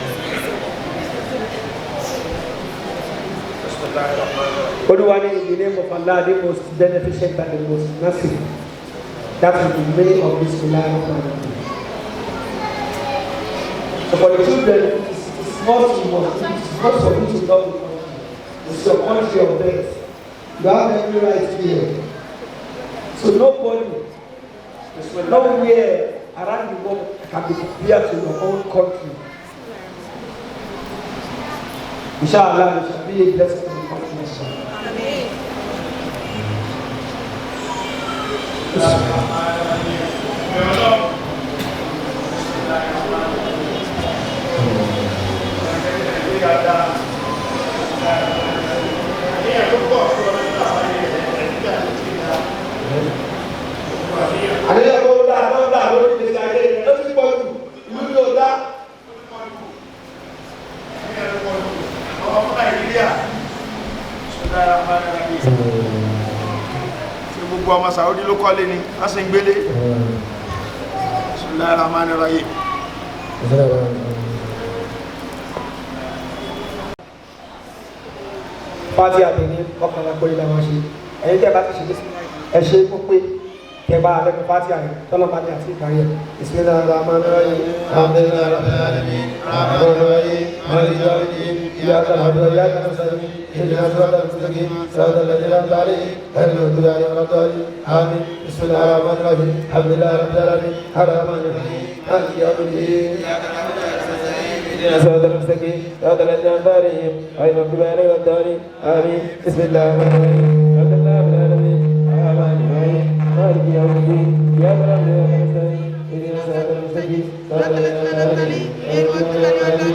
Speaker 2: Bisimilahi rahman rahim.
Speaker 1: Olúwa ní in the name of Allah, the most beneficent and the most merciful. That is the meaning of Bismillah rahman rahim. So for the children, it's not you must, it's not for you to love the country. It's your country of birth. You have every right here. So nobody, nowhere around the world can be compared to your own country. Inshallah, it shall be a blessing to the country. Inshallah. Àníyàn tó dáa tó dáa lórí ìgbésí ayé rẹ̀ ló ti pọ̀ jù ìlú ni ò dá.
Speaker 2: Ọmọ Nàìjíríà. Bisimilahi rahman rahim. Ṣé gbogbo ọmọ Saudi ló kọ́lé ni wọ́n sì ń gbélé? Bisimilahi rahman rahim.
Speaker 1: Fati àtẹ̀ní ọkànlá péré la máa ṣe. Ẹ̀yin tẹ́ bá ti ṣe ẹ ṣe kó pé kẹ bá alẹ́ fún Fati àyè tọ́lọ́ bá ní àti ìparí ẹ̀.
Speaker 5: Bismillahir Rahmanir Rahim. Alhamdulillahi Rabbil Alamin. Arrahmanir Rahim. Maliki Yawmiddin. Iyyaka na'budu wa iyyaka nasta'in. Ihdinas siratal mustaqim. Siratal ladzina an'amta alaihim ghayril maghdubi alaihim waladdallin. Amin. Bismillahir Rahmanir Rahim. Alhamdulillahi Rabbil Alamin. Arrahmanir Rahim. Maliki Yawmiddin. Iyyaka na'budu wa iyyaka nasta'in. Ihdinas siratal mustaqim. Siratal ladzina an'amta alaihim ghayril maghdubi alaihim waladdallin. Amin. Bismillahir Rahmanir Rahim. Alhamdulillahi Rabbil Alamin. Arrahmanir Rahim. Maliki Yawmiddin. Iyyaka na'budu wa iyyaka nasta'in. اهدنا الصراط المستقيم صراط الذين أنعمت عليهم غير المغضوب عليهم ولا الضالين.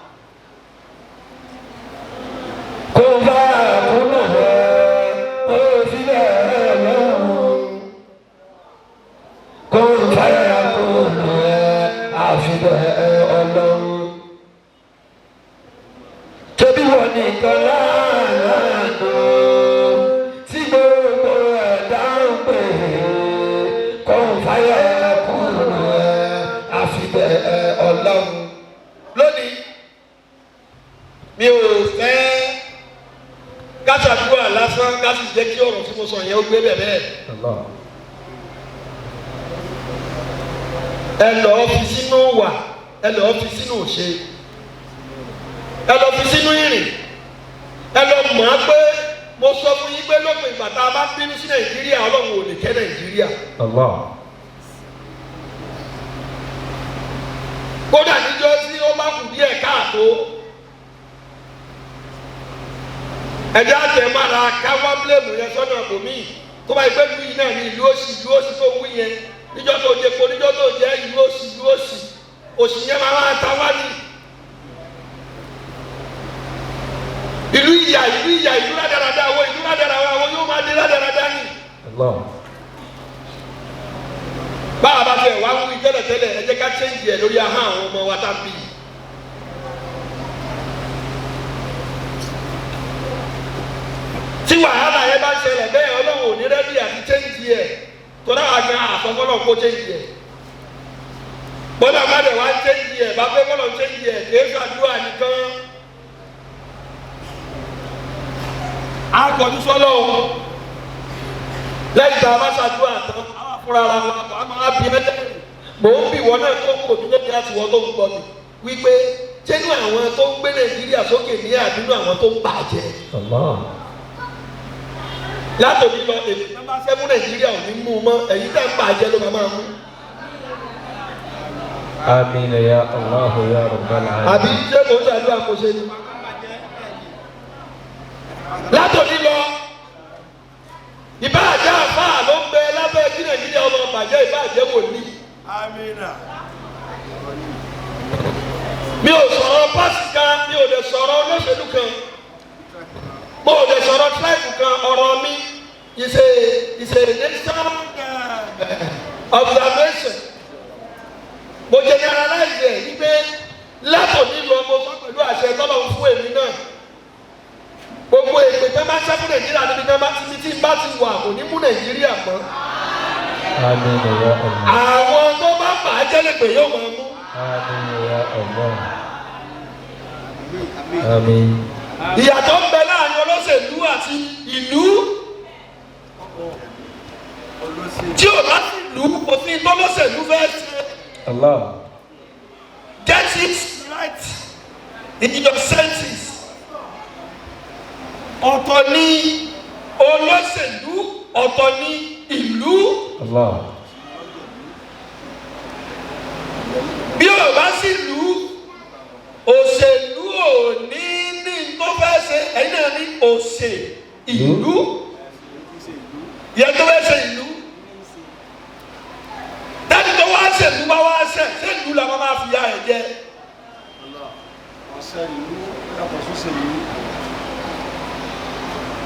Speaker 3: nìkan láàánú tí gbogbo ẹ̀dá ń pè kó ń fáyà kúrò ẹ̀ àfibẹ̀ ọlọ́run.
Speaker 1: Lónìí mi ò fẹ́ kásàdúrà lásán ká sì jẹ́ kí ọ̀rọ̀ tí mo sọ yẹn ó gbé bẹ̀ bẹ́ẹ̀. Ẹ lọ́ọ́ fi sínú wà, ẹ lọ́ọ́ fi sínú ṣe, ẹ lọ́ọ́ fi sínú ìrìn, ẹ lọ́ọ́ mọ̀ á pé mo sọ fún yín pé lópin ìgbà tá a bá bínú sí Nàìjíríà, Ọlọ́run ò lè kẹ́ Nàìjíríà. Kódà níjọ́ tí ó bá kù díẹ̀ káàtó, ẹjẹ́ àtẹ̀mára káwá bílẹ̀mù yẹn sọ́nà àbòmí tó bá yẹ pé ìlú yìí náà ní ìlú òsì, ìlú òsì tó wí yẹn níjọ́ tó jẹ kó níjọ́ tó jẹ ìlú òsì, ìlú òsì, òsì yẹn máa wá ta wá ní. Ìlú ìyà, ìlú ìyà, ìlú rádaràda wo, ìlú rádaràda wo yóò máa dé rádaràda ni. Báwa bá tiẹ̀ wá wí tẹ́lẹ̀tẹ́lẹ̀, ẹ jẹ́ ká chẹ́ǹjì ẹ̀ lórí ahọ́n àwọn ọmọ wa tá a bí. Tí wàhálà yẹn bá ń ṣẹlẹ̀ bẹ́ẹ̀, Ọlọ́run ò ní ready àti change ẹ̀ tọ́lá wa gan àfọwọ́lọ́ kó change ẹ̀. Bọ́lá má dẹ̀ wá change ẹ̀ bá fẹ́ bọ́lọ̀ change ẹ̀ kì í ṣàdúrà nìkan. Akọ̀jú sọ́lọ́ o, lẹ́yìn tá a bá ṣàdúrà tán, a wà fúnra ara wa, a máa bí ẹlẹ́rìí. Mò ń bì wọ́n náà tó ń kò mí lẹ́yìn láti wọ́n tó ń gbọ́ mi wípé jẹ́nu àwọn tó ń gbé Nàìjíríà sókè ní àdúrà àwọn tó ń bàjẹ́ látòbí lọ. Èmi máa bá fẹ́ mú Nàìjíríà ò ní mú un mọ́, ẹ̀yin tá ń bàjẹ́ ló máa mú.
Speaker 3: Àmín ya Allah ya Rabbal alamin.
Speaker 1: Àbí ṣé kò ń ṣàdúrà kò ṣe ni. Látòbí lọ, ìbáàjẹ́ àfáà ló ń bẹ lábẹ́ kí Nàìjíríà ọmọ bàjẹ́, ìbáàjẹ́ wòlíì. Mi ò sọ̀rọ̀ pásì kan, mi ò lè sọ̀rọ̀ olóṣèlú kan, mo ò lè sọ̀rọ̀ tribe kan. Ọ̀rọ̀ mi is a national observation. Mo generalize ẹ̀ wípé látòní lọ, mo sọ pẹ̀lú àṣẹ tọ́lọ̀ ń fún èmi náà, gbogbo èpè tó bá ṣẹ́ fún Nàìjíríà níbi tó bá ti tí n bá ti wà kò ní mú Nàìjíríà mọ́.
Speaker 3: Àmín ya Allah.
Speaker 1: Àwọn tó bá bà á jẹ́ lè pè yóò máa mú.
Speaker 3: Àmín ya Allah. Àmín.
Speaker 1: Ìyàtọ̀ ń bẹ láàrin olóṣèlú àti ìlú. Tí ò bá sí ìlú, kò sí tọ́lọ́ṣèlú fẹ́ ṣe.
Speaker 3: Allah.
Speaker 1: Get it right in your senses. Ọ̀tọ̀ ni olóṣèlú, ọ̀tọ̀ ni ìlú.
Speaker 3: Allah.
Speaker 1: Bí ò bá sí ìlú, òṣèlú ò ní ní tó fẹ́ ṣe. Ẹ̀yin náà ní òṣè ìlú yẹn tó fẹ́ ṣe ìlú dájú tó wá ṣèlú bá wá ṣe ṣé ìlú la máa fi ya ẹ̀ jẹ.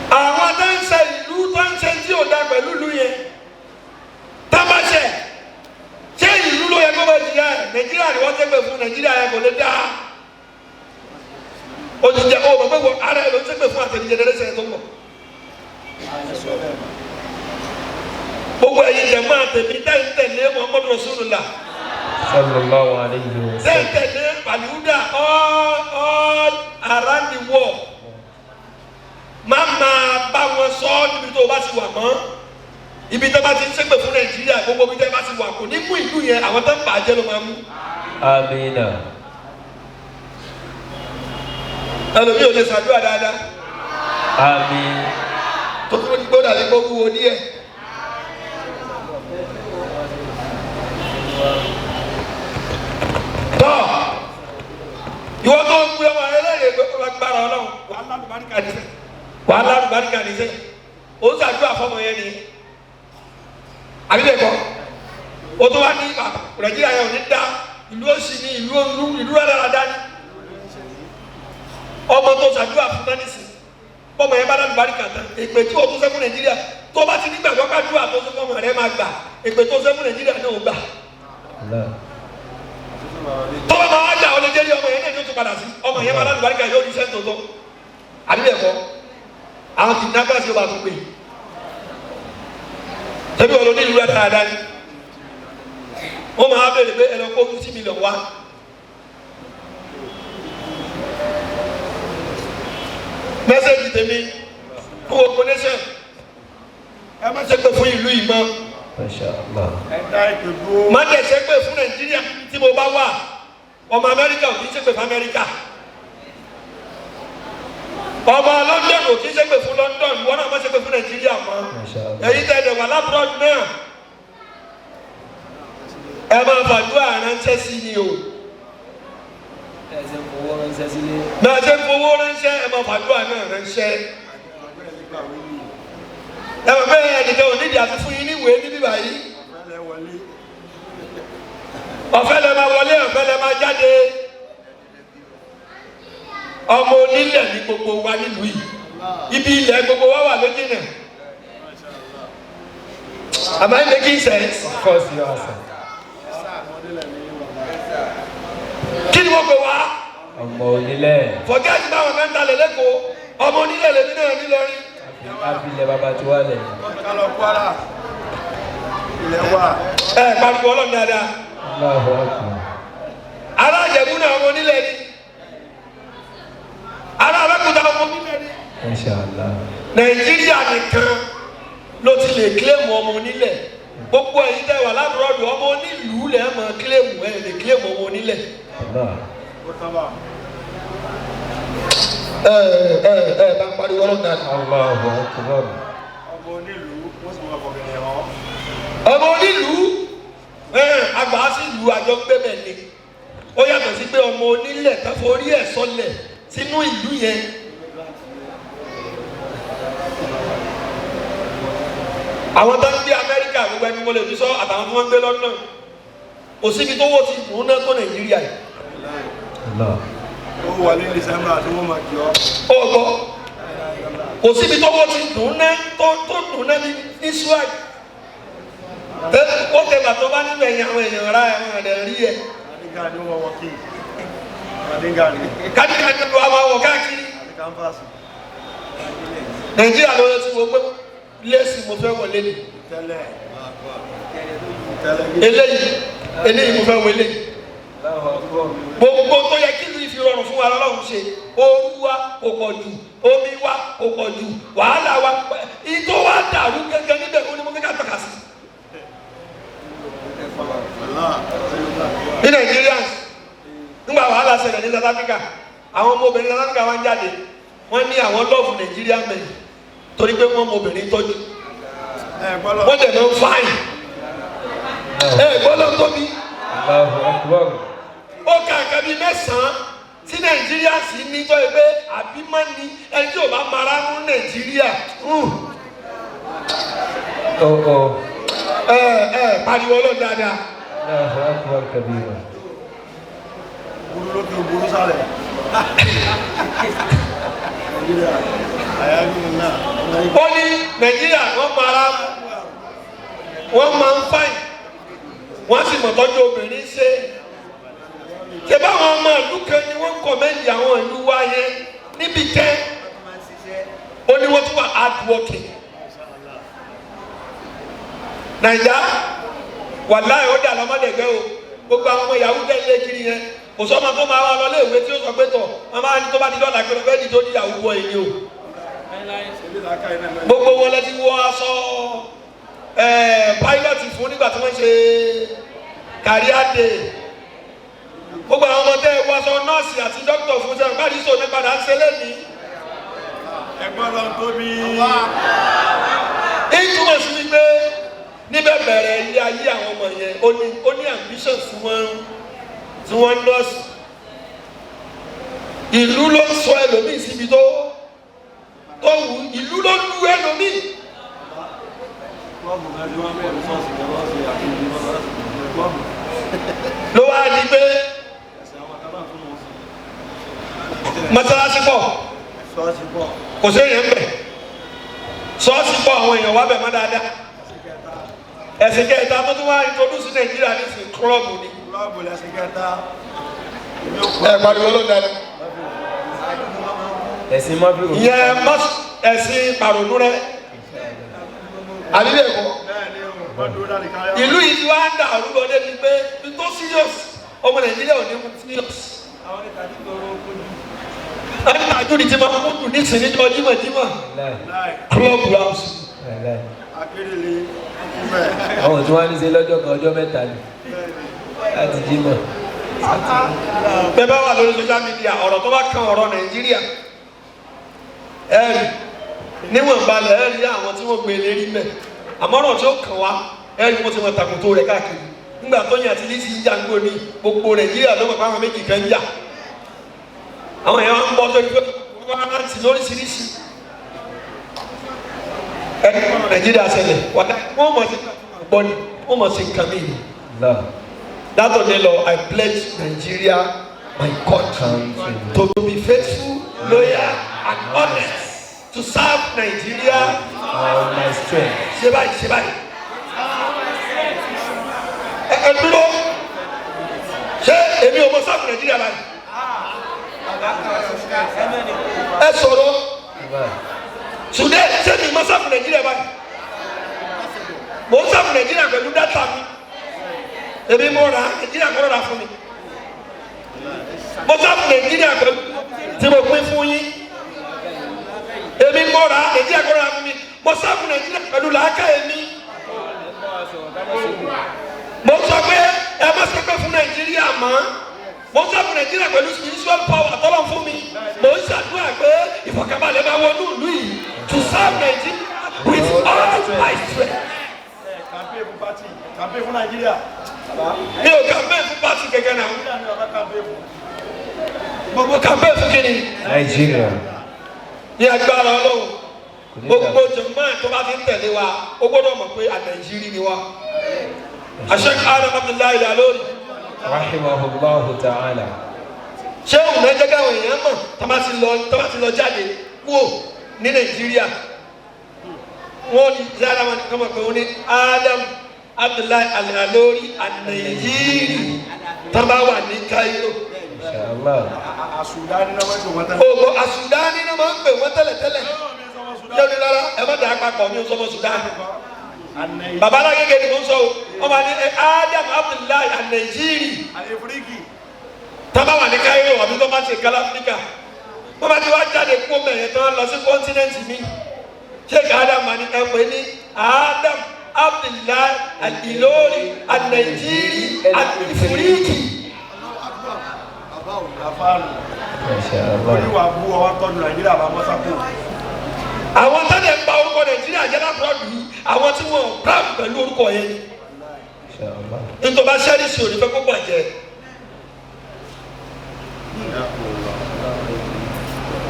Speaker 1: Àwọn tó ń ṣe ìlú tó ń ṣe tí ò da pẹ̀lú ìlú yẹn tá bá ṣe, ṣé ìlú ló yẹ kó bá jìyà ẹ̀? Nàìjíríà ni wọ́n ṣépè fún, Nàìjíríà yẹn kò lè dá o ti jẹ o bàbá wọ ara ẹ ló ń ṣépè fún àtẹnudẹ generation tó ń bọ̀. Gbogbo ẹ̀yin jẹ̀ máa tẹ̀mí tẹ̀ ń tẹ̀lé Muhammadu Rasulullah,
Speaker 3: Sallallahu alayhi wa
Speaker 1: tẹ̀ ń
Speaker 3: sallam.
Speaker 1: tẹ̀lé Alihuda all around the world, má máa bá wọn sọ ọ́ níbi tó o bá ti wà mọ́. Ibi tó bá ti ń ṣépè fún Nàìjíríà, gbogbo ibi tó bá ti wà kò ní mú ìlú yẹn, àwọn tó ń bàjẹ́ ló máa mú.
Speaker 3: Àmín.
Speaker 1: Ẹlòmíì ò lè ṣàdúrà dáadáa.
Speaker 3: Àmín.
Speaker 1: Tó tún gbọ́dọ̀ àti gbogbo wo ní ẹ̀. Tọ́ ìwọ tó ń gbé ọmọ ẹlẹ́rìí pé kó lágbára Ọlọ́run, wàá lálùbáríkà ní sẹ́, wàá lálùbáríkà ní sẹ́, ó ń ṣàdúrà fọmọ yẹn ni àbí bẹ́ẹ̀ kọ́? O tó wá ní Nàìjíríà yẹn ò ní dá, ìlú òsì ní ìlú ìlú ìlú rádaràdá ni. Ọmọ tó ṣàdúrà fún náà nísìnyí, bọ́mọ yẹn bá lálùbáríkà tán, èpè tí o tún sẹ́kún Nàìjíríà, tó bá ti nígbàgbọ́ kájúà tó sẹ́kún ọmọ rẹ máa gbà, èpè tó sẹ́kún Nàìjíríà náà ò gbà.
Speaker 3: Allah.
Speaker 1: Tó bá máa gbà, ọ lè jẹ́rí ọmọ yẹn náà ní o tún padà sí ọmọ yẹn máa lálùbáríkà, yóò di sẹ́ńtò tó. Àbí bẹ́ẹ̀ kọ́, àwọn kidnappers yóò bá tún pè tẹ́bí wọn ló ní ìlú dáadáa ni wọ́n máa béèrè pé ẹ lọ kó 50 million wá. Message tèmi fún gbogbo nation, ẹ má ṣe pé fún ìlú yìí mọ́.
Speaker 3: Masha Allah.
Speaker 1: Má dẹ̀ ṣe pé fún Nàìjíríà tí mo bá wà. Ọmọ Amẹ́ríkà ò kì í ṣe pé fún Amẹ́ríkà, ọmọ London ò kì í ṣe pé fún London. Ìwọ náà má ṣe pé fún Nàìjíríà mọ́.
Speaker 3: Masha Allah.
Speaker 1: Èyí tẹ̀lé wà l'abroad náà, ẹ máa fàdúrà ránṣẹ́ sí ni o.
Speaker 3: Ẹ ṣe ń fowó ránṣẹ́ sílé.
Speaker 1: Náà ṣe ń fowó ránṣẹ́, ẹ máa fàdúrà náà ránṣẹ́. Ẹ mọ̀ pé ẹnìkan ò nídìí àti fún yín níwèé níbí báyìí. Ọ̀fẹ́ lẹ máa wọlé, ọ̀fẹ́ lẹ máa jáde. Ọmọ onílẹ̀ ní gbogbo wa nílùú yìí. Ibi ilẹ̀ gbogbo wa wà ló jìnà. Am I making sense?
Speaker 3: Of course you are, sir.
Speaker 1: Kí ni wọ́n pè wá?
Speaker 3: Ọmọ onílẹ̀.
Speaker 1: Forget báwọn kan talẹ̀ lẹ́kọ̀ọ́. Ọmọ onílẹ̀ lèmi náà nílọrin.
Speaker 3: Abilẹ̀ bàbá tí wà lẹ̀.
Speaker 1: Ẹ pariwo Ọlọ́run dáadáa.
Speaker 3: Allahu Akbar.
Speaker 1: Ará Ìjẹ̀bú náà, ọmọ onílẹ̀ ni. Ará Abẹ́òkúta, ọmọ onílẹ̀ ni.
Speaker 3: Masha Allah.
Speaker 1: Nàìjíríà nìkan ló ti lè claim ọmọ onílẹ̀. Gbogbo ẹ̀yin tẹ́ wà l'abroad, ọmọ onílùú lẹ̀ mọ̀ claim, ẹ̀ lè claim ọmọ onílẹ̀.
Speaker 3: Allah.
Speaker 1: Ẹ ẹ ẹ bá ń pariwo Ọlọ́run dáadáa.
Speaker 3: Allahu Akbar.
Speaker 1: Ọmọ onílùú, ẹ àgbà sí ìlú àjọ gbẹ́bẹ̀ ni. Ó yàtọ̀ sí pé ọmọ onílẹ̀ tó forí ẹ̀ sọlẹ̀ sínú ìlú yẹn. Àwọn tó ń gbé Amẹ́ríkà, gbogbo ẹni mo lè fi sọ, àtàwọn tó ń gbé London, kò síbi tó wọ́ ti dùn náà tó Nàìjíríà yìí.
Speaker 3: Allah.
Speaker 1: Ó gbọ́, kò síbi tó wọ́ ti dùn náà tó dùn náà ní swag. Ó tẹ bàtọ́ bá nínú ẹ̀yìn àwọn èèyàn ra ẹ̀wọ̀n rẹ̀ rí ẹ̀. Kádìkádì ló wá máa wọ̀ káàkiri. Nàìjíríà ló yẹ tí mo pé lẹ́sìn mo fẹ́ wọlé ni. Eléyìí eléyìí mo fẹ́ wọlé.
Speaker 3: Allahu Akbar.
Speaker 1: Gbogbo tó yẹ kí ìlú ìfi rọrùn fún wa lọ́lọ́run ṣe. Ooru wa kò pọ̀ jù, omi wa kò pọ̀ jù, wàhálà wa ìtò wa dàrú gẹ́gẹ́ níbẹ̀, ó ní mo fẹ́ ká tọ́ka sí. Ní Nàìjíríà, nígbà wàhálà ṣẹlẹ̀ ní South Africa, àwọn ọmọbìnrin South Africa wá ń jáde, wọ́n ní àwọn love Nàìjíríà men torí pé wọ́n ọmọbìnrin tọ́jú, wọ́n dẹ̀ máa ń fine. Ẹ gbọ́dọ̀ tóbi.
Speaker 3: Allahu Akbar.
Speaker 1: Ó ka nǹkan bíi mẹ́sàn-án tí Nàìjíríà sì ní tọ́ ẹ pé àbí má ní ẹni tí ò bá mara mú Nàìjíríà.
Speaker 3: Oh oh.
Speaker 1: Ẹ ẹ pariwo Ọlọ́run dáadáa.
Speaker 3: Allahu Akbar kabira.
Speaker 5: Burú lókè, burú sálẹ̀. Nàìjíríà àyájú náà.
Speaker 1: Ó ní Nàìjíríà, wọ́n mara, wọ́n máa ń fine, wọ́n sì mọ̀ tọ́jú obìnrin. Ṣe báwọn ọmọ ìlú kan ni wọ́n ń commend àwọn ìlú wa yẹn níbi tẹ́. Ó ní wọ́n tún wà hard working. Nàìjà, wàláì, ó dà lọ́mọdẹ̀gbẹ́ o. Gbogbo àwọn ọmọ yahoo tẹ̀ lé kiri yẹn, kò sọ́mọ tó máa wá lọ léèwé tí ó sọ pé tọ̀ wọ́n máa ní tó bá di lọ́la pé lọ́fẹ́ di tó ní yahoo wọ èyí o. Gbogbo wọn lọ ti wọ aṣọ pilot fún nígbà tí wọ́n ṣe career day. Gbogbo àwọn ọmọ tẹ́ ẹ wọ aṣọ nọ́ọ̀sì àti dókítà fún sẹ́wọ̀n bá àdìsọ ní padà ń ṣe lẹ́nìí.
Speaker 5: Ẹgbọ́n lọ tóbi.
Speaker 1: Ìtumọ̀ sí wípé níbẹ̀ bẹ̀rẹ̀ ilé ayé àwọn ọmọ yẹn, ó ní ambition tí wọ́n nọ́ọ̀sì. Ìlú ló ń sọ ẹlòmíì síbi tó wù, ìlú ló lu ẹlòmíì.
Speaker 5: Klọ́ọ̀bù náà tí wọ́n bẹ̀rẹ̀ sọ́ọ̀sì kan lọ́sẹ̀ àti ìlú klọ́ọ̀bù.
Speaker 1: Ló wá di pé
Speaker 5: Ẹ̀sẹ̀ àwọn kan náà tún mọ̀ sí.
Speaker 1: mọ́sálásí pọ̀.
Speaker 5: Sọ́ọ̀sì pọ̀.
Speaker 1: Kò sí èèyàn bẹ̀. Ṣọ́ọ̀ṣì pọ̀, àwọn èèyàn wá bẹ̀ mọ́ dáadáa.
Speaker 5: Ẹ̀sìn kẹta.
Speaker 1: Ẹ̀sìn kẹta tó tún wá introduce Nàìjíríà nísìnyí, club ni.
Speaker 5: Klọ́ọ̀bù lẹ̀sìn kẹta. Èmi ò
Speaker 1: Ẹ pariwo ló dára.
Speaker 3: Ẹ̀sìn mọ́fí.
Speaker 1: Ìyẹn ẹ̀sìn pàrònú rẹ. Àbí bẹ́ẹ̀ kọ́? Ìlú yìí ti wá ń dà arúgbó débi pé tó serious, ọmọ Nàìjíríà ò ní mú serious. Ẹni àjùdí ti máa mú dùn nísìnyí ní ọjímọ̀ jímọ̀. Club house.
Speaker 3: Àwọn tí wọ́n ní ṣe lọ́jọ́ kan, ọjọ́ mẹ́ta ni láti jímọ̀.
Speaker 1: Bẹ́ẹ̀ bá wà lórí social media, ọ̀rọ̀ tó bá kan ọ̀rọ̀ Nàìjíríà, ẹ̀rì níwọ̀n balẹ̀, ẹ̀rí àwọn tí wọ́n gbé lérí mẹ́. Àmọ́ ọ̀rọ̀ tí ó kàn wá, ẹ̀rí wọ́n ti mọ tàkùtò rẹ̀ káàkiri. Nígbà tó yàn àti Lizzy ń jà ń gbò ní gbogbo Nàìjíríà ló mọ̀ pé àwọn méjì kan ń jà. Àwọn èèyàn ń bọ́ sórí pé wọ́n á ti lóríṣiríṣi. Ẹni kọ́nà Nàìjíríà ṣẹlẹ̀ wọ́n mọ̀ sí gbọ́ ni wọ́n mọ̀ sí nǹkan mìíràn. Látọ̀dé lọ, I pledge Nigeria, my country, to be faithful, loyal and honest, to serve Nigeria.
Speaker 3: All my strength.
Speaker 1: Ṣe báyìí, ṣe báyìí. Ẹ dúró, ṣé èmi ò mọ serve Nigeria báyìí? Ẹ sọ̀rọ̀ today, ṣé mi mọ serve Nigeria báyìí? Mo ń serve Nigeria pẹ̀lú data mi. Èmi mo rà, Nigeria kọ́ ló rà fún mi. Mo serve Nigeria pẹ̀lú tí mo pín fún yín. Èmi mo rà, Nigeria kọ́ ló rà fún mi. Mo serve Nigeria pẹ̀lú làákàyè mi. Mo sọ pé ẹ má ṣe pé fún Nàìjíríà mọ́. Mo serve Nàìjíríà pẹ̀lú spiritual power tọ́lọ̀ fún mi. Mo ń ṣàdúrà pé ìfọ̀kànbalẹ̀ máa wọnú ìlú yìí, to serve Nigeria with all my strength.
Speaker 2: Campaign fún party, campaign fún Nàìjíríà.
Speaker 1: Mi ò campaign fún party kẹ̀kẹ́ náà.
Speaker 2: Nàìjíríà ni bàbá campaign fún.
Speaker 1: Gbogbo campaign fún kíni?
Speaker 3: Nàìjíríà.
Speaker 1: Ní agbára Ọlọ́run, gbogbo jọmọ́ tó bá ti ń tẹ̀lé wa, ó gbọ́dọ̀ mọ̀ pé ànàìjírí ni wa. Sheikh Adam Abdullahi Al-Ilory.
Speaker 3: Rahimahullahu ta'ala.
Speaker 1: Ṣé òun náà jẹ́ káwọn èèyàn mọ̀ tó bá ti lọ jáde kúò ní Nàìjíríà, wọ́n ní sára wọn kọ́ mọ̀ pé wọ́n ní Adam Abdullahi Al-Ilory ànàìjírí tó bá wà ní Cairo.
Speaker 3: Inshallah.
Speaker 2: Àsùdá ní náà wọ́n ti wọ́n tẹ́lẹ̀.
Speaker 1: Ògbó Àsùdání náà máa ń pè wọ́n tẹ́lẹ̀tẹ́lẹ̀. Yóò ní rárá, ẹ má dà á papọ̀, mi ò sọmọ Sudan. Baba alágége ni mo ń sọ o. Wọ́n máa ní Adam Abdullahi Al-Nàìjírí
Speaker 2: Àlefíríkì.
Speaker 1: tábà wà ní Cairo àbí tó bá ṣe kálá Áfíríkà. Wọ́n bá ti wá jáde kó mẹ̀yẹ tán lọ sí continent mi, Sheikh Adam ní ẹ pè ní Adam Abdullahi Al-Ilory Al-Nàìjírí Al-Ifriqi.
Speaker 2: Àfáànù.
Speaker 3: Inshallah.
Speaker 2: Oníwà bú ọwọ́ tọ́jú Nàìjíríà bá mọ́sákò.
Speaker 1: Àwọn tẹ́lẹ̀ ń ba orúkọ Nàìjíríà jẹ́ l'abroad yìí, àwọn tí wọ́n proud pẹ̀lú orúkọ yẹn ni.
Speaker 3: Inshallah.
Speaker 1: Nítorí bá sẹ́ríṣì ò ní fẹ́ kó bàjẹ́.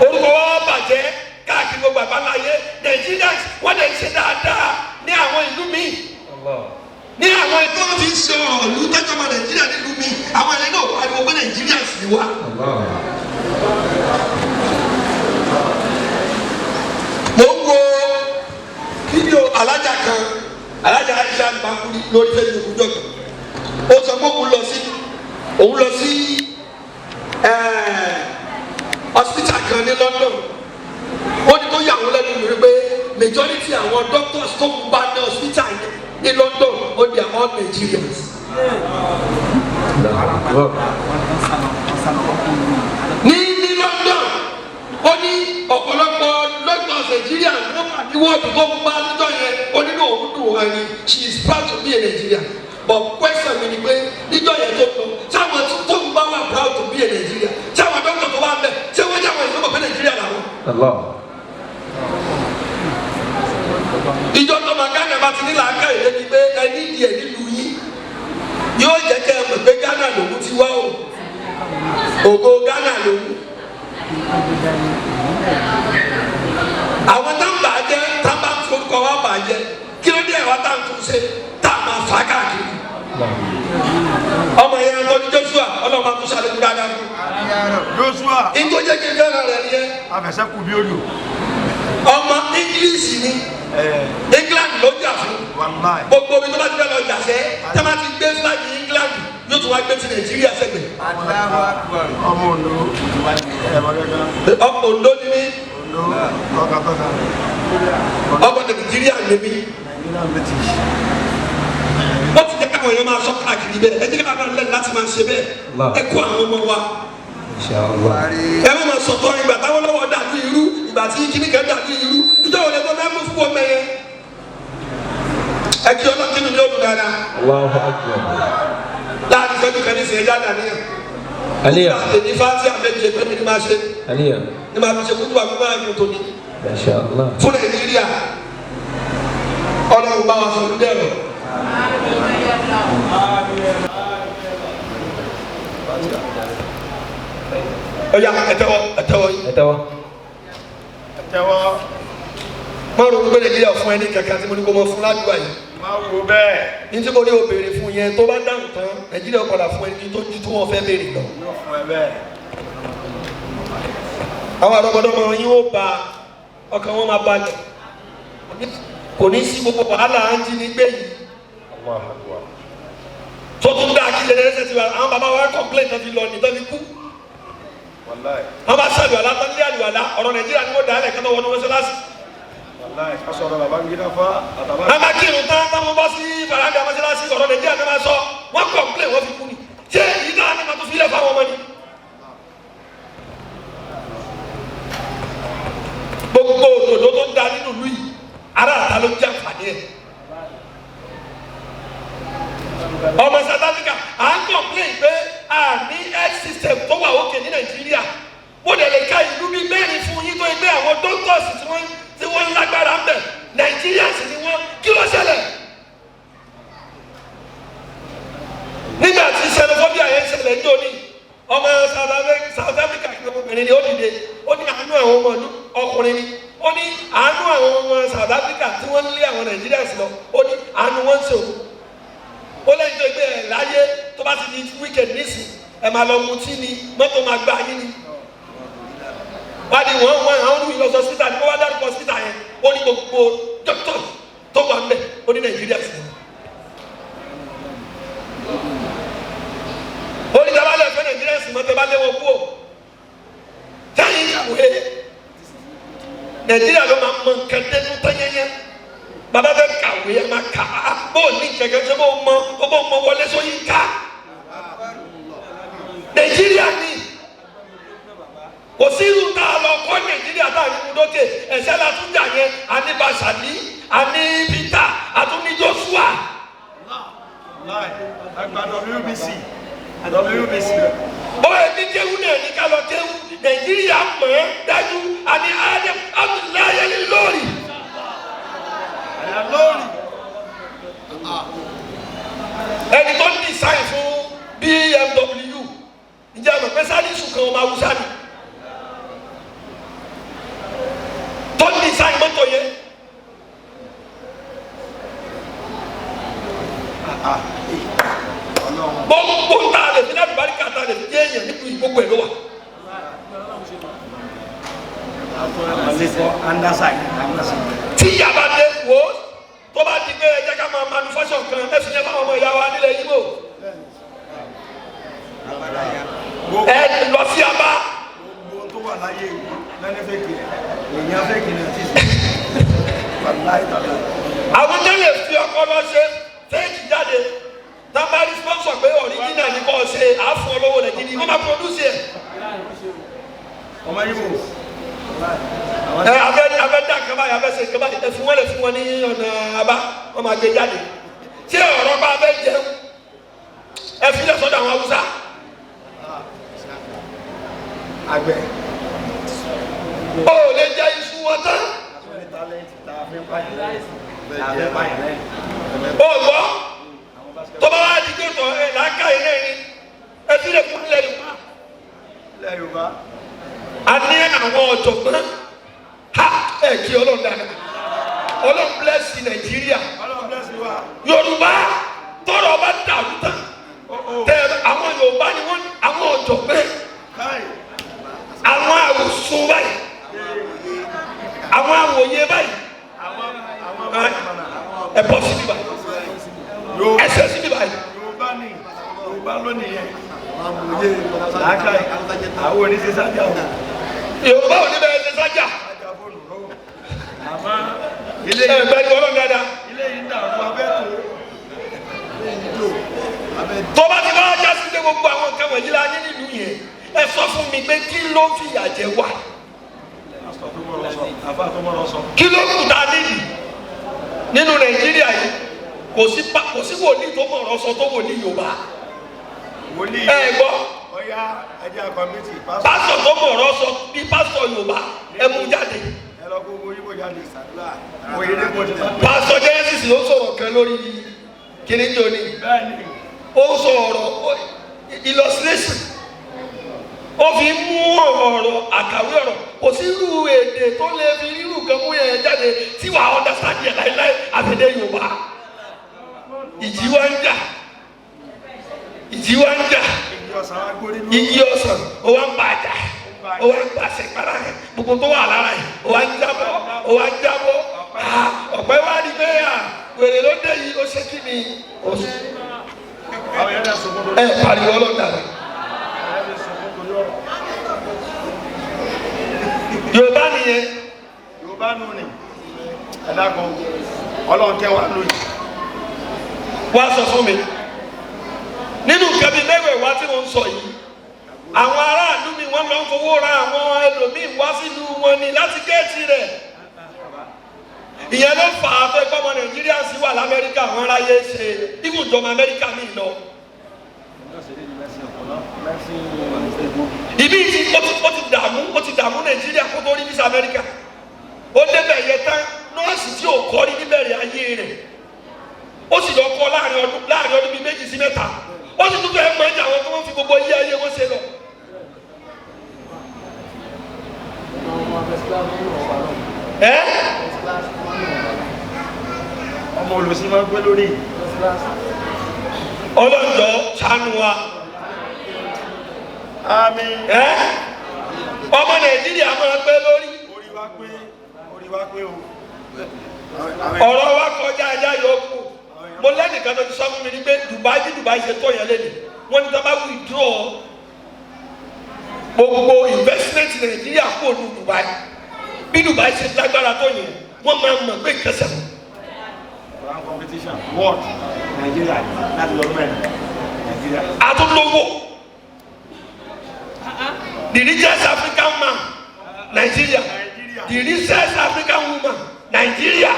Speaker 1: Orúkọ wa bàjẹ́ káàkiri gbogbo àbáláyé. Nàìjíríà, wọ́n lè ṣe dáadáa ní àwọn ìlú míì,
Speaker 3: Allah.
Speaker 1: ní àwọn ìlú tó ti ń ṣe ọ̀rọ̀ ìlú tẹ́jọ́ ọmọ Nàìjíríà nílùú míì, àwọn ẹ̀rẹ́ náà pariwo pé Nàìjíríà sì wá.
Speaker 3: Allah.
Speaker 1: Mo ń wo fídíò alájà kan, alájà Aisha Bankuri, lórí Facebook jọ kan. Ó sọ pé òun lọ sí hospital kan ní London. Ó ní tó yà wọ́n lẹ́nu lórí pé majority àwọn doctors tó ń bá ní hospital yẹn ní London, ó di àwọn Nigerians. Ní London, ó ní ọ̀pọ̀lọpọ̀ doctors Nigeria ló wà ní wọ́ọ̀dù tó ń bá níjọ́ yẹn. Ó nínú òun dùn wọn ni, she is proud to be a Nigerian. But question mi ni pé níjọ́ yẹn tó lọ, sáwọn tó ń bá wà proud to be a Nigerian, sáwọn doctor tó wà ń bẹ̀, ṣé wọ́n jẹ́ àwọn ìlú mọ̀ pé Nigeria làwọn?
Speaker 3: Allah.
Speaker 1: Ìjọ tó ma Ghana bá ti ní làákà ìlé ni pé ẹni ìdí ẹ̀ nílùú yìí yóò jẹ́ kẹ́ ẹ mọ̀ pé Ghana lòun ti wá o, ògo Ghana lòun. Àwọn tá ń bà á jẹ́, tá ń bá ń forúkọ wá bà á jẹ́, kí ló dé ẹ̀wá tá ń tún ṣe tá a máa fà á káàkiri? Ọmọ yẹn lọ ní Joshua, ọlọ́mọ àtúnṣe àlékún dáadáa fún
Speaker 2: Joshua.
Speaker 1: un tó jẹ́ kí n fẹ́ràn rẹ̀ nìyẹn.
Speaker 2: Afẹsẹ̀kù bí odò.
Speaker 1: Ọmọ English ni, England ló jà fún.
Speaker 2: Wàláì.
Speaker 1: Gbogbo omi tó bá ti fẹ́ lọ jà sẹ́, tẹ́ bá ti gbé flag England yóò tún wá gbé ti Nàìjíríà sẹ́gbẹ̀ẹ́.
Speaker 5: Ọmọ Ondo ẹ̀rọ gẹ́gẹ́.
Speaker 1: Ọmọ Ondo ni mí.
Speaker 5: Ondo ọkàtọ́ka.
Speaker 1: Ọmọ Nàìjíríà ni mí.
Speaker 5: Nàìjíríà British.
Speaker 1: Wọ́n ti jẹ́ káwọn èèyàn máa sọ káàkiri bẹ́ẹ̀, ẹ jẹ́ káwọn náà lẹ́nu láti máa ṣe bẹ́ẹ̀. Ẹ kó àwọn ọmọ wa. Ẹ má máa sọ̀tọ̀ ìgbà táwọn lọ́wọ́ dàbí irú, ìgbà tí kíní kan dàbí irú, ìjọ òde tó fẹ́ mú fún ọmọ yẹn. Ẹ kí ọlọ́kínú ní olùdarí dáadáa.
Speaker 3: Allahu Akbar.
Speaker 1: Láàrin ìfẹ́jú kan ní sìn ẹja dàníyàn.
Speaker 3: Aliya.
Speaker 1: Èmi fáti àmẹ́jẹ pé mi ni máa ṣe.
Speaker 3: Aliya.
Speaker 1: Ní máa fi ṣe kútu àbí máa yùn tóní.
Speaker 3: Masha Allah.
Speaker 1: Fún Nàìjíríà, Ọlọ́run bá wa sọ̀rọ̀ dẹ̀rọ̀. Ọya ẹtẹwọ ẹtẹwọ yìí.
Speaker 3: Ẹ tẹ́wọ́.
Speaker 2: Tẹ́wọ́.
Speaker 1: Má ronú pé Nàìjíríà fún ẹni kankan tí mo ní kó mọ fún ládùúgbà yìí.
Speaker 2: Má wo bẹ́ẹ̀.
Speaker 1: Ní tí mo ní o béèrè fún yẹn tó bá dáhùn tán, Nàìjíríà padà fún ẹni tó ju tí wọ́n fẹ́ béèrè lọ.
Speaker 2: Yóò fún ẹ bẹ́ẹ̀.
Speaker 1: Àwọn àrọ́mọdọ́mọ yín ó ba ọkàn wọn máa balẹ̀. Kò ní sí gbogbo wàhálà à ń jí ní gbé yìí. Tó tún dáa kí lẹ́lẹ́sẹ̀ ti wà, àwọn bàbá wa complain tó fi lọ ní tó fi kú. Wọ́n bá ṣàlùwàlá tán lé àlùwàlá, ọ̀rọ̀ Nàìjíríà ni wọ́n dà á lẹ̀ kán tó wọnú mọ́ṣáláṣí. Wọ́n bá kírun tán táwọn bọ́ sí faranda mọ́ṣáláṣí, ọ̀rọ̀ Nàìjíríà ni wọ́n sọ, wọ́n complain wọ́n fi kú ni. Ṣé èyí náà ni màá tún fi lẹ̀ fáwọn ọmọ ni? Gbogbo òdòdó tó ń da nínú ìlú yìí, ará àta ló ń jẹ àǹfààní ẹ̀. Ọmọ South Africa à ń complain pé a ní health system tó wà òkè ní Nàìjíríà. Mo dẹ̀ lè ka ìlú bíi mẹ́rin fún yín tó yẹ pé àwọn doctors tí wọ́n ń lágbára ń bẹ̀, Nàìjíríà sì ni wọ́n. Kí ló ṣẹlẹ̀? Nígbà tí xenophobia yẹn ṣẹlẹ̀ ní òní, ọmọ South Africa obìnrin ni ó dìde, ó ní àánú àwọn ọmọ ìlú ọkùnrin ni, ó ní àánú àwọn ọmọ South Africa tí wọ́n ń lé àwọn Nàìjíríà sí lọ, ó ní àánú wọn ń ṣe òun. Ó lẹ́yìn tó gbé ẹ̀ láyé tó bá ti di weekend nísìn, ẹ̀ máa lọ mutí ni, mọ́tò máa gbá yín ni. Wá di wọ́n wọ́n àwọn olùyìn lọ sọ hospital ni, ó wá dárúkọ hospital yẹn, ó ní gbogbo doctor tó wà ń bẹ̀, ó ní Nàìjíríà sí. Ó ní dábàá lẹ́ẹ̀fẹ́ Nàìjíríà sì mọ́ tẹ́ bá lé wọn kú o. Sẹ́yìn kàwé Nàìjíríà ló máa mọ nǹkan dẹnu tẹ́yẹ́yẹ́. Bàbá fẹ́ kàwé ẹ máa kà á, bó o ní kẹ̀kẹ́ ṣe bó o mọ bó o mọ Wọlé Ṣóyínká. Nàìjíríà ni kò sí irú tá a lọ kọ́ Nàìjíríà tá a ní mudókè, ẹ̀sẹ̀ la tún jà yẹn, a ní Basali, a ní Peter, a tún ní Joshua.
Speaker 2: Àgbà WBC. WBC.
Speaker 1: Ó ẹbí kéwú náà ní ká lọ kéwú, Nàìjíríà mọ̀ ẹ́ dájú, a ní Adam Abdullahi lórí.
Speaker 2: Lórí.
Speaker 1: Ẹni tó ní design fún BMW, ǹjẹ́ àmọ̀ pé Sálísù kan ọmọ Awúsá ni tó ní design mọ́tò yẹn. Gbogbo tá a lè fi lálùbáríkà tá a lè fi jẹ́ èèyàn nínú gbogbo ẹ̀ ló wà. Tí ìyá bá dé wò ó, tó bá di pé ẹ jẹ́ ká máa manufacture kan, ẹ fi yẹn fáwọn ọmọ ìyá wa nílẹ̀ Yíbò. Ẹ lọ sí Abá.
Speaker 2: Gbogbo tó wà láyé lẹ́ni fèkì èèyàn fèkì ní ọtí sí.
Speaker 1: Àwọn tó lè fi ọpọlọ ṣe fèkì jáde, tábàárí sponsor pé original ni kò ṣe àáfọ̀ olówó Nàìjíríà, wọ́n máa produce ẹ̀.
Speaker 2: Ọmọ Yíbò.
Speaker 1: Ẹ abẹ abẹ dá kaba yìí, abẹ ṣe kaba yìí, ẹ fi wọn lè fún wọn ní ọ̀nà Abá, wọ́n máa gbé jáde. Ṣé ọ̀rọ̀ bá abẹ jẹun? Ẹ fi lẹ̀ sọ́dọ̀ àwọn Haúsá.
Speaker 2: Àgbẹ̀.
Speaker 1: O lè jẹ iṣu wọn tán. O gbọ́, tó bá wá di pé tọ̀ ẹ̀ làákà yìí náà ni, ẹ fi lè fún ilẹ̀ Yorùbá.
Speaker 2: Ilẹ̀ Yorùbá.
Speaker 1: A ní àwọn ọ̀jọ̀gbọ́n, ha ẹ̀ kí Ọlọ́run dáadáa. Ọlọ́run bless Nàìjíríà.
Speaker 2: Ọlọ́run bless wa.
Speaker 1: Yorùbá tọrọ bá dàrú tán. Tẹ àwọn Yorùbá ni wọ́n àwọn ọ̀jọ̀gbọ́n, àwọn àwòsùn báyìí, àwọn àwòye báyìí, ẹ bọ́ síbí báyìí, ẹsẹ̀ síbí báyìí.
Speaker 2: Yorùbá ni Yorùbá Làákàyè àwọn oníṣẹ́ sájà o.
Speaker 1: Yorùbá ò ní bẹ́ẹ̀ ṣe sájà.
Speaker 2: Sájà fóònù lọ́wọ́. Àmọ́ ilé
Speaker 1: Ẹ
Speaker 2: yìí
Speaker 1: bẹ́ẹ̀ ni ọlọ́run dáadáa.
Speaker 2: ilé yìí ń dàrú abẹ́ tó. Ilé yìí dò abẹ́
Speaker 1: Tó bá ti wá já sí pé gbogbo àwọn nǹkan wọ̀nyí la ní nílùú yẹn, ẹ sọ fún mi pé kí ló fìyà jẹ wá?
Speaker 2: pásítọ̀ tó mọ̀rọ̀ sọ àfáà tó mọ̀rọ̀ sọ.
Speaker 1: Kí ló kù tá a nílùú nínú Nàìjíríà yìí? Kò sí kò sí wòlíì tó mọ̀rọ̀ sọ tó wòlíì Yorùbá.
Speaker 2: Wòlíì
Speaker 1: Ẹ gbọ́,
Speaker 2: ọ̀yá ẹjẹ́ àkọ́mítì pásítọ̀
Speaker 1: pásítọ̀ tó mọ̀rọ̀ sọ bí pásítọ̀ Yorùbá ẹ mú jáde.
Speaker 2: ẹ lọ kó owó yíbo jáde. Òye ní kò ti sá.
Speaker 1: Pásítọ̀ Genesis ló sọ̀rọ̀ kan lórí kíní jò ní.
Speaker 2: Bẹ́ẹ̀ni
Speaker 1: Ó sọ ọ̀rọ̀ illustration, ó fi mú ọ̀rọ̀ àkàwé ọ̀rọ̀. Kò sí irú èdè tó lè fi irú kan mú yẹn jáde tí wàá understand yẹn láéláé àfẹ́dẹ́ Yorùbá. Ìjì wa ń jà, ìjì wa ń jà,
Speaker 2: ìyí ọ̀sán wa gbórí ló.
Speaker 1: igi ọsàn ó wá ń bàjá, ó wá ń pàṣẹ para rẹ, gbogbo tó wà lára yìí ó wá ń jábọ́, ó wá ń jábọ́. Ọ̀pẹ wá ní pé à wèrè ló dé yìí, ó ṣe kí ni ó ṣe.
Speaker 2: Àwọn yẹn náà sunkún torí
Speaker 1: Ẹ pariwo ọlọ́dà rẹ.
Speaker 2: àwọn yẹn sunkún torí ọ̀rọ̀.
Speaker 1: Yorùbá nìyẹn.
Speaker 2: Yorùbá nù ni ẹ dákun Ọlọ́run kẹwàá nù yìí.
Speaker 1: Wá sọ fún mi nínú nǹkan bíi mẹ́wẹ̀ẹ̀wá tí mo ń sọ yìí, àwọn aráàlú mi wọ́n lọ ń fowó ra àwọn ẹlòmíín wá sílùú wọn ni láti géètì rẹ̀. Ìyẹn ló fà á tó ẹgbẹ́ ọmọ Nàìjíríà sì wà l'Amẹ́ríkà, wọn ráyé ṣe ibùdó ọmọ Amẹ́ríkà mi lọ. Ibi tí ó ti dààmú, ó ti dààmú Nàìjíríà kó tó rí visa Amẹ́ríkà. Ó débẹ̀ yẹ tán, nọ́ọ̀sì tí ò kọ́ rí níbẹ̀rẹ̀ ayé rẹ̀, ó sì lọ kọ́ láàrin ọdún bíi 2 sí 3, ó sì tún fẹ́ mọ ẹ̀jẹ̀ àwọn tó ń fi gbogbo yí ayé wọn ṣe lọ. Ẹ́
Speaker 2: Ọmọ olùsí máa ń gbé lórí.
Speaker 1: ọlọ́jọ́ ṣàánú wa.
Speaker 2: Àmín.
Speaker 1: Ẹ́ ọmọ Nàìjíríà máa pẹ́ lórí.
Speaker 2: Orí wa pé, orí wa pé o.
Speaker 1: Ọ̀rọ̀ wa kọjá ajá yòókù. Mo lẹ́nìkan tó ti sọ fún mi ní pé Dubai, bí Dubai ṣe tó yẹn lẹ́nu, wọ́n ní tó bá withdraw gbogbo investment Nàìjíríà kúrò ní Dubai, bí Dubai ṣe lágbára tó yẹn, wọ́n máa mọ̀ pé nǹkan ṣẹlẹ̀.
Speaker 2: Round competition world Nigeria láti lọ mẹ́rin Nigeria.
Speaker 1: Atúndówó, the richest African man, Nigeria. The richest African woman, Nigeria.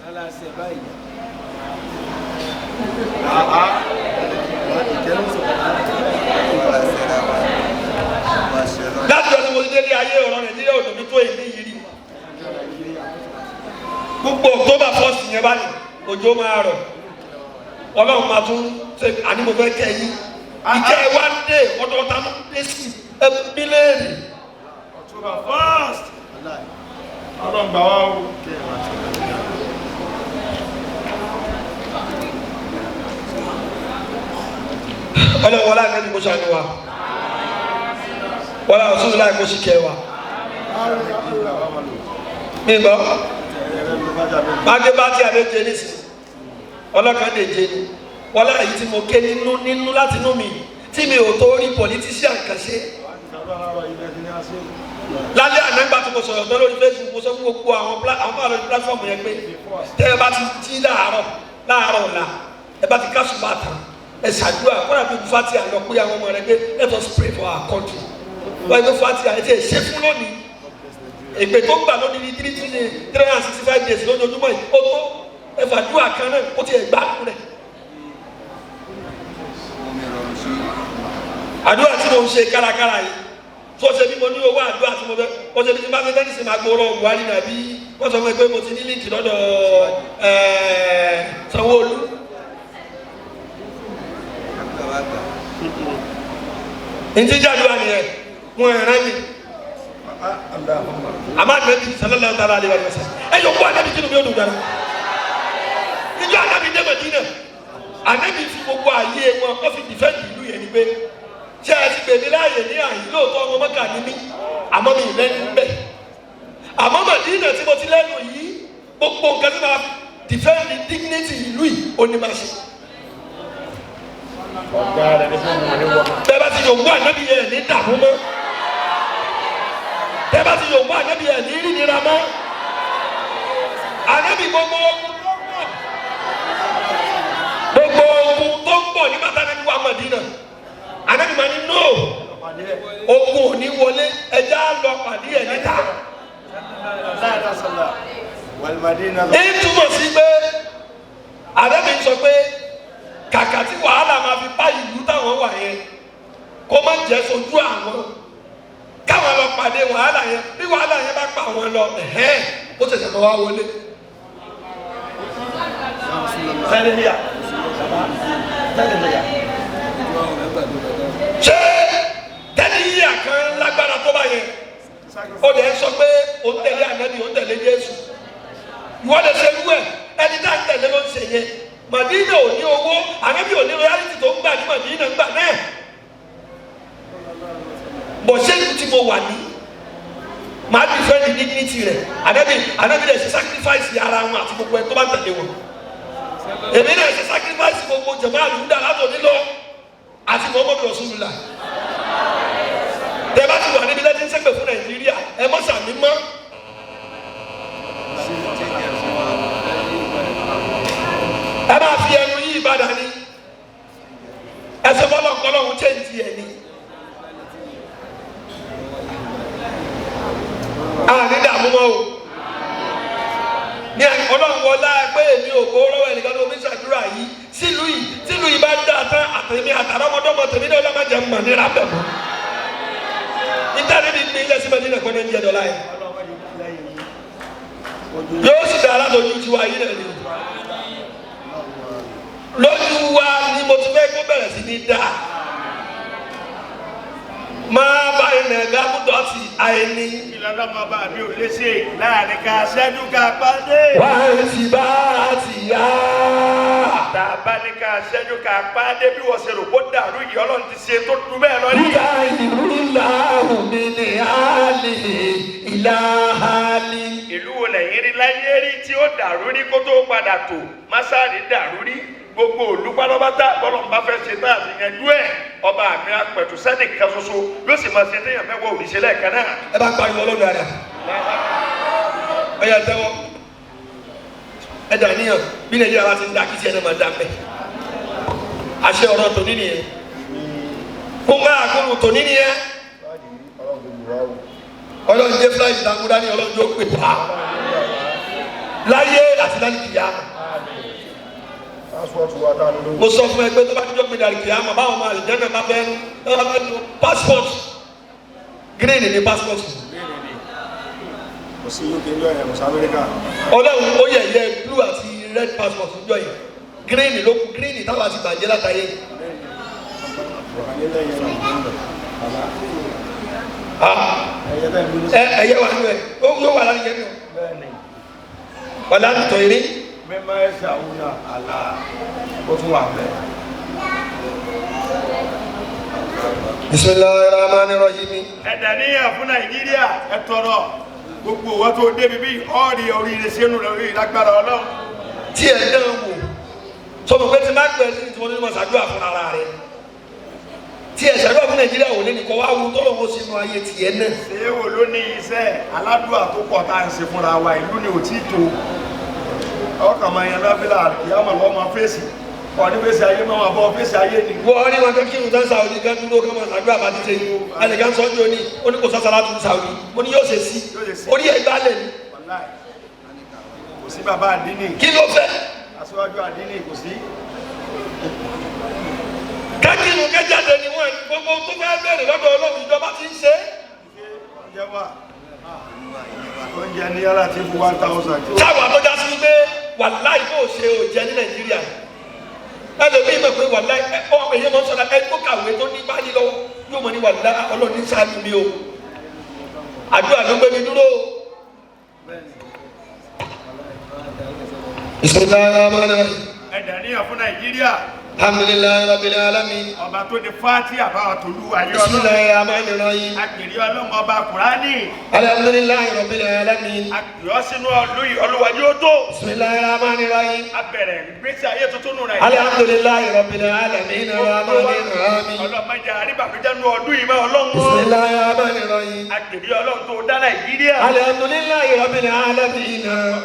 Speaker 3: Aláṣẹ báyìí.
Speaker 1: Láti ọdún mo ti délé ayé, ọ̀rọ̀ Nàìjíríà ò dùn mí tó èmi yìí rí. Gbogbo October 1st yẹn báyìí, òjò máa rọ̀, Ọlọ́run máa tún ṣe. Àní mo fẹ́ kẹ́ yín, ìkẹ́ ẹ wá dé ọdún ọ̀tá ló dé sí ẹ bí léèrè.
Speaker 2: October 1st. Ọlọ́run gbà wá o.
Speaker 1: Ọlọ́run wọlé àgbẹ̀ni kò ṣàánú wa, wọlé àwọn sọ́sọ́ láì kó sì kẹ́ wa. Mi gbọ́ máa bá tí a bẹ jẹ nísìnyí, ọlọ́kan lè jẹ ni. Wọlé àyè tí mo ké nínú nínú láti inú mi tí mi ò tó rí politician kan ṣe lálẹ́ àná. Ìgbà tí mo sọ̀rọ̀ tán lórí Facebook, mo sọ fún gbogbo àwọn bá lórí platform yẹn pé tẹ́ ẹ bá ti jí láàárọ̀ láàárọ̀ ọ̀la, ẹ bá ti kásùn bá tán, ẹ ṣàdúrà kọ́nà bí fatia lọ pé àwọn ọmọ rẹ pé let us pray for our country. Wọ́n ẹgbẹ́ fatia ẹ ti ẹ ṣe fún lónìí, èpè tó gbà lónìí ní three three 365 days lójoojúmọ́ yìí, ó tó ẹ fàdúrà kan náà, ó ti ẹ gbádùn rẹ̀. Àdúrà tí mo ń ṣe kárakára yìí tó ṣe bí mo ní owó àdúrà tí mo fẹ́, ó ṣe bí tí n bá fẹ́ tẹ́nísì máa gbowó lọ́wọ́ Buhari, nàbí wọ́n sọ fún mi pé mo ti ní link lọ́dọ̀ Sanwó-Olú. Ntí jàdúrà nìyẹn, wọn ẹ̀rẹ́ mi àmọ́ ànábì sallallahu ta'ala alaihi wa sallam, ẹ yọ kó ànábì kí ni mi ò dùn dára. Ìjọ ànábì dé Mẹdínà, ànábì fi gbogbo ààyè wọn, ó fi defend ìlú yẹn ni pé ṣé ẹ ti gbèmí láàyè ní àyè? Lóòótọ́ ọmọ Mọ́kà ní mí, àmọ́ mi lẹ́nu bẹ́ẹ̀, àmọ́ Mẹdínà tí mo ti lẹ́nu yìí, gbogbo nǹkan tí máa defend dignity ìlú yìí, ó ní máa ṣe.
Speaker 2: Ọ̀gá rẹ̀ ní fún mi ní wọ́n.
Speaker 1: Bẹ́ẹ̀ bá ti yòǹbó ànábì yẹn ní dààmú mọ́. Bẹ́ẹ̀ bá ti yòǹbó ànábì yẹn ní rí nira mọ́. Ànábì gbogbo ogun tó ń bọ̀. Gbogbo ogun tó ń bọ̀ nígbà tá ànábì wà Mádínà. Ànábì máa ní no. Ogun ò ní wọlé ẹja lọ pàdé ẹ̀ níta. Èyí túmọ̀ sí pé ànábì ń sọ pé kàkà tí wàhálà máa fi bá ìlú táwọn wà yẹn kó má jẹ́ sojú àwọn káwọn lọ pàdé wàhálà yẹn bí wàhálà yẹn bá pa àwọn lọ ẹ̀hẹ́n ó ṣẹ̀ṣẹ̀ máa wá wọlé. Ṣé tẹ́líyà kan lágbára tó bá yẹn ó lè sọ pé ó ń tẹ̀lé ànábì ó ń tẹ̀lé Jésù ìwọ lè ṣe irú ẹ̀ ẹni tá à ń tẹ̀lé ló ń ṣe yẹn. Màdínà ò ní owó, ànábì ò ní royalty tó ń gbà ní Màdínà ń gbà náà. Bọ̀ ṣé ìlú tí mo wà ní màá defend the dignity rẹ̀. Ànábì lè ṣe sacrifice ara wọn àti gbogbo ẹ tó bá ń tẹ̀lé wọn. Èmi náà ṣe sacrifice gbogbo jẹ̀mọ́ àlùdá látòní lọ àti Muhammadu Rasulullah. Tẹ bá ti wà níbi lẹ́tí ń ṣépè fún Nàìjíríà, ẹ mọ́ sàmí mọ́. Ẹ máa fi ẹnu yí ìbàdàn ni ẹsẹ fọlọ́nkọlọ́hún chẹ́ǹtì ẹ̀ ni. A ní dààmú mọ́ o ní ọlọ́run wọlá pé èmi ò kó lọ́wọ́ ẹnìkan tó fi ṣàdúrà yìí sílùú yìí sílùú yìí bá dá tán àtẹ̀mí àtàrọ́mọdọ́mọ tèmi náà ọlọ́mọ jẹ́ mọ̀ nira bẹ̀ mọ́. Níta níbi ní ilé sí Mẹ́dínà kọ́ni ń jẹ dọ́là yẹn yóò sì dá alátọ́jú tiwa yìí náà ni o. Lójú wa ni mo ti fẹ́ kó bẹ̀rẹ̀ sí ní dá máa bá ilẹ̀ gábùdọ̀ sí àìní.
Speaker 2: Ìlànà bàbá mi ò lè ṣe láàrin ká ṣẹ́jú ká pàdé.
Speaker 1: Wá ti bá ti yá.
Speaker 2: Tá a bá ní ká ṣẹ́jú ká pàdé bí wọ́n ṣe rò kó dàrú yìí Ọlọ́run ti ṣe tó dùn bẹ́ẹ̀ lọ ní.
Speaker 1: Nígbà ìlú làwọn mi ní àlè ìlà àlè.
Speaker 2: Ìlú wo lẹ́yìn rí láyé rí tí ó dàrú rí kó tó padà tò Másárì dàrú rí gbogbo òlú pátápátá bọ́lọ̀ ń bá fẹ́ ṣe tá àti yanjú ẹ̀ ọba àmì apẹ̀tù sẹ́nìkan ṣoṣo yóò sì máa ṣe téèyàn mẹ́wàá òrìṣẹ́ lẹ́ẹ̀kan náà.
Speaker 1: Ẹ bá pariwo ọlọ́dún ara ẹ yà tẹ́wọ́ ẹ dà níyàn bí Nàìjíríà bá ti ń da kí tiẹ̀ náà máa dá mẹ́. Àṣẹ ọ̀rọ̀ tòní nìyẹn kó máa kúrò tòní nìyẹn. Ọlọ́run jẹ́ fúláìsì dàgúdá ní Ọlọ́run yóò pè wá láyé àti láyé kìyàmù. Mo sọ fún ẹ pé tó bá dijọ́ gbé dàrí kìyàmù báwọn máa lè jẹ́ náà bá bẹ́ẹ̀ ní bá lo passport green ní passport.
Speaker 5: Kò sí UK ní ọ̀yẹ̀, kò sí Amẹ́ríkà.
Speaker 1: Ọlọ́run ó yẹ yẹ blue àti red passport níjọ́ yìí green ló kù green táwa ti bàjẹ́ látàyè. Ẹyẹ wà nínú ẹ yóò wà láti yẹ mi o wà láti tọ̀ eré.
Speaker 2: Mímọ́ ẹ̀sẹ̀ àwọn náà àlà ó tún wà bẹ́ẹ̀.
Speaker 1: Bismillahir Rahmanir Rahim.
Speaker 2: Ẹ dàníyàn fún Nàìjíríà ẹ tọrọ gbogbo owó tó débi bí ọ̀rì oríire sínú rẹ̀ oríire lágbára Ọlọ́run.
Speaker 1: Tí ẹ dán wò sọmọ pé tí má pẹ́ sí tí wọ́n ní ma ṣàdúrà fún ara rẹ̀ tí ẹ ṣàdúrà fún Nàìjíríà wò lẹ́nu kọ́ wá wo tọ́lọ̀ wọ́n sínú ayé tiẹ̀ náà.
Speaker 2: Ṣé wo ló ní iṣẹ́ aládùúgbò tó pọ̀ tá à ń ṣe fúnra wa ìlú ni ò tí tó ọkàn máa yan láfíà àkìyàmọ̀ lọ́wọ́ máa fèsì ọ̀ní fèsì ayé máa wà bọ́ fèsì ayé ni.
Speaker 1: Wọ́n ní wọn kí kírun tán Saudi kan dúró kán máa ṣàdúrà bá ti ṣe ẹnìkan sọ ní oní oní kò sásàlá tún Saudi mo ní yóò ṣe sí orí ẹ̀ gbálẹ̀ ni.
Speaker 2: Wàláì kò sí bàbá àdínì
Speaker 1: Kí ló fẹ́?
Speaker 2: aṣíwájú àdínì kò sí.
Speaker 1: Kákìrún kẹjáde ni wọn gbogbo tó fẹ́ bẹ̀rẹ̀ lọ́dọ̀ Ọlọ́run ìjọba ti ń ṣe é.
Speaker 2: Oúnjẹ wà oúnjẹ ní yàrá ti fún 1000.
Speaker 1: Táwọn àtọ́já sí pé wàláì kò ṣe òjẹ ní Nàìjíríà ẹlòmíì mọ̀ pé wàláì ọ èyí mọ̀ sọ̀rọ̀ ẹ tó kàwé tó ní báyìí lọ́wọ́ yóò mọ̀ ní wàláì Ọlọ́run ní ṣàánú mi o àdúrà ló gbé mi dúró. Bismillahir Rahmanir Rahim.
Speaker 2: Ẹ dàníyàn fún Nàìjíríà
Speaker 5: الحمد لله رب العالمين.
Speaker 2: Ọba tó ní fati àbáwá tolú ayé
Speaker 5: بسم
Speaker 2: ọlọ́run.
Speaker 5: الله الرحمن الرحيم.
Speaker 2: Àpèrè ọlọ́run ọba Kùránì.
Speaker 5: الحمد لله رب العالمين.
Speaker 2: Àpèrè ọ sínú ọlú yìí olúwa yóò tó.
Speaker 5: بسم الله الرحمن الرحيم.
Speaker 2: Abẹ̀rẹ̀ ìgbésí ayé tuntun nù Nàìjíríà.
Speaker 5: الحمد لله رب العالمين الرحمن الرحيم.
Speaker 2: Ọlọ́mọdé àríbànújẹ́ nù ọdún yìí mọ́ ọlọ́run.
Speaker 5: بسم الله الرحمن الرحيم.
Speaker 2: Àpèrè ọlọ́run tó dá Nàìjíríà.
Speaker 5: الحمد لله رب العالمين.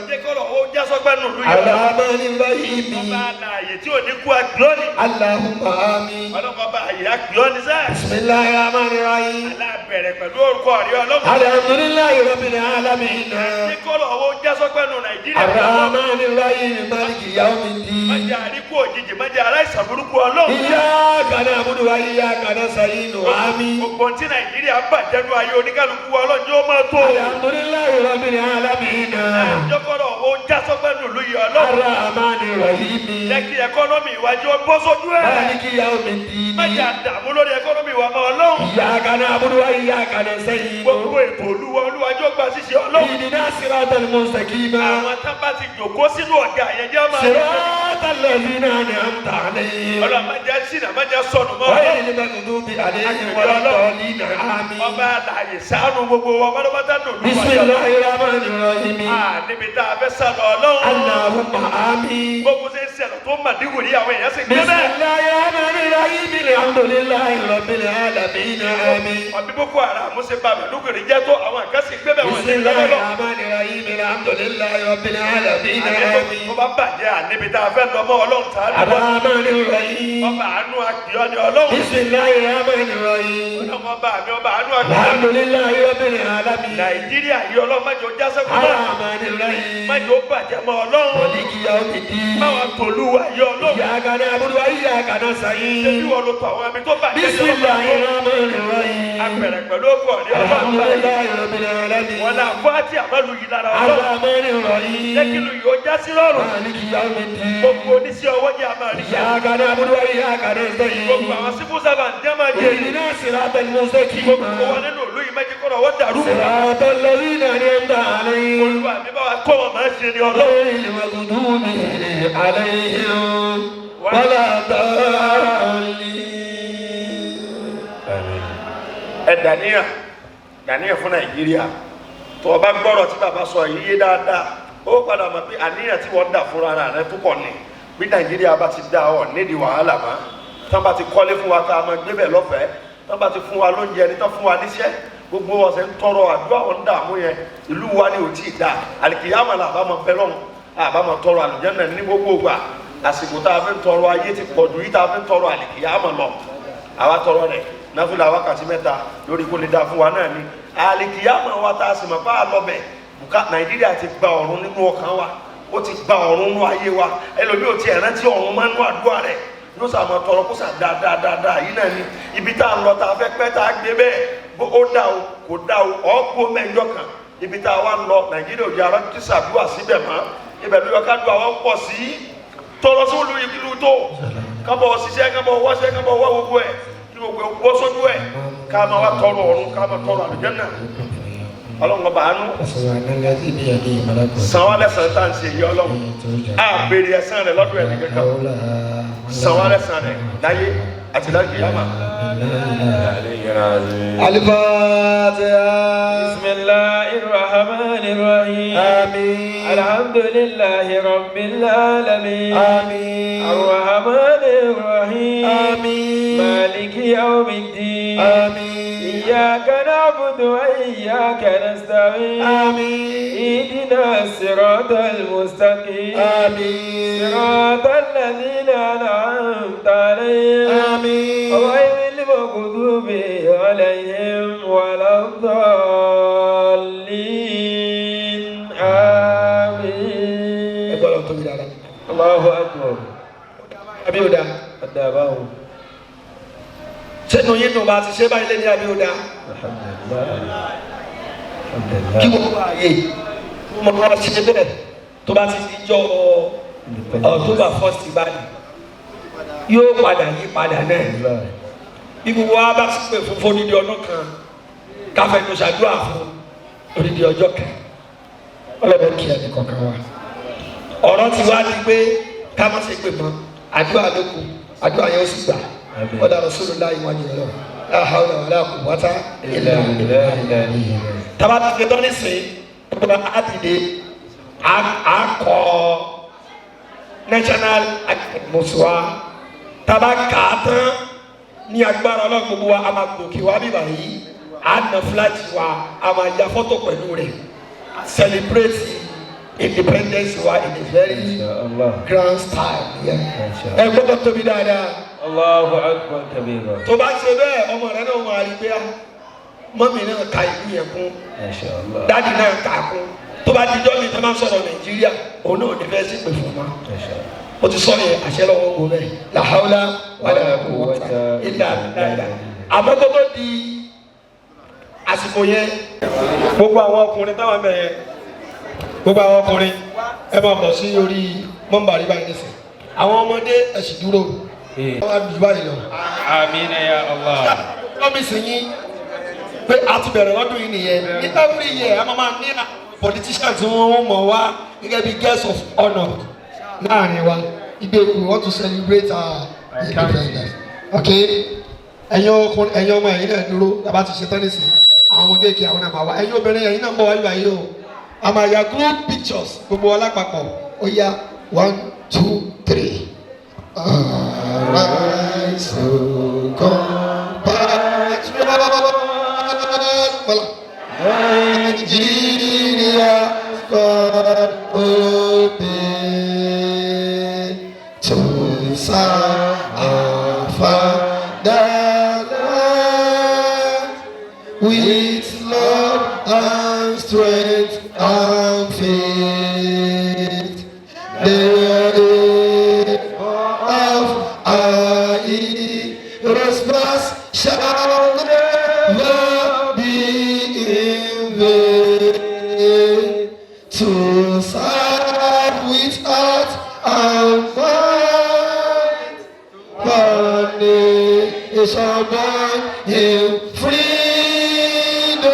Speaker 2: Jẹ́ kọ́lọ̀ ó já sọ́gbẹ́ nù lù yìí.
Speaker 5: الرحمن الرحيم.
Speaker 2: Ọba àlàyé tí ò ní kú àgbọ̀ ni.
Speaker 5: اللهم آمين.
Speaker 2: Ọlọ́run ọba àyè àgbọ̀ ni sẹ́.
Speaker 5: بسم الله الرحمن الرحيم.
Speaker 2: Alábẹ̀rẹ̀ pẹ̀lú orúkọ rẹ̀ ọlọ́run.
Speaker 5: الحمد لله رب العالمين.
Speaker 2: Jẹ́ kọ́lọ̀ ó já sọ́gbẹ́ nù Nàìjíríà.
Speaker 5: الرحمن الرحيم مالك يوم الدين.
Speaker 2: Má jẹ́ àríkú òjijì, má jẹ́ aláìsàn burúkú ọlọ́run.
Speaker 5: إياك نعبد وإياك نستعين آمين.
Speaker 2: Gbogbo ohun tí Nàìjíríà bàjẹ́ nù ayé oníkálukú wa ọlọ́run yóò máa tó.
Speaker 5: الحمد لله رب العالمين.
Speaker 2: Jọ́kọ́rọ̀ ó já sọ́gbẹ́ nù lù yìí ọlọ́run.
Speaker 5: الرحمن الرحيم.
Speaker 2: Jẹ́ kí ẹkọ́nọ́mì ìwájú ó bọ́ sójú ẹ̀.
Speaker 5: مالك يوم الدين.
Speaker 2: Má jẹ́ àdàmú lórí ẹkọ́nọ́mì wa mọ́ ọlọ́run.
Speaker 5: إياك نعبد وإياك نستعين.
Speaker 2: Gbogbo ètò olúwa olúwàjọ́ gba ṣíṣe ọlọ́run.
Speaker 5: اهدنا الصراط المستقيم.
Speaker 2: Àwọn tá bá ti jòkó sínú ọ̀gá yẹn jẹ́ máa.
Speaker 5: صراط الذين أنعمت عليهم.
Speaker 2: Ọlọ́run má jẹ́ ṣìnà má jẹ́ sọnù mọ́
Speaker 5: غير
Speaker 2: ọlọ́run.
Speaker 5: المغضوب عليهم ولا الضالين آمين.
Speaker 2: Ọba àlàyé ṣàánú gbogbo wa pátápátá nù lù
Speaker 5: بسم الله الرحمن الرحيم.
Speaker 2: Níbi tá a fẹ́ sànù ọlọ́run.
Speaker 5: اللهم آمين.
Speaker 2: Gbogbo ṣe ń ṣẹlẹ̀ tó mà dínkù ní àwọn èèyàn sì gbé
Speaker 5: بسم
Speaker 2: bẹ́ẹ̀.
Speaker 5: الله الرحمن الرحيم. الحمد لله رب العالمين آمين.
Speaker 2: Àbí Boko Haram ṣe ba Mẹ̀dúgùrì jẹ́ tó àwọn kan sì gbé bẹ́ẹ̀ wọ́n
Speaker 5: بسم
Speaker 2: sì gbé
Speaker 5: الله
Speaker 2: bẹ́ẹ̀ lọ.
Speaker 5: الرحمن الرحيم. الحمد لله رب العالمين آمين.
Speaker 2: Tó bá bàjẹ́ àníbi tá a fẹ́ lọ mọ́ ọlọ́run ṣàánú wa.
Speaker 5: الرحمن الرحيم.
Speaker 2: Ọba àánú àkìọ́ ni ọlọ́run.
Speaker 5: بسم الله الرحمن الرحيم.
Speaker 2: Ọlọ́run ọba mi ọba àánú àkìọ́.
Speaker 5: الحمد لله رب العالمين.
Speaker 2: Nàìjíríà yìí ọlọ́run má jẹ́ ó já sẹ́kù mọ́.
Speaker 5: الرحمن الرحيم.
Speaker 2: Má jẹ́ ó bàjẹ́ mọ́ ọlọ́run.
Speaker 5: مالك يوم الدين.
Speaker 2: Báwa tòlúwa yìí ọlọ́run.
Speaker 5: إياك نعبد وإياك
Speaker 2: Ṣé bí
Speaker 5: نستعين.
Speaker 2: wọ́n lo tọ̀ àwọn ẹbí tó bàjẹ́
Speaker 5: بسم
Speaker 2: yìí
Speaker 5: الله
Speaker 2: ọlọ́run?
Speaker 5: الرحمن الرحيم.
Speaker 2: Apẹ̀rẹ̀ pẹ̀lú ọkọ̀ ní
Speaker 5: الحمد
Speaker 2: ọlọ́run.
Speaker 5: لله رب العالمين.
Speaker 2: Wọn náà fún àti àmàlù yìí lára ọlọ́run.
Speaker 5: الرحمن
Speaker 2: Jẹ́ kí
Speaker 5: الرحيم.
Speaker 2: lu yìí ó já sí lọ́rùn.
Speaker 5: مالك يوم الدين.
Speaker 2: Gbogbo oníṣẹ́ ọwọ́ jẹ́ àmà rí.
Speaker 5: إياك نعبد وإياك نستعين.
Speaker 2: Gbogbo àwọn civil servant jẹ́ máa jẹ èyí.
Speaker 5: اهدنا الصراط المستقيم.
Speaker 2: Gbogbo wa nínú ìlú yìí méjì kọ́ra wọ́n dàrú.
Speaker 5: صراط الذين أنعمت عليهم.
Speaker 2: Olúwa mi bá wa kọ́ wọn máa ṣe ni ọlọ́run.
Speaker 5: غير المغضوب عليهم ولا الضالين.
Speaker 2: Ẹ dàníyàn dàníyàn fún Nàìjíríà. Tó o bá gbọ́rọ̀ tí bàbá sọ yìí yé dáadáa, ó padà mọ̀ pé àníyàn tí wọ́n dà fúnra ara rẹ tó pọ̀ ni. Bí Nàìjíríà bá ti dá ọ nídìí wàhálà mọ́. Tán bá ti kọ́lé fún wa tá a máa gbé bẹ̀ lọ́fẹ̀ẹ́. Tán bá ti fún wa lóúnjẹ ni tán fún wa níṣẹ́. Gbogbo ọ̀sẹ̀ ń tọrọ àdúrà wọn ń dààmú yẹn. Ìlú wa ni ò tí ì dáa. Àlìkìyámà là bá máa bẹ lọ́hùn. Àbá máa tọrọ àlùjánnà ní gbogbo ìgbà. Àsìkò tá a fi ń tọrọ ayé ti pọ̀jù yìí tá a fi ń tọrọ àlìkìyámà lọ. Àwa tọrọ rẹ̀ náfìlà wákàtí mẹ́ta lórí kó lè dáa fún wa náà ni. Àlìkìyámà wa tá a sì mọ̀ bá a lọ bẹ̀. Bùkà Nàìjíríà ti gba ọ̀run nínú ọkàn wa. Ó ti gba ọ̀run nínú ayé wa. Ẹlòmíì ò tiẹ̀ rántí ọ̀run máa ń nú àdúrà rẹ̀. Yóò sà máa tọrọ kó sà dáadáa yìí náà ni. Ibi tá a lọ tá a fẹ́ pẹ́ tá a gbé bẹ́ẹ̀. Bó ó dá o kò dá o ọ̀ kó mẹ́jọ kan. Ibi tá a wá ń lọ Nàìjíríà ò jẹ́ ará tí sàdúrà síbẹ̀ mọ́. Ibẹ̀ ló yọ ká dùn àwọn pọ̀ sí. Tọrọ sí olú ìlú tó. Kábọ̀ ṣiṣẹ́ kábọ̀ wáṣẹ́ kábọ̀ wá gbogbo ẹ̀. Kí gbogbo ẹ̀ bọ́ sójú ẹ̀. Ká máa wá tọrọ ọ̀run ká máa tọrọ àlùjánnà. Ọlọ́run ọba àánú
Speaker 6: سبحان الذي بيده ملكوت
Speaker 2: san wá lẹ́san tá à ń ṣe yìí ọlọ́run. A béèrè ẹ̀san rẹ̀ lọ́dọ̀ ẹnì kankan. San wá lẹ́san rẹ̀ láyé àti láyé yàmà.
Speaker 5: الفاتحة.
Speaker 3: بسم الله الرحمن الرحيم.
Speaker 5: آمين.
Speaker 3: الحمد لله رب العالمين.
Speaker 5: آمين.
Speaker 3: الرحمن الرحيم.
Speaker 5: آمين.
Speaker 3: مالك يوم الدين.
Speaker 5: آمين.
Speaker 3: إياك نعبد وإياك نستعين.
Speaker 5: آمين.
Speaker 3: اهدنا الصراط المستقيم.
Speaker 5: آمين.
Speaker 3: صراط الذين أنعمت عليهم.
Speaker 5: آمين.
Speaker 3: غير المغضوب عليهم ولا الضالين. آمين.
Speaker 5: Ẹgbẹ́ ọlọ́run tóbi dáadáa.
Speaker 3: الله أكبر.
Speaker 5: Àbí ó dáa?
Speaker 3: الدعوة.
Speaker 1: Sẹ́nu yín dùn bá a ti ṣe báyìí lé ní àbí ó dáa?
Speaker 3: الحمد لله. الحمد
Speaker 1: Kí
Speaker 3: لله.
Speaker 1: gbogbo ààyè mo máa ṣe bẹ́ẹ̀ tó bá ti di jọ́ October 1st báyìí yóò padà yí padà náà. Bí gbogbo wa bá pè fún fódìdí ọdún kan káfẹ́nu ṣàdúrà fún odidi ọjọ́ kan.
Speaker 6: Ọlọ́run kí ẹnì kọ̀ọ̀kan wa.
Speaker 1: Ọ̀rọ̀ ti wá di pé ká má ṣe pè mọ́ àdúrà ló kù. Àdúrà yẹn ó sì gbà. Ọ̀dà Rasulullah ìwájú ọlọ́run. La hawla wala quwwata illa billah. Taba ti fi tọ́ nísìnyí, gbogbo a dìde, a kọ national anthem wa. Taba kà á tán ní agbára Ọlọ́run gbogbo wa, a máa gòkè wá bíbà yìí, a nà fúlájì wa, a máa ya fọ́tò pẹ̀lú rẹ̀, celebrate independence wa in a very grand style. Ẹ gbọ́dọ̀ tóbi dáadáa.
Speaker 3: Allahu akbar kabira.
Speaker 1: Tó bá ṣe bẹ́ẹ̀, ọmọ rẹ náà máa rí pé mọ́mì náà ka ìlú yẹn kún, dáàdì náà kà á kún. Tó bá dijọ́ mi tó máa ń sọ̀rọ̀ Nàìjíríà, òun náà ò ní fẹ́ sí pè fún wa. O ti sọ yẹn àṣẹ lọ́wọ́ wo bẹ́ẹ̀. La hawla wala quwwata illa billah. Àmọ́ kó tó di àsìkò yẹn, gbogbo àwọn ọkùnrin táwọn bẹ̀ yẹn, gbogbo àwọn ọkùnrin ẹ máa bọ̀ sí orí mọ́mbàrí báyìí nísìnyí. Àwọn ọmọdé ẹ sì dúró. Wọ́n á dùn báyìí lọ.
Speaker 3: Amina ya Allah.
Speaker 1: Promise yín pé a ti bẹ̀rẹ̀ lọ́dún yìí nìyẹn. Ní every year a máa ní politicians tí wọ́n mọ̀ wá gẹ́gẹ́ bí guest of honour láàrin wa. Ibi we want to celebrate our independence. Okay, ẹ̀yin ọkùnrin, ẹ̀yin ọmọ, ẹ̀yin náà dúró. Tàbá ti ṣe tán nísìnyí, àwọn ọmọ kéèké àwọn náà máa wá. Ẹ̀yin obìnrin, ẹ̀yin náà ń bọ̀ wáyé wáyé o. A máa ya group pictures gbogbo wa lápapọ̀. Ó yá, 1, 2, 3. Arise, O compatriots, Nigeria, God obey to serve our fatherland with love and strength and faith. The of our heroes past shall never be in vain. To serve with heart and might, for nation born in freedom,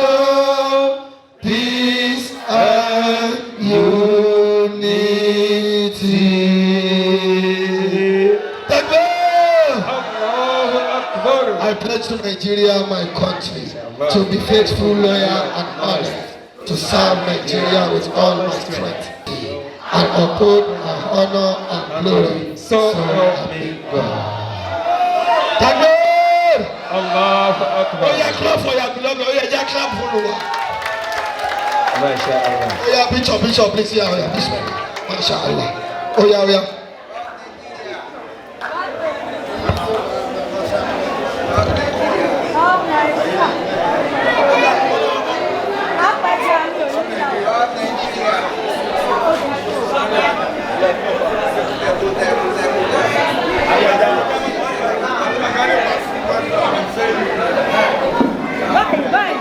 Speaker 1: peace and unity. Takbir!
Speaker 3: Allahu akbar.
Speaker 5: I pledge to Nigeria, my country, to be faithful, loyal, and honest, to serve Nigeria with all my strength, and uphold her honor and glory.
Speaker 3: So help me
Speaker 5: God. Takbir!
Speaker 3: Allahu akbar.
Speaker 1: Ó yá, clap for your beloved. Ó yá, jẹ́ clap fún wa.
Speaker 3: Masha Allah.
Speaker 5: Ó yá, picture, picture, please. Yeah, ó yá, picture. Masha Allah. Ó yá, ó yá.
Speaker 7: Bye, bye.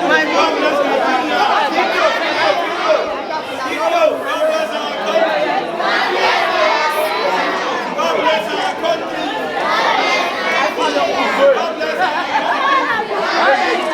Speaker 1: God bless Nigeria. God bless our country. God bless our country. God bless our country.